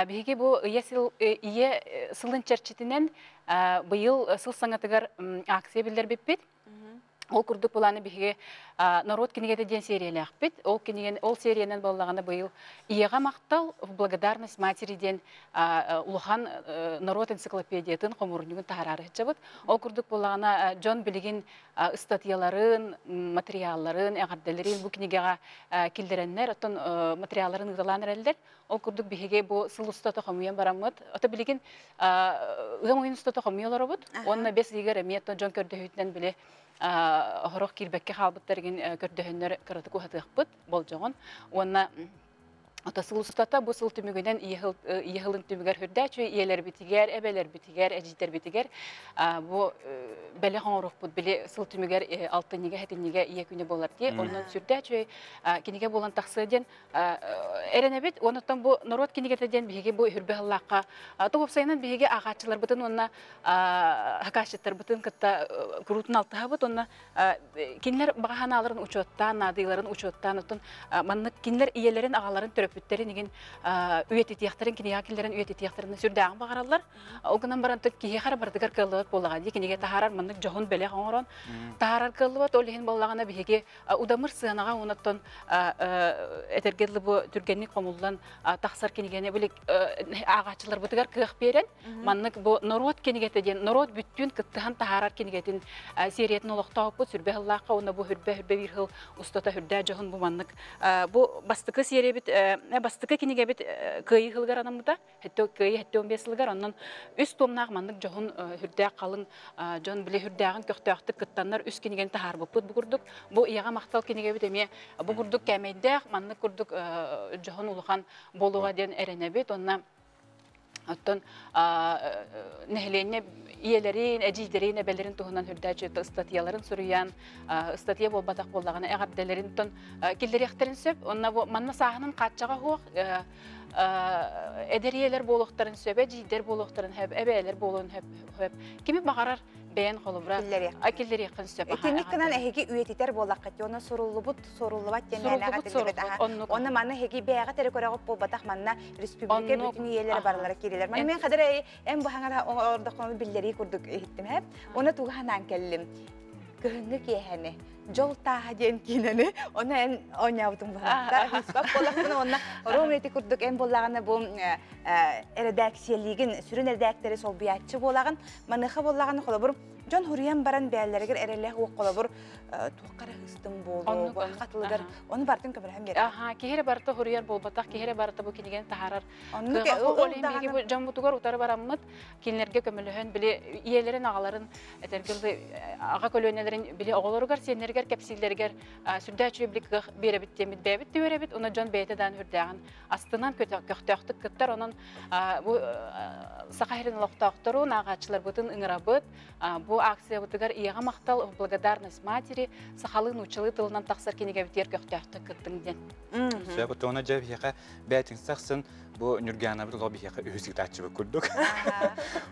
биһиги бу ийэ сыл ийэ сылын чэрчитинэн быйыл сыл саҥатыгар акция биллэрбиппит. Ол курдук былааны биһиги норуот кинигэтэ диэн сериялээхпит. Ол кинигэни ол сериянан буоллаҕына быйыл Ийэҕэ махтал в благодарность матери диэн улахан норуот энциклопедиятын хомуурунньугун таһараары сылдьабыт. Ол курдук буоллаҕына дьон билигин ыстатыйаларын, материалларын, эҕэрдэлэрин бу кинигэҕэ киллэрэннэр, оттон материалларын ыыталаан эрэллэр. Ол курдук биһиги бу сыл устата хомуйан бараммыт, ото билигин ыам ыйын устата хомуйа олоробут. Уонна бэс ыйыгар эмиэ дьон көрдөһүүтүнэн били хорох киирбэккэ хаалбыттарыгын көрдөһөннөр кыратык уһатыахпыт болдьоҕун. Уонна Ото сыл устата бу сыл түмүгүнэн ийэ сылын түмүгэр хүрдээччи ийэлэрбитигэр, эбэлэрбитигэр, эдьиийдэрбитигэр бу бэлэх оҥоруохпут били сыл түмүгэр алтынньыга, сэтинньигэ ийэ күнэ буолар дии. Онон сүрдээччи кинигэ буолан тахсыа диэн эрэнэбит. Онуттан бу норуот кинигэтэ диэн биһиги бу үрбэ сыллаахха тугупсайынан биһиги ааҕааччыларбытын уонна хакаасчыттарбытын кытта куруутун алтыһабыт уонна кинилэр баҕа санааларын учуоттаан, наадыыларын учуоттаан, оттон маннык кинилэр ийэлэрин, аҕаларын, төрөппүттэрин игин үйэтитиэхтэрин, кинигэҕэ киллэрэн үйэтитиэхтэрин сүрдээҕин баҕараллар. Ол гынан баран киһиэхэ эрэ барытыгар кыаллыбат буоллаҕа дии, кинигэ таһаарар маннык дьоһун бэлэх оҥорон таһаарар кыаллыбат. Ол иһин буоллаҕына биһиги удамыр сыанаҕа уонна этэргэ дылы бу түргэнник хомуллан тахсар кинигэни били ааҕааччыларбытыгар кыах биэрэн маннык бу норуот кинигэтэ диэн норуот бүттүүн кыттыһан таһаарар кинигэтин сериятын олохтооппут сүрбэ сыллаахха уонна бу хүрбэ хүрбэ биир сыл устата хүрдээ дьоһун бу маннык бу бастакы сериябит бастакы кинигэбит кыайыы сылыгар анаммыта кыайыы 75 сылыгар онон үс туомнаах маннык дьоһун хүрдээх халыҥ дьон били хүрдээҕин көхтөөхтүк кыттаннар үс кинигэни таһаарбыппыт бу курдук бу ийэҕэ махтал кинигэбит эмиэ бу курдук кээмэйдээх маннык курдук дьоһун улахан буолуоҕа диэн эрэнэбит уонна Оттон нэһилиэнньэ ийэлэрин, эдьиийдэрин, эбэлэрин туһунан хүрдээччи ыстатыйаларын суруйан, ыстатыйа буолбатах буоллаҕына эҕэрдэлэрин тон киллэриэхтэрин сөп. Онно бу манна сааһынан хааччаҕа суох эдэр ийэлэр буолуохтарын сөп, эдьиийдэр буолуохтарын сөп, эбээлэр буолуон сөп. Кими баҕарар бэйэн холобура киллэриэххин сөп.
Итинник гынан эһиги үйэтитэр буоллаххыт, онно суруллубут, суруллубат диэн мээнэҕэ этиллибэт. Онно манна эһиги бэйэҕит эрэ көрөҕүт буолбатах, манна республика бүтүн ийэлэрэ барылара киирэлэр. Маны мен хадыр эн быһаҥара ордоххону биллэрии курдук иһиттим хэп. Оны туга ханаан кэллим. Кыһыҥҥы киэһэни дьол тааһа диэн киинэни оны эн оонньообутум быһаахта хыыспап буоллахпына уонна Ром эти курдук эн буоллаҕына бу эрэдээксийэлиигин сүрүн эрэдээктэри солбуйааччы буолаҕын. Маныаха буоллаҕына холобур дьон хуруйан баран бээллэригэр эрэлээх уох холобур туохха эрэ ыыстым буолуо хатылыгар ону бартын көмөлөһөн биэрэр.
Аха, киһи эрэ барыта хуруйар буолбатах, киһи эрэ барыта бу кинигэни таһаарар. Ол иһин биһиги бу дьоммутугар утары бараммыт, кинилэргэ көмөлөһөн, били ийэлэрин, аҕаларын, этэргэ аҕа көлүөнэлэрин били оҕолоругар, сиэннэригэр кэпсииллэригэр сүрдээх үчүгэй били кыах биэрэбит диэммит бэйэбит да үөрэбит, уонна дьон бэйэтэ даан үрдээҕин астынан көхтөөхтүк кыттар. Онон бу Саха сирин олохтоохторун, ааҕааччыларбытын ыҥырабыт. Бу акциябытыгар ийэҕэ махтал, благодарность матери, сахалыы нууччалыы тылынан тахсар кинигэбитигэр көхтөөхтүк кыттыҥ диэн.
Сөп, оттоҕуна дьэ биһиэхэ бээтин сахсын бу Ньургианабыт олох биһиэхэ үһүс ыытааччыбыт курдук.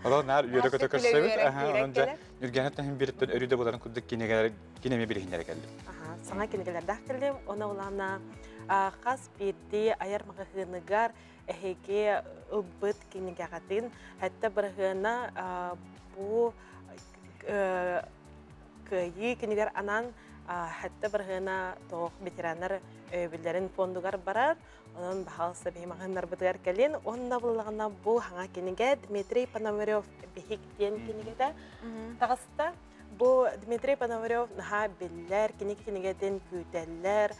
Олох наар үөрэ-көтө көрсөбүт. Онон дьэ Ньургианаттан иһин бириттэн өрүү да буоларын курдук кинигэлэр кинэми билиһиннэрэ кэллим.
Саҥа кинигэлэрдээх кэллим. Оны улаана хас биирдии айар маҕаһыыныгар эһиги ылбыт кинигэҕитин хэтте бырыһыана бу кыайыы күнүгэр анаан хэтте бырыһыана тоох ветераннар өйөбүллэрин фондугар барар. Онон баһаалыста биһи маҕаһыыннарбытыгар кэлин. Уонна буллаҕына бу хаҥа кинигэ Дмитрий Пономарев «Биһик» диэн кинигэтэ таҕыста. Бу Дмитрий Пономарев наһаа биллэр, кини кинигэтин күүтэллэр,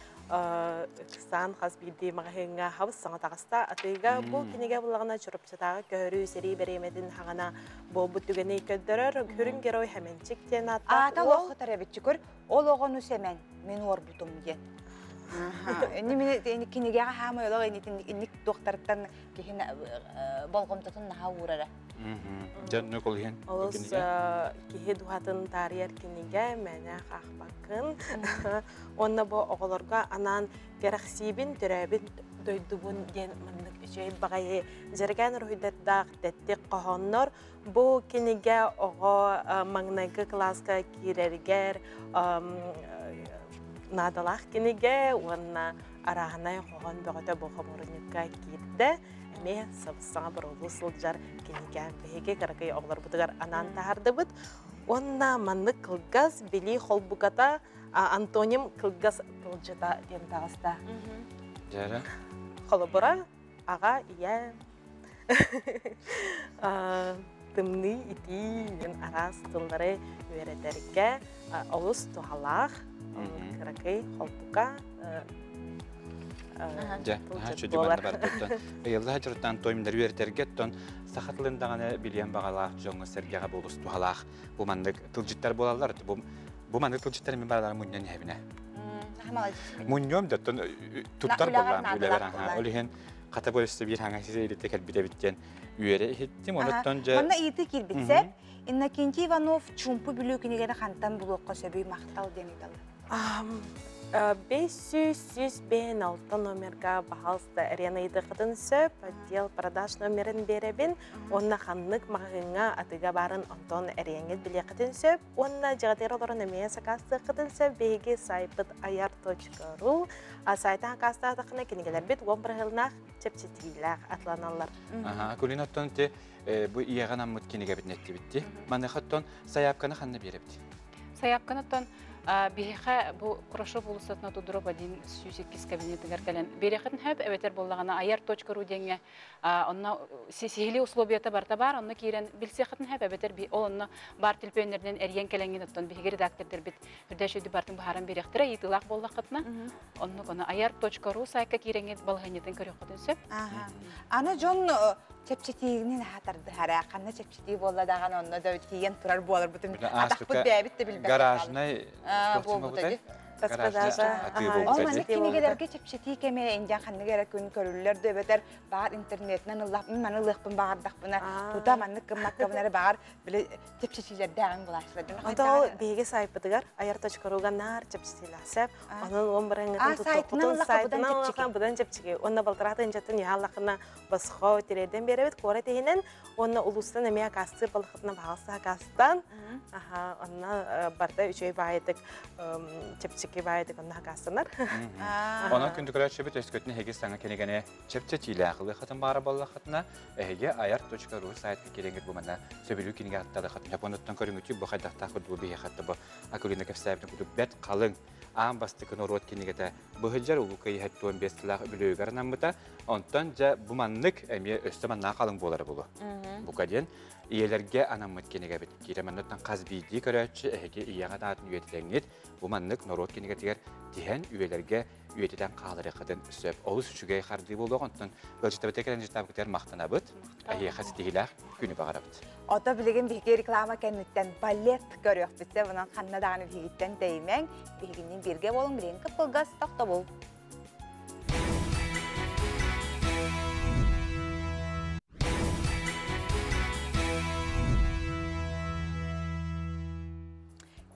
ыксаан хас биирдии маҕаһыыҥҥа хабыс саҥа таҕыста. Атыыга бу кинигэ буллаҕына Чурапчытааҕы көһөрүү сэрии бэриэмэтин хаҕана буолбут түгэни көрдөрөр. Хүрүн герой Хэмэнчик диэн ааттаах
Аата
уол.
олох эбит көр, ол оҕону Сэмэн мин уорбутум диэн. Инни мин кинигэҕэ хаамай олох инник туохтарыттан киһи болҕомтотун наһаа уурара.
Дьэ, нүк ол иһин.
Олус киһи духатын таарыйар кинигэ, мээнэ хаахпаккын. Уонна бу оҕолорго анаан кэрэхсиибин, төрөөбүт дойдубун диэн маннык үчүгэй баҕайы дьэргээн уруһуйдардаах тэттик хоһооннор. Бу кинигэ оҕо маҥнайгы кылааска киирэригэр наадалаах кинигэ уонна арааһынай хоһоон бөҕөтө бу хомуурунньукка киирдэ. Эмиэ саҥа боруолуу сылдьар кинигэ биһиги кыракый оҕолорбутугар анаан таһаардыбыт. Уонна маннык кылгас билии холбуката антоним кылгас тылдьыта диэн таҕыста.
Дьэрэ.
Холобура, аҕа, ийэ, тымныы, итии диэн араас тыллары үөрэтэргэ олус туһалаах кыракый холбука
Дьэ, чүдү манна барбыттан. Ыйыллаһа дьоруттан тоймдар үөрэтэргэ оттон саха тылын даҕаны билиэн баҕалаах дьоҥҥо сэргэҕэ буолус туһалаах бу маннык тылдьыттар буолаллар. Бу бу маннык тылдьыттар мин баралара мунньан иһэбинэ. Мунньуом да оттон туттар буоллаам үлэбэр аха. Ол иһин хата бу өссө биир хаҥа сиэрите кэлбит эбит диэн үөрэ иһиттим. Онуттан дьэ
Манна ыйытыы киирбитсэ, Иннокентий Иванов Чуумпу Бүлүү кинигэни хантан булуохха сөбүй махтал диэн ыйыталлар.
500 номерга баһаалыста эрийэн ыйытыаххытын сөп. Отдел продаж номерин биэрэбин. Уонна ханнык маҕаһыыҥҥа атыыга баарын онтон эрийэҥҥит билиэххитин сөп. Уонна дьиэҕитигэр олорон эмиэ сакаастыаххытын сөп. Биһиги сайпыт ayar.ru сайтан сакаастаатаххына кинигэлэрбит уон бырыһыаннаах чэпчэтиилээх атланаллар.
Акулина оттон те бу ийэҕэ наммыт кинигэбитин эттибитти. Маныаха оттон сайаапканы ханна биэрэбит?
Сайаапканы оттон биһиэхэ бу Курашов уулуссатына Тудуров 102 кабинетыгар кэлэн биэриэххитин сөп, эбэтэр буоллаҕына ayar.ru диэҥҥэ онно сиһилии условията барыта баар, онно киирэн билсиэххитин сөп, эбэтэр ол онно баар телефоннэринэн эрийэн кэлэҥҥин оттон биһиги редактордарбыт үрдээш өйдү бартын быһааран биэриэхтэрэ, ыйытыылаах буоллаххытына, оннук ону ayar.ru сайтка киирэҥҥит балаһыанньатын көрүөххүтүн сөп.
Аны дьон чэпчэтиигинэн аһатардыһара, ханна чэпчэтии буолла даҕаны онно да тиийэн турар буоларбытын атахпыт бэйэбит да билбэт.
Гаражнай
буолбута. Ол маннык кинигэлэргэ чэпчэтии кэмэ индиан ханнык эрэ күн көрүллэр дөбөтөр баар интернетинэн ыллахпын маны ылыахпын баҕардахпына тута маннык гыммаккабын эрэ баҕар били чэпчэтиилэрдээҕин булааччылар.
Ото ол биһиги сайпытыгар айар.руга наар чэпчэтиилээх сеп. Онон он бараңытын туттуохпутун сайтынан ыллахха быдан чэпчэки. Онно балтараата инжеттен яаллахына босхо тириэрдэн биэрэбит куорат иһинэн уонна улуустан эмиэ акаастыыр балахытына баҕалса акаастан. Аха, онно барда үчүгэй баайытык чэпчэки баайытык онно акаастанар.
Онон күндү көрөөччүбүт өскөтүн эһиги саҥа кинигэни чэпчэтиилээх ылыаххытын баара буоллаххытына, эһиги ayar.ru сайтка киирэҥҥит бу манна сөбүлүү кинигэ атталыаххытын Японуттан көрүҥүтү бу хайдахтаах курдук биһиэхэ бу Акулина кэпсээбитин курдук бэрт халыҥ аан бастакы норуот кинигэтэ быһыдьар Улуу Кыайыы 75 сыллаах үбүлүөйүгэр анаммыта. Онтон дьэ бу маннык эмиэ өссө маннаах халыҥ буолара булу. Бука диэн ийэлэргэ анаммыт кинигэбит. Киирэ манныттан хас биирдии көрөөччү эһиги ийэҕит аатын үйэтитэҥҥит бу маннык норуот кинигэтигэр тиһэн үйэлэргэ үйэтитэн хааларыаххытын сөп. Олус үчүгэй хардыы буолуох, онтон ыалдьыттабыт кэлэн ыалдьыттаабыкытыгар махтанабыт. Эһиэхэ ситиһиилээх күнү баҕарабыт.
Ото билигин биһиги реклама кэнниттэн балет көрүөхпүт. Онон ханна даҕаны биһигиттэн тэйимэҥ, биһигинниин бииргэ буолуҥ, билигин кып-кылгас тохтобул.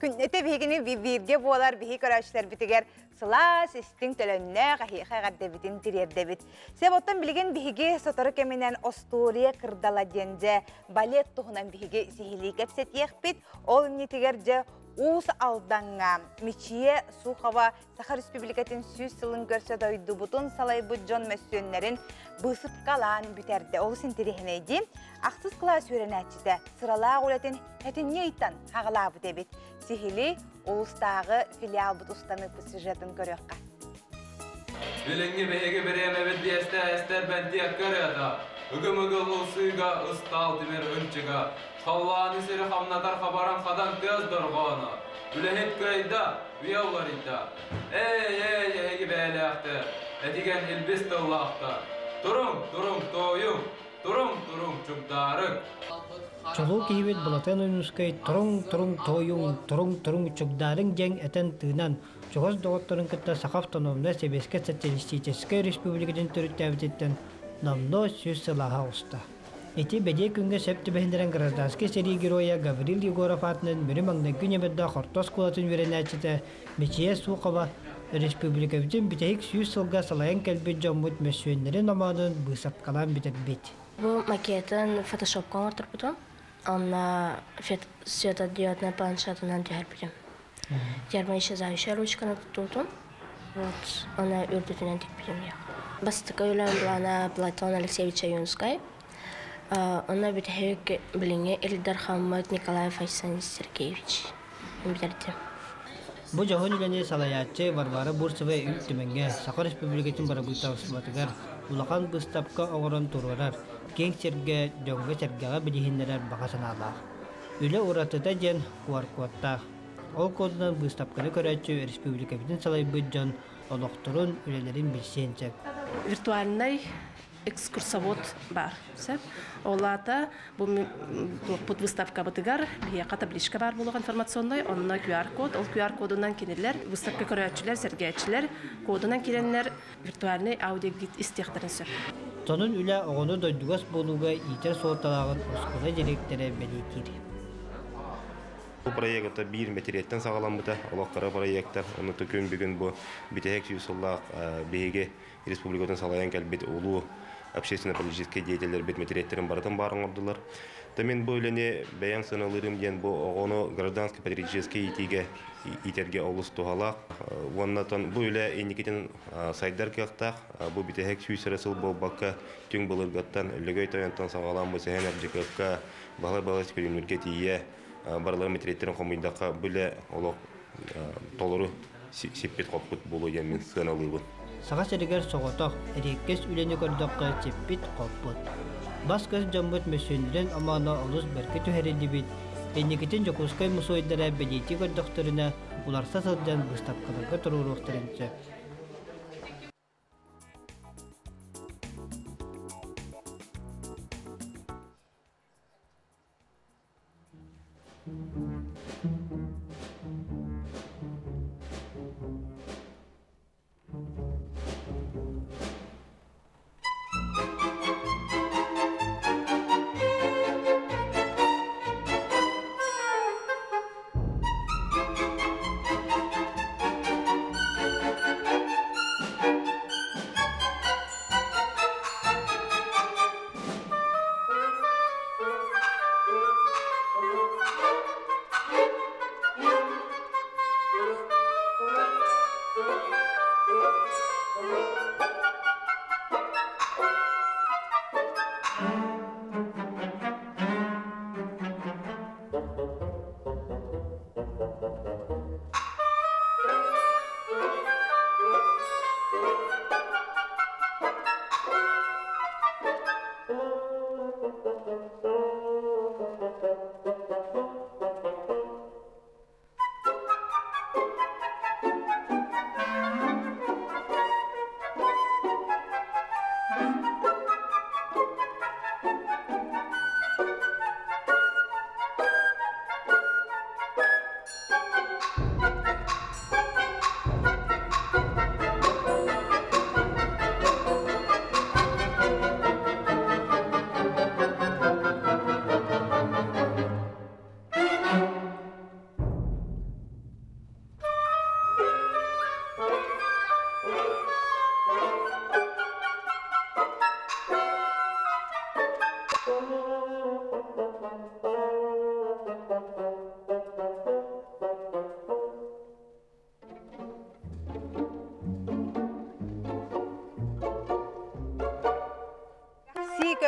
Күннэтэ биһигини бииргэ буолар биһи көрөөччүлэрбитигэр сылаас, истиҥ төлөннөөх эһиэхэ эҕэрдэбитин тириэрдэбит. Сөп оттон билигин биһиги сотору кэминэн Остуоруйа кырдала диэн дьэ балет туһунан биһиги сиһилии кэпсэтиэхпит. Ол иннитигэр дьэ Уус Алдаҥҥа Мичийэ Сухова Саха Республикатын 100 сылын көрсө дойдубутун салайбыт дьон мөссүөннэрин быысыпкалаан бүтэрдэ. Олус интэриэһинэйдии. Ахсыс кылаас үөрэнээччитэ сыралаах үлэтин этинньи ыйтан хаҕалаабыт эбит. Сиһили улуустааҕы филиалбыт устаныыппыт сюжетын көрүөххэ.
Билиҥҥи биһиги бириэмэбит биэстэ эстэр бэнтиэккэ ырыата, ыгым-ыгыл ылсыыга ыстаал тимир ынчыга, халлааны сири хамнатар хабаран хадан тыас дорҕооно, үлэһит кыайда, үйэ уларыйда. Эй, эй, эһиги бэйэлээхтэр, этигэн илбис тыллаахтар, туруҥ, туруҥ, туойуҥ, туруҥ, туруҥ, чугдаарыҥ.
Чулуу киһибит Былатыан Ойуунускай туруҥ-туруҥ туойуҥ, туруҥ-туруҥ чугдаарыҥ диэн этэн-тыынан, чугас доҕотторун кытта Саха автономнай Сэбиэскэй Социалистическай Республикатын төрүттээбититтэн номнуо 100 сыл ааһа оҕуста. Ити бэлиэ күҥҥэ сөп түбэһиннэрэн гражданскай сэрии геройа Гаврил Егоров аатынан Мүрү маҥнайгы ньэмэрдээх орто оскуолатын үөрэнээччитэ Мичийэ Сухова республикабытын бүтэһик 100 сылга салайан кэлбит дьоммут мөссүөннэрин омоонун быысапкалаан бүтэрбит.
Бу макетын фотошопка оҥорторбутум. Онно светодиоднай планшетынан түһэрбитим. Термоисчезающая ручканы туттубутум. Вот, она үрдүтүнэн тикпитим. Бастакы үлэм былаана Платон Алексеевич Ойуунскай. Онно бүтэһик билиҥҥи Ил Дархаммыт Николаев Айсен Сергеевич бүтэрдим.
Бу дьоһун үлэни салайааччы Варвара Бурцева Ил Түмэҥҥэ Саха Республикатын бырабыыталыстыбатыгар улахан быыстапка оҥорон туруорар, киэҥ сиргэ, дьоҥҥо-сэргэҕэ билиһиннэрэр баҕа санаалаах. Үлэ уратыта диэн QR-кодтаах. Ол кодунан быыстапканы көрөөччү республикабытын салайбыт дьон олохторун, үлэлэрин билсиэн сөп.
Виртуальнай экскурсовод баар. Сөп. Ол аата бу туохпут выставкабытыгар биһиэхэ табличка баар буолуох информационнай, онно QR-код, ол QR-кодунан кинилэр выставка көрөөччүлэр, сэргээччилэр кодунан киирэннэр виртуальный аудиогид истиэхтэрин сөп.
Сонун үлэ оҕону дойдугас буолууга иитэр суолталааҕын оскуола дириэктэрэ бэлиэтиир.
Бу проект биир мэтириэттэн саҕаламмыта, олох кыра проектар. Ону күн бүгүн бу бүтэһик 100 сыллаах биһиги республикатын салайан кэлбит улуу общественно-политическай деятеллэрбит мэтириэттэрин барытын баар оҥордулар. Та мин бу үлэни бэйэм сыаналыырым диэн бу оҕону гражданско-патриотическай иитиигэ иитэргэ олус туһалаах. Уонна бу үлэ инникитин сайдар кыахтаах. Бу бүтэһик 100 эрэ сыл буолбакка түҥ былыргаттан Лөгөй тойонтон саҕалаан бу Сэһэн Ардьыкыапка Баһылай Баһылай Күлүмнүүргэ тиийэ барыларын мэтириэттэрин хомуйдахха бу үлэ олох толору сиппит-хоппут буолуо диэн мин сыаналыыбын.
Саха сиригэр соҕотох, эриэккэс үлэни көрдөххө сиппит-хоппут. Бас-көс дьоммут мөссүөннэрин омооно олус бэркэ түһэриллибит, инникитин Дьокуускай мусуойдара бэлиэтии көрдөхтөрүнэ уларса сылдьан быыстапкаларга туруоруохтарын сөп.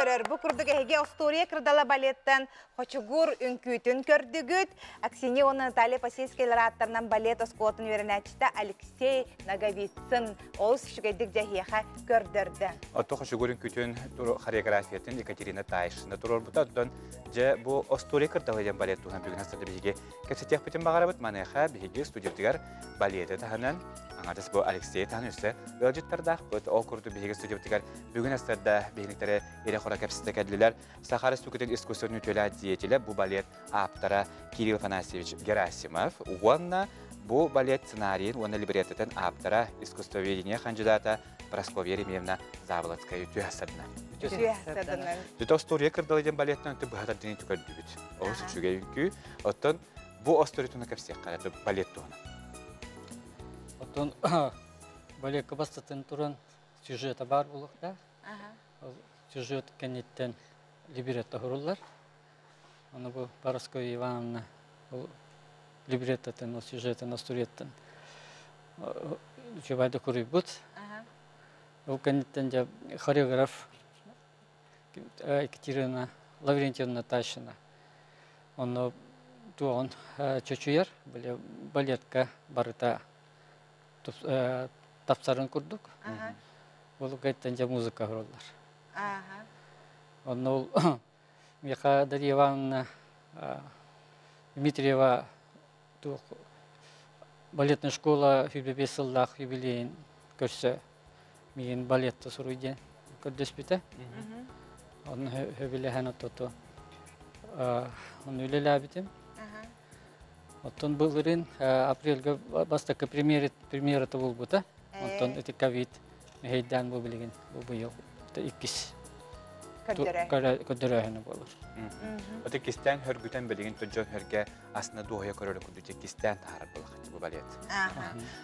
көрөр. Бу курдук эһиги Остуоруйа кырдала балеттан Хочугур үҥкүүтүн көрдүгүт. Аксинья уонна Наталья Посельскийлар ааттарынан балет оскуолатын үөрэнээччитэ Алексей Ноговицын олус үчүгэйдик дьэһиэхэ көрдөрдө.
Отто Хочугур үҥкүүтүн хореографиятын Екатерина Тайшина туруорбута. Оттон дьэ бу Остуоруйа кырдала диэн балет туһунан бүгүн астады биһиги кэпсэтиэхпитин баҕарабыт. Маныаха биһиги студиябытыгар балеты таһынан аҥардас бу Алексей таһынан өссө ыалдьыттардаахпыт. Ол курдук биһиги студиябытыгар бүгүн астарда биһиниктэрэ ирэ-хоро кэпсэтэ кэллилэр. Саха Республикатын искусственный үтүөлээх деятелэ бу балет ааптара Кирилл Афанасьевич Герасимов уонна бу балет сценарийын уонна либреттотын ааптара искусствоведение хандьыдаата Прасковья Еремеевна Заболоцкая үтүө садына.
Үтүө садына.
Дүтэ остуоруйа кырдала диэн балеттан өтө быһа тардыны көрдүбүт. Олус үчүгэй үҥкүү. Оттон бу остуоруйтуна кэпсиэххэ балет туһунан.
Оттон балетка бастатын туран сюжета бар булуктаах. Ол сюжет кэнниттэн либретто хуруллар. Оны бу Парасковья Ивановна ол либреттотын, ол сюжетын, остуриеттын үчүгэй куруйбут. Ол кэнниттэн дьэ хореограф Екатерина Лаврентьевна Тащина. Онно туоҕун чочуйар, балетка барыта тапсарын курдук. Ол кэнниттэн дьэ музыка хуруллар. Онно ол Миха Дарья Ивановна Дмитриева туох балетная школа 25 сыллаах юбилейин көрсө миигин балетта суруй диэн көрдөспүтэ. Онно хөбүлэһэн отото оны үлэлээбитим. Оттон былырын апрельга бастакы премьерата буолбута. Онтон ити ковид мэһэйдээн бу билигин бу быйыл иккис көрдөрөөһүнэ буолар.
Оты кистээн хөргүтэн билигин дьон хөргө асына дуоһуйа көрөр курдук кистээн таһаарар буолахчы бу балет.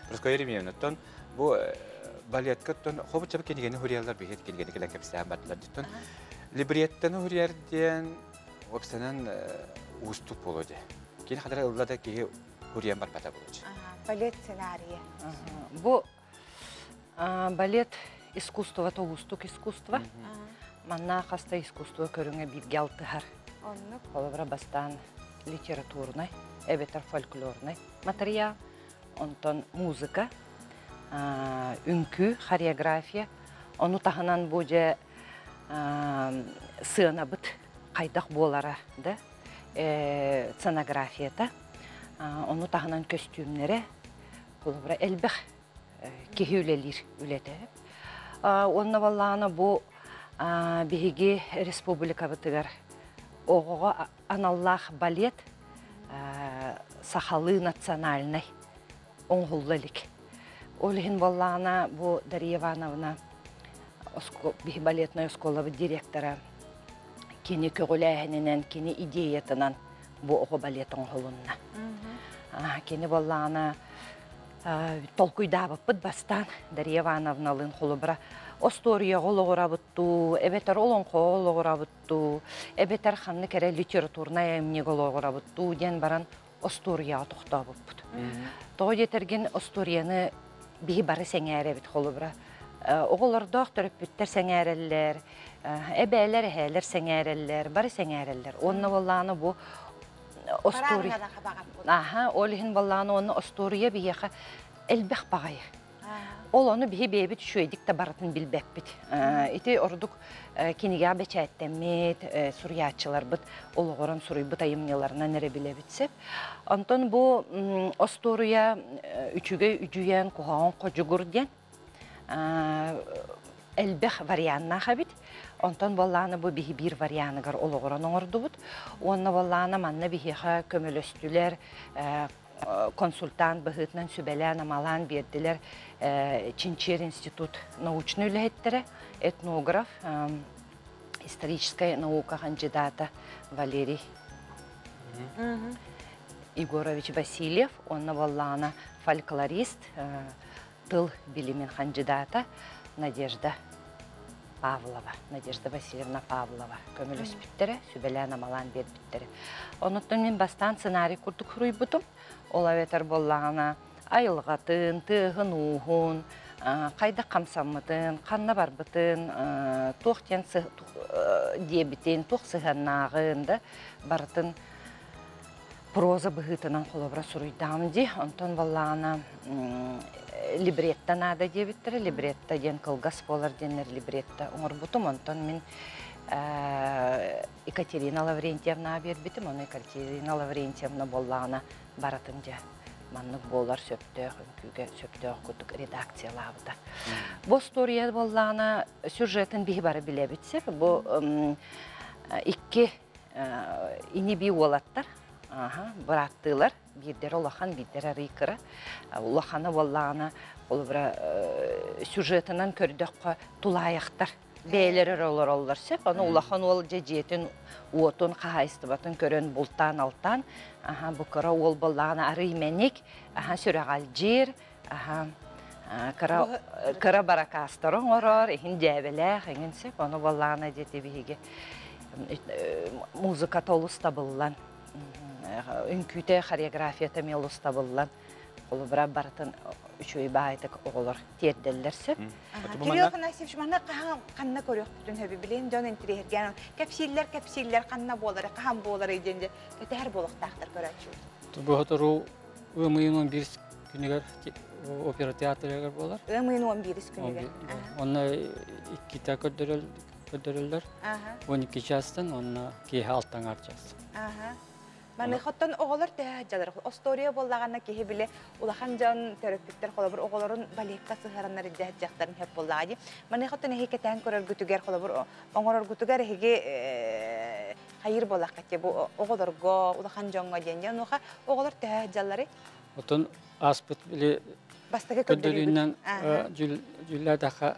Прасковья Еремеевна, оттон бу балетка оттон хобучча кинигени хуриялар биһиэт кинигени кэлэн кэпсээн бардылар. Оттон либреттаны хуриярдиэн уопсанан уустук буолуо дии. Кини хадара ылла да киһи хуриyan барбата буолуо.
Балет сценарийа.
Бу балет искусство уустук искусство. Манна хаста искусство көрүҥэ бииргэ алтыһар. Холобура бастаан литературнай, эбэтэр фольклорнай материал, онтон музыка, үҥкүү, хореография, ону таһынан бу дьэ сыанабыт хайдах буолара да, сценографията, ону таһынан көстүүмнэрэ, холобура элбэх киһи үлэлиир үлэтэ. Уонна баллаана бу биһиги республикабытыгар оҕоҕо аналлаах балет сахалыы национальнай оҥоһулла илик. Ол иһин буоллаҕына бу Дария Ивановна биһи балетнай оскуолабыт директора кини көҕүлээһининэн, кини идеятынан бу оҕо балет оҥоһулунна. Кини буоллаҕына толкуйдаабыппыт бастаан Дария Ивановналыын холобура остуоруйаҕа олоҕурабыт дуу, эбэтэр олоҥхоҕо олоҕурабыт дуу, эбэтэр ханнык эрэ литературнай айымньыга олоҕурабыт дуу диэн баран остуоруйаҕа тохтообуппут. Тоҕо диэтэргин остуоруйаны биһи бары сэҥээрэбит холобура. Оҕолордоох төрөппүттэр сэҥээрэллэр, эбээлэр, эһээлэр сэҥээрэллэр, бары сэҥээрэллэр. Уонна буоллаҕына бу остуоруйа Аха, ол иһин буоллаҕына уонна остуоруйа биһиэхэ элбэх баҕайы. Ол ону биһи бэйэбит үчүгэйдик да барытын билбэппит. Ити ордук кинигэҕэ бэчээттэммит суруйааччыларбыт олоҕуран суруйбут айымньыларынан эрэ билэбит сөп. Онтон бу остуоруйа үчүгэй үдьүйэн, куһаҕан ходьугур диэн элбэх варианнаах эбит. Онтон буоллаҕына бу биһи биир варианыгар олоҕуран оҥордубут. Уонна буоллаҕына манна биһиэхэ көмөлөстүлэр, консультант быһыытынан сүбэлээн-амалаан биэрдилэр Чинчиэр институт научнай үлэһиттэрэ, этнограф, историческая наука хандьыдаата Валерий Егорович Васильев уонна буоллаҕына фольклорист, тыл билимин хандьыдаата Надежда Павлова, Надежда Васильевна Павлова көмөлөспүттэрэ, сүбэлээн-амалаан биэрбиттэрэ. Онуттан мин бастаан сценарий курдук суруйбутум. Ол эбэтэр буоллаҕына айылҕатын, тыаһын-ууһун, Хайдах хамсаммытын, ханна барбытын, туох диэн диэбитин, туох сыһыаннааҕын да барытын проза быһыытынан холобура суруйдаҕым дии. Онтон баллаҕына либретто наада диэбиттэрэ. Либретто диэн кылгас буолар диэннэр либретто оҥорбутум. Онтон мин Екатерина Лаврентьевнаҕа биэрбитим. Ону Екатерина Лаврентьевна буоллаҕына барытын дьэ маннык буолар сөптөөх, үҥкүүгэ сөптөөх курдук редакциялаабыта. Бу остуоруйа буоллаҕына сюжетын биһи бары билэбит сөп. Бу икки ини-бии уолаттар бырааттыылар, биирдэрэ улахан, биирдэрэ арый кыра. Улахана буоллаҕына, холобура, сюжетынан көрдөххө, тулаайахтар бэйэлэрэ эрэ олороллор сөп. Ону улахан уол дьэ дьиэтин уотун, хаһаайыстыбатын көрөн бултаан-алтаан, аха, бу кыра уол буоллаҕына арый мэник, аха, сүрэҕэлдьиир, аха, кыра кыра баракаастары оҥорор, иһин дьээбэлээх, эҥин сөп. Ону буоллаҕына диэти биһиги музыката олус табыллан, үҥкүүтэ, хореографията эмиэ олус табыллан, холобура барытын үчүгэй баайытык оҕолор тиэрдэллэр сөп.
Кирилл Афанасьевич, манна хаһан ханна көрүөхпүтүн сөбүй? Билигин дьон интириэһиргээн кэпсииллэр, кэпсииллэр ханна буолары, хаһан буолары диэн кэтэһэр буолуохтаахтар көрөөччү.
Бу сотору ыам ыйын 11 күнүгэр опера театрыгар буолар.
Ыам ыйын 11 күнүгэр.
Онно иккитэ көрдөрөллөр. 12 чаастан, онно киэһэ 6 час.
Маныхаттан оҕолор төһө дьалар. Остуоруйа буоллаҕына киһи биле улахан дьон төрөппүттэр холобур оҕолорун балекка сыһараннар илдьэ хөп буоллаҕа дии. Маныхаттан эһи кэтээн көрөргүтүгэр холобур оҥороргутугар эһиги хайыр буоллахха бу оҕолорго улахан дьоҥҥо диэн дьон оҕолор төһө дьаллары?
Отон аспыт били
бастакы
көрдөрүүнэн жүлләдаха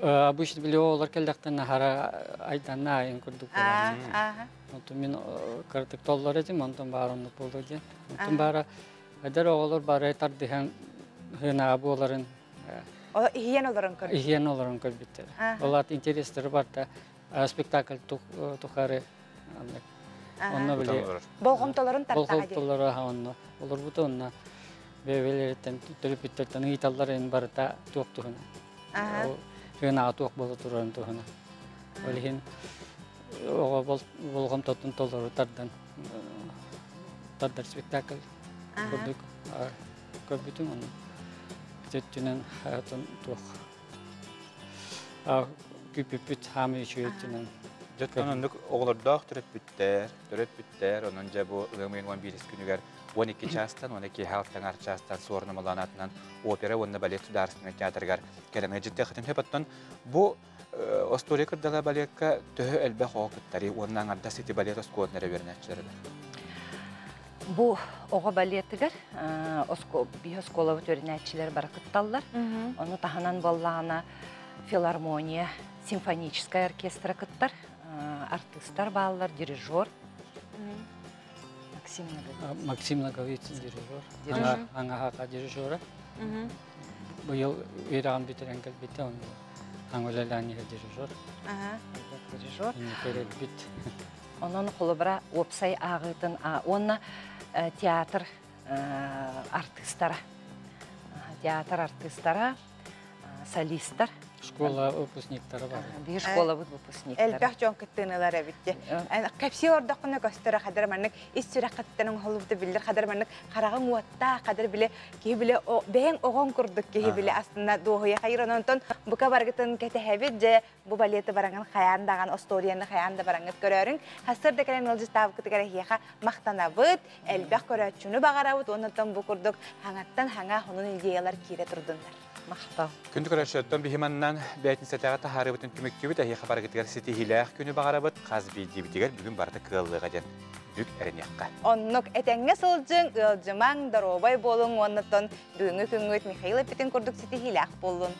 обычно били оҕолор келлэхтен нахара айданна айын курдук буолар. Онтон мин кырдык толлор этим, онтон баара оннук буолуо диэн. Онтон баара эдэр оҕолор бары тардыһан хыынаа буоларын
иһиэн олорон көрбүт.
Иһиэн олорон көрбүттэр. Олар интерестері бар да спектакль тухары онно били
болҕомтолорун тартаҕа.
Болҕомтолору онно олорбута онно бэйэлэриттэн төрөппүттэртэн ыйыталларын барыта туох туһуна. Хыынаа туох буола турарын туһуна. Ол иһин оҕо болҕомтотун толору тардан тардар спектакль курдук көрбүтүм оны өттүнэн туох күүппүппүт хаамы үчүгэй өттүнэн.
Дьөттөн оннук оҕолордоох төрөппүттэр, төрөппүттэр, онон дьэ бу ыам ыйын 11 күнүгэр 12 чаастан, 12 алтан чаастан Суорна Малаанатынан опера уонна балет судаарственный театрыгар кэлэн ыдьыттыахытын хөп. Бу Остуоруйа кырдала балетка төһө элбэх оҕо кыттарый уонна аҥардас ити балет оскуолатын эрэ үөрэнээччилэрэ?
Бу оҕо балетыгар биһи оскуолабыт үөрэнээччилэр бары кытталлар. Ону таһынан буоллаҕына филармония, симфоническай оркестра кыттар, артыыстар бааллар, дирижер Максим Наговицын.
Максим Наговицын дирижер. Аңаһака дирижера. Быйыл үөрэҕин бүтэрэн кэлбитэ, онно аҥылалаан иһэ дирижер.
Дирижер.
Көрөлбүт.
Онон холобура уопсай ааҕыытын уонна театр артыыстара. Театр артыыстара, солистар.
Школа выпускниктара бар.
Биир школабыт выпускниктара.
Элбэх дьон кыттыынылар эбитти. Кэпсии ордоххуна көстөрө хадыр маннык ис сүрэххиттэн оҥоһуллубута биллэр хадыр маннык хараҕыҥ уоттаа хадыр биле киһи биле бэйэҥ оҕоҥ курдук киһи биле астына дуоһуйа хайыр ононтон бука баргытын кэтэһэбит дьэ бу балеты бараҥын хайаан даҕан остуоруйаны хайаан да бараҥыт көрөөрүҥ хастыр да кэлэн ыалдьыттаабыккытыгар эһиэхэ махтанабыт элбэх көрөөччүнү баҕарабыт уоннаттан бу курдук хаҥаттан хаҥа хонун идеялар киирэ турдуннар.
Махтал.
Күндү көрөөччүлэртэн биһиманнан бээтинсэтээҕи таһаарыбытын түмүктүүбүт эһиэхэ барыгытыгар ситиһиилээх күнү баҕарабыт хас биирдиибитигэр бүгүн барыта кыаллыаҕа диэн бүк эрэниэххэ.
Оннук этэҥҥэ сылдьыҥ, ыалдьымаҥ, доруобай буолуҥ уоннаттан бүгүҥҥү күҥҥүт Михаил эппитин курдук ситиһиилээх буоллун.